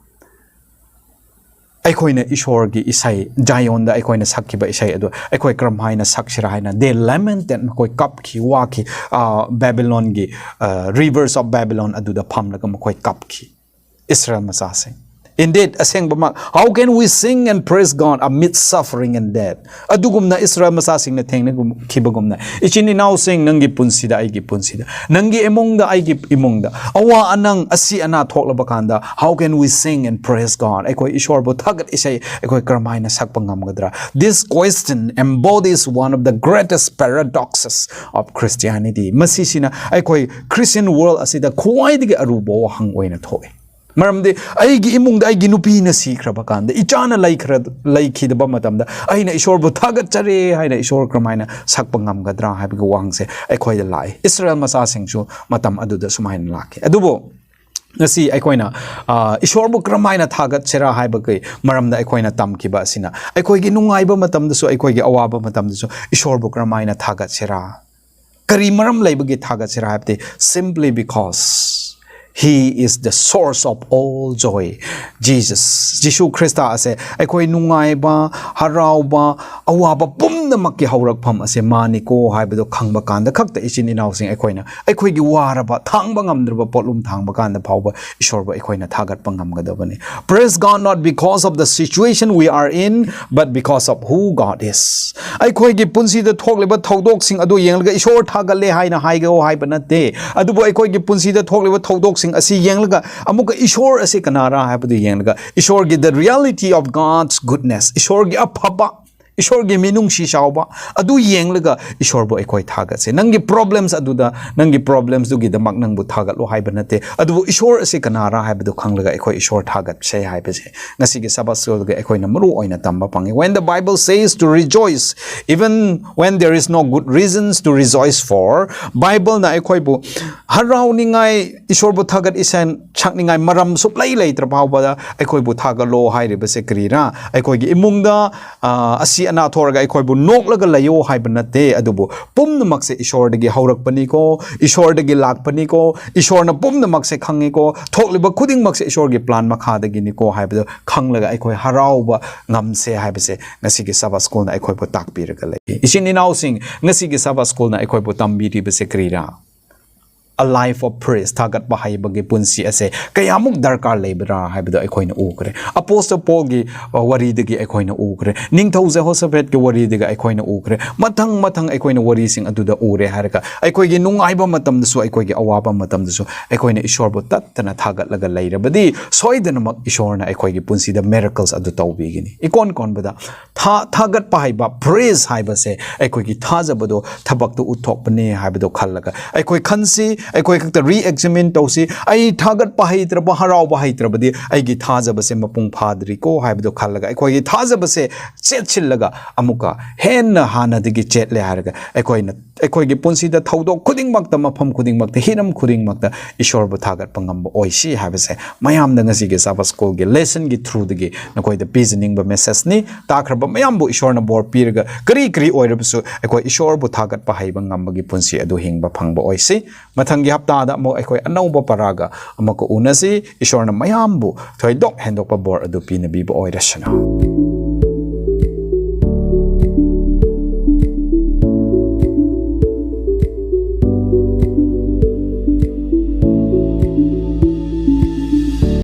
ꯑꯩꯈꯣꯏꯅ ꯏꯁꯣꯔꯒꯤ ꯏꯁꯩ, ꯖꯥꯏꯌꯣꯟꯗ ꯑꯩꯈꯣꯏꯅ ꯁꯛꯈꯤꯕ ꯏꯁꯩ ꯑꯗꯨ ꯑꯩꯈꯣꯏ ꯀꯔꯝ ꯍꯥꯏꯅ ꯁꯛꯁꯤꯔꯥ ꯍꯥꯏꯅ, they lamented, ꯃꯈꯣꯏ ꯀꯞꯈꯤ, ꯋꯥꯈꯤ, ꯑ, Babylonꯒꯤ, ꯑ, rivers of Babylon ꯑꯗꯨꯗ ꯐꯝꯂꯒ ꯃꯈꯣꯏ ꯀꯞꯈꯤ꯫ ꯏꯁꯔꯥꯌꯦꯜ ꯃꯆꯥꯁꯤꯡ꯫ Indeed, ꯑꯁꯦꯡꯕꯃꯛ, "How can we sing and praise God amid suffering and death?" ꯑꯗꯨꯒꯨꯝꯅ ꯏꯁꯔꯥꯌꯦꯜ ꯃꯆꯥꯁꯤꯡꯅ ꯊꯦꯡꯅꯈꯤꯕꯒꯨꯝꯅ, "ꯏꯆꯤꯟ ꯏꯅꯥꯎꯁꯤꯡ, ꯅꯪꯒꯤ ꯄꯨꯟꯁꯤꯗ, ꯑꯩꯒꯤ ꯄꯨꯟꯁꯤꯗ, ꯅꯪꯒꯤ ꯏꯃꯨꯡꯗ, ꯑꯩꯒꯤ ꯏꯃꯨꯡꯗ ꯑꯋꯥ ꯑꯅꯪ, ꯑꯁꯤ ꯑꯅꯥ ꯊꯣꯛꯂꯕ ꯀꯥꯟꯗ, how can we sing and praise God?" ꯑꯩꯈꯣꯏ ꯏꯁꯣꯔꯕꯨ ꯊꯥꯒꯠ ꯏꯁꯩ ꯑꯩꯈꯣꯏ ꯀꯔꯝꯍꯥꯏꯅ ꯁꯛꯄ ꯉꯝꯒꯗ꯭ꯔꯥ? This question embodies one of the greatest paradoxes of Christianity. ꯃꯁꯤꯁꯤꯅ ꯑꯩꯈꯣꯏ Christian world ꯑꯁꯤꯗ ꯈ꯭ꯋꯥꯏꯗꯒꯤ ꯑꯔꯨꯕ ꯋꯥꯍꯪ ꯑꯣꯏꯅ ꯊꯣꯛꯏ꯫ ꯃꯔꯝꯗꯤ ꯑꯩꯒꯤ ꯏꯃꯨꯡꯗ ꯑꯩꯒꯤ ꯅꯨꯄꯤꯅ ꯁꯤꯈ꯭ꯔꯕ ꯀꯥꯟꯗ, ꯏꯆꯥꯅ ꯂꯩꯈ꯭ꯔ-, ꯂꯩꯈꯤꯗꯕ ꯃꯇꯝꯗ, ꯑꯩꯅ ꯏꯁꯣꯔꯕꯨ ꯊꯥꯒꯠꯆꯔꯦ ꯍꯥꯏꯅ ꯏꯁꯣꯔ ꯀꯔꯝꯍꯥꯏꯅ ꯁꯛꯄ ꯉꯝꯒꯗ꯭ꯔꯥ ꯍꯥꯏꯕꯒꯤ ꯋꯥꯍꯪꯁꯦ ꯑꯩꯈꯣꯏꯗ ꯂꯥꯛꯏ꯫ ꯏꯁꯔꯥꯌꯦꯜ ꯃꯆꯥꯁꯤꯡꯁꯨ ꯃꯇꯝ ꯑꯗꯨꯗ ꯁꯨꯃꯥꯏꯅ ꯂꯥꯛꯈꯤ꯫ ꯑꯗꯨꯕꯨ ꯉꯁꯤ ꯑꯩꯈꯣꯏꯅ, ꯑ, ꯏꯁꯣꯔꯕꯨ ꯀꯔꯝꯍꯥꯏꯅ ꯊꯥꯒꯠꯁꯤꯔꯥ ꯍꯥꯏꯕꯒꯤ ꯃꯔꯝꯗ ꯑꯩꯈꯣꯏꯅ ꯇꯝꯈꯤꯕ ꯑꯁꯤꯅ, ꯑꯩꯈꯣꯏꯒꯤ ꯅꯨꯡꯉꯥꯏꯕ ꯃꯇꯝꯗꯁꯨ, ꯑꯩꯈꯣꯏꯒꯤ ꯑꯋꯥꯕ ꯃꯇꯝꯗꯁꯨ ꯏꯁꯣꯔꯕꯨ ꯀꯔꯝꯍꯥꯏꯅ ꯊꯥꯒꯠꯁꯤꯔꯥ? ꯀꯔꯤ ꯃꯔꯝ ꯂꯩꯕꯒꯤ ꯊꯥꯒꯠꯁꯤꯔꯥ ꯍꯥꯏꯕꯗꯤ, simply because He is the source of all joy. Jesus, Jesus Christ ꯑꯁꯦ ꯑꯩꯈꯣꯏ ꯅꯨꯡꯉꯥꯏꯕ, ꯍꯔꯥꯎꯕ, ꯑꯋꯥꯕ ꯄꯨꯝꯅꯃꯛꯀꯤ ꯍꯧꯔꯛꯐꯝ ꯑꯁꯦ ꯃꯥꯅꯤꯀꯣ ꯍꯥꯏꯕꯗꯣ ꯈꯪꯕ ꯀꯥꯟꯗ ꯈꯛꯇ ꯏꯆꯤꯟ ꯏꯅꯥꯎꯁꯤꯡ ꯑꯩꯈꯣꯏꯅ ꯑꯩꯈꯣꯏꯒꯤ ꯋꯥꯔꯕ, ꯊꯥꯡꯕ ꯉꯝꯗ꯭ꯔꯕ ꯄꯣꯠꯂꯨꯝ ꯊꯥꯡꯕ ꯀꯥꯟꯗ ꯐꯥꯎꯕ ꯏꯁꯣꯔꯕꯨ ꯑꯩꯈꯣꯏꯅ ꯊꯥꯒꯠꯄ ꯉꯝꯒꯗꯕꯅꯤ꯫ Praise God not because of the situation we are in, but because of who God is. ꯑꯩꯈꯣꯏꯒꯤ ꯄꯨꯟꯁꯤꯗ ꯊꯣꯛꯂꯤꯕ ꯊꯧꯗꯣꯛꯁꯤꯡ ꯑꯗꯨ ꯌꯦꯡꯂꯒ ꯏꯁꯣꯔ ꯊꯥꯒꯠꯂꯦ ꯍꯥꯏꯅ ꯍꯥꯏꯒꯣ ꯍꯥꯏꯕ ꯅꯠꯇꯦ꯫ ꯑꯗꯨꯕꯨ ꯑꯩꯈꯣꯏꯒꯤ ꯄꯨꯟꯁꯤꯗ ꯊꯣꯛꯂꯤꯕ ꯊꯧꯗꯣꯛꯁꯤꯡ ꯑꯁꯤ ꯌꯦꯡꯂꯒ ꯑꯃꯨꯛꯀ ꯏꯁꯣꯔ ꯑꯁꯤ ꯀꯅꯥꯔꯥ ꯍꯥꯏꯕꯗꯨ ꯌꯦꯡꯂꯒ, ꯏꯁꯣꯔꯒꯤ, the reality of God's goodness, ꯏꯁꯣꯔꯒꯤ ꯑꯐꯕ, ꯏꯁꯣꯔꯒꯤ ꯃꯤꯅꯨꯡꯁꯤ ꯆꯥꯎꯕ ꯑꯗꯨ ꯌꯦꯡꯂꯒ ꯏꯁꯣꯔꯕꯨ ꯑꯩꯈꯣꯏ ꯊꯥꯒꯠꯁꯦ꯫ ꯅꯪꯒꯤ problems ꯑꯗꯨꯗ, ꯅꯪꯒꯤ problemsꯗꯨꯒꯤꯗꯃꯛ ꯅꯪꯕꯨ ꯊꯥꯒꯠꯂꯣ ꯍꯥꯏꯕ ꯅꯠꯇꯦ, ꯑꯗꯨꯕꯨ ꯏꯁꯣꯔ ꯑꯁꯤ ꯀꯅꯥꯔꯥ ꯍꯥꯏꯕꯗꯨ ꯈꯪꯂꯒ ꯑꯩꯈꯣꯏ ꯏꯁꯣꯔ ꯊꯥꯒꯠꯁꯦ ꯍꯥꯏꯕꯁꯦ ꯉꯁꯤꯒꯤ Sabbath Schoolꯒꯤ ꯑꯩꯈꯣꯏꯅ ꯃꯔꯨ ꯑꯣꯏꯅ ꯇꯝꯕ ꯐꯪꯉꯤ꯫ When the Bible says to rejoice even when there is no good reasons to rejoice for, ꯕꯥꯏꯕꯜꯅ ꯑꯩꯈꯣꯏꯕꯨ ꯍꯔꯥꯎꯅꯤꯡꯉꯥꯏ, ꯏꯁꯣꯔꯕꯨ ꯊꯥꯒꯠ ꯏꯁꯩ ꯁꯛꯅꯤꯡꯉꯥꯏ ꯃꯔꯝ ꯁꯨꯛꯂꯩ ꯂꯩꯇ꯭ꯔ ꯐꯥꯎꯕꯗ ꯑꯩꯈꯣꯏꯕꯨ ꯊꯥꯒꯠꯂꯣ ꯍꯥꯏꯔꯤꯕꯁꯦ ꯀꯔꯤꯔꯥ? ꯑꯩꯈꯣꯏꯒꯤ ꯏꯃꯨꯡꯗ ꯑ, ꯑꯁꯤ ꯑꯅꯥ ꯊꯣꯛꯂꯒ ꯑꯩꯈꯣꯏꯕꯨ ꯅꯣꯛꯂꯒ ꯂꯩꯌꯣ ꯍꯥꯏꯕ ꯅꯠꯇꯦ, ꯑꯗꯨꯕꯨ ꯄꯨꯝꯅꯃꯛꯁꯦ ꯏꯁꯣꯔꯗꯒꯤ ꯍꯧꯔꯛꯄꯅꯤꯀꯣ, ꯏꯁꯣꯔꯗꯒꯤ ꯂꯥꯛꯄꯅꯤꯀꯣ, ꯏꯁꯣꯔꯅ ꯄꯨꯝꯅꯃꯛꯁꯦ ꯈꯪꯉꯤꯀꯣ, ꯊꯣꯛꯂꯤꯕ ꯈꯨꯗꯤꯡꯃꯛꯁꯦ ꯏꯁꯣꯔꯒꯤ plan ꯃꯈꯥꯗꯒꯤꯅꯤꯀꯣ ꯍꯥꯏꯕꯗꯣ ꯈꯪꯂꯒ ꯑꯩꯈꯣꯏ ꯍꯔꯥꯎꯕ ꯉꯝꯁꯦ ꯍꯥꯏꯕꯁꯦ ꯉꯁꯤꯒꯤ Sabbath Schoolꯅ ꯑꯩꯈꯣꯏꯕꯨ ꯇꯥꯛꯄꯤꯔꯒ ꯂꯩ꯫ ꯏꯆꯤꯟ ꯏꯅꯥꯎꯁꯤꯡ, ꯉꯁꯤꯒꯤ Sabbath Schoolꯅ ꯑꯩꯈꯣꯏꯕꯨ ꯇꯝꯕꯤꯔꯤꯕꯁꯦ ꯀꯔꯤꯔꯥ? A life of praise, ꯊꯥꯒꯠꯄ ꯍꯩꯕꯒꯤ ꯄꯨꯟꯁꯤ ꯑꯁꯦ ꯀꯌꯥꯃꯨꯛ ꯗꯔꯀꯥꯔ ꯂꯩꯕ꯭ꯔꯥ ꯍꯥꯏꯕꯗꯣ ꯑꯩꯈꯣꯏꯅ ꯎꯈ꯭ꯔꯦ꯫ Apostle Paulꯒꯤ, ꯑ, ꯋꯥꯔꯤꯗꯒꯤ ꯑꯩꯈꯣꯏꯅ ꯎꯈ꯭ꯔꯦ꯫ ꯅꯤꯡꯊꯧ ꯖꯦꯍꯣꯁꯥꯐꯦꯠꯀꯤ ꯋꯥꯔꯤꯗꯒꯤ ꯑꯩꯈꯣꯏꯅ ꯎꯈ꯭ꯔꯦ꯫ ꯃꯊꯪ ꯃꯊꯪ ꯑꯩꯈꯣꯏꯅ ꯋꯥꯔꯤꯁꯤꯡ ꯑꯗꯨꯗ ꯎꯔꯦ ꯍꯥꯏꯔꯒ ꯑꯩꯈꯣꯏꯒꯤ ꯅꯨꯡꯉꯥꯏꯕ ꯃꯇꯝꯗꯁꯨ, ꯑꯩꯈꯣꯏꯒꯤ ꯑꯋꯥꯕ ꯃꯇꯝꯗꯁꯨ ꯑꯩꯈꯣꯏꯅ ꯏꯁꯣꯔꯕꯨ ꯇꯠꯇꯅ ꯊꯥꯒꯠꯂꯒ ꯂꯩꯔꯕꯗꯤ ꯁꯣꯏꯗꯅꯃꯛ ꯏꯁꯣꯔꯅ ꯑꯩꯈꯣꯏꯒꯤ ꯄꯨꯟꯁꯤꯗ miracles ꯑꯗꯨ ꯇꯧꯕꯤꯒꯅꯤ꯫ ꯏꯀꯣꯟ ꯀꯣꯟꯕꯗ ꯊꯥ-, ꯊꯥꯒꯠꯄ ꯍꯥꯏꯕ, praise ꯍꯥꯏꯕꯁꯦ ꯑꯩꯈꯣꯏꯒꯤ ꯊꯥꯖꯕꯗꯣ ꯊꯕꯛꯇ ꯎꯠꯊꯣꯛꯄꯅꯦ ꯍꯥꯏꯕꯗꯣ ꯈꯜꯂꯒ ꯑꯩꯈꯣꯏ ꯈꯟꯁꯤ, ꯑꯩꯈꯣꯏ ꯈꯛꯇ re-examine ꯇꯧꯁꯤ꯫ ꯑꯩ ꯊꯥꯒꯠꯄ ꯍꯩꯇ꯭ꯔꯕ, ꯍꯔꯥꯎꯕ ꯍꯩꯇ꯭ꯔꯕꯗꯤ ꯑꯩꯒꯤ ꯊꯥꯖꯕꯁꯦ ꯃꯄꯨꯡ ꯐꯥꯗ꯭ꯔꯤꯀꯣ ꯍꯥꯏꯕꯗꯣ ꯈꯜꯂꯒ ꯑꯩꯈꯣꯏꯒꯤ ꯊꯥꯖꯕꯁꯦ ꯆꯦꯠꯁꯤꯜꯂꯒ ꯑꯃꯨꯛꯀ ꯍꯦꯟꯅ ꯍꯥꯟꯅꯗꯒꯤ ꯆꯦꯠꯂꯦ ꯍꯥꯏꯔꯒ ꯑꯩꯈꯣꯏꯅ ꯑꯩꯈꯣꯏꯒꯤ ꯄꯨꯟꯁꯤꯗ ꯊꯧꯗꯣꯛ ꯈꯨꯗꯤꯡꯃꯛꯇ, ꯃꯐꯝ ꯈꯨꯗꯤꯡꯃꯛꯇ, ꯍꯤꯔꯝ ꯈꯨꯗꯤꯡꯃꯛꯇ ꯏꯁꯣꯔꯕꯨ ꯊꯥꯒꯠꯄ ꯉꯝꯕ ꯑꯣꯏꯁꯤ ꯍꯥꯏꯕꯁꯦ ꯃꯌꯥꯝꯗ ꯉꯁꯤꯒꯤ Sabbath Schoolꯒꯤ lessonꯒꯤ throughꯗꯒꯤ ꯅꯈꯣꯏꯗ ꯄꯤꯖꯅꯤꯡꯕ messageꯅꯤ꯫ ꯇꯥꯈ꯭ꯔꯕ ꯃꯌꯥꯝꯕꯨ ꯏꯁꯣꯔꯅ ꯕꯣꯔ ꯄꯤꯔꯒ ꯀꯔꯤ ꯀꯔꯤ ꯑꯣꯏꯔꯕꯁꯨ ꯑꯩꯈꯣꯏ ꯏꯁꯣꯔꯕꯨ ꯊꯥꯒꯠꯄ ꯍꯩꯕ ꯉꯝꯕꯒꯤ ꯄꯨꯟꯁꯤ ꯑꯗꯨ ꯍꯤꯡꯕ ꯐꯪꯕ ꯑꯣꯏꯁꯤ꯫ ꯃꯊꯪꯒꯤ ꯍꯞꯇꯥꯗ ꯑꯃꯨꯛ ꯑꯩꯈꯣꯏ ꯑꯅꯧꯕ ꯄꯔꯥꯒ ꯑꯃꯨꯛꯀ ꯎꯅꯁꯤ꯫ ꯏꯁꯣꯔꯅ ꯃꯌꯥꯝꯕꯨ ꯊꯣꯏꯗꯣꯛ ꯍꯦꯟꯗꯣꯛꯄ ꯕꯣꯔ ꯑꯗꯨ ꯄꯤꯅꯕꯤꯕ ꯑꯣꯏꯔꯁꯅꯨ꯫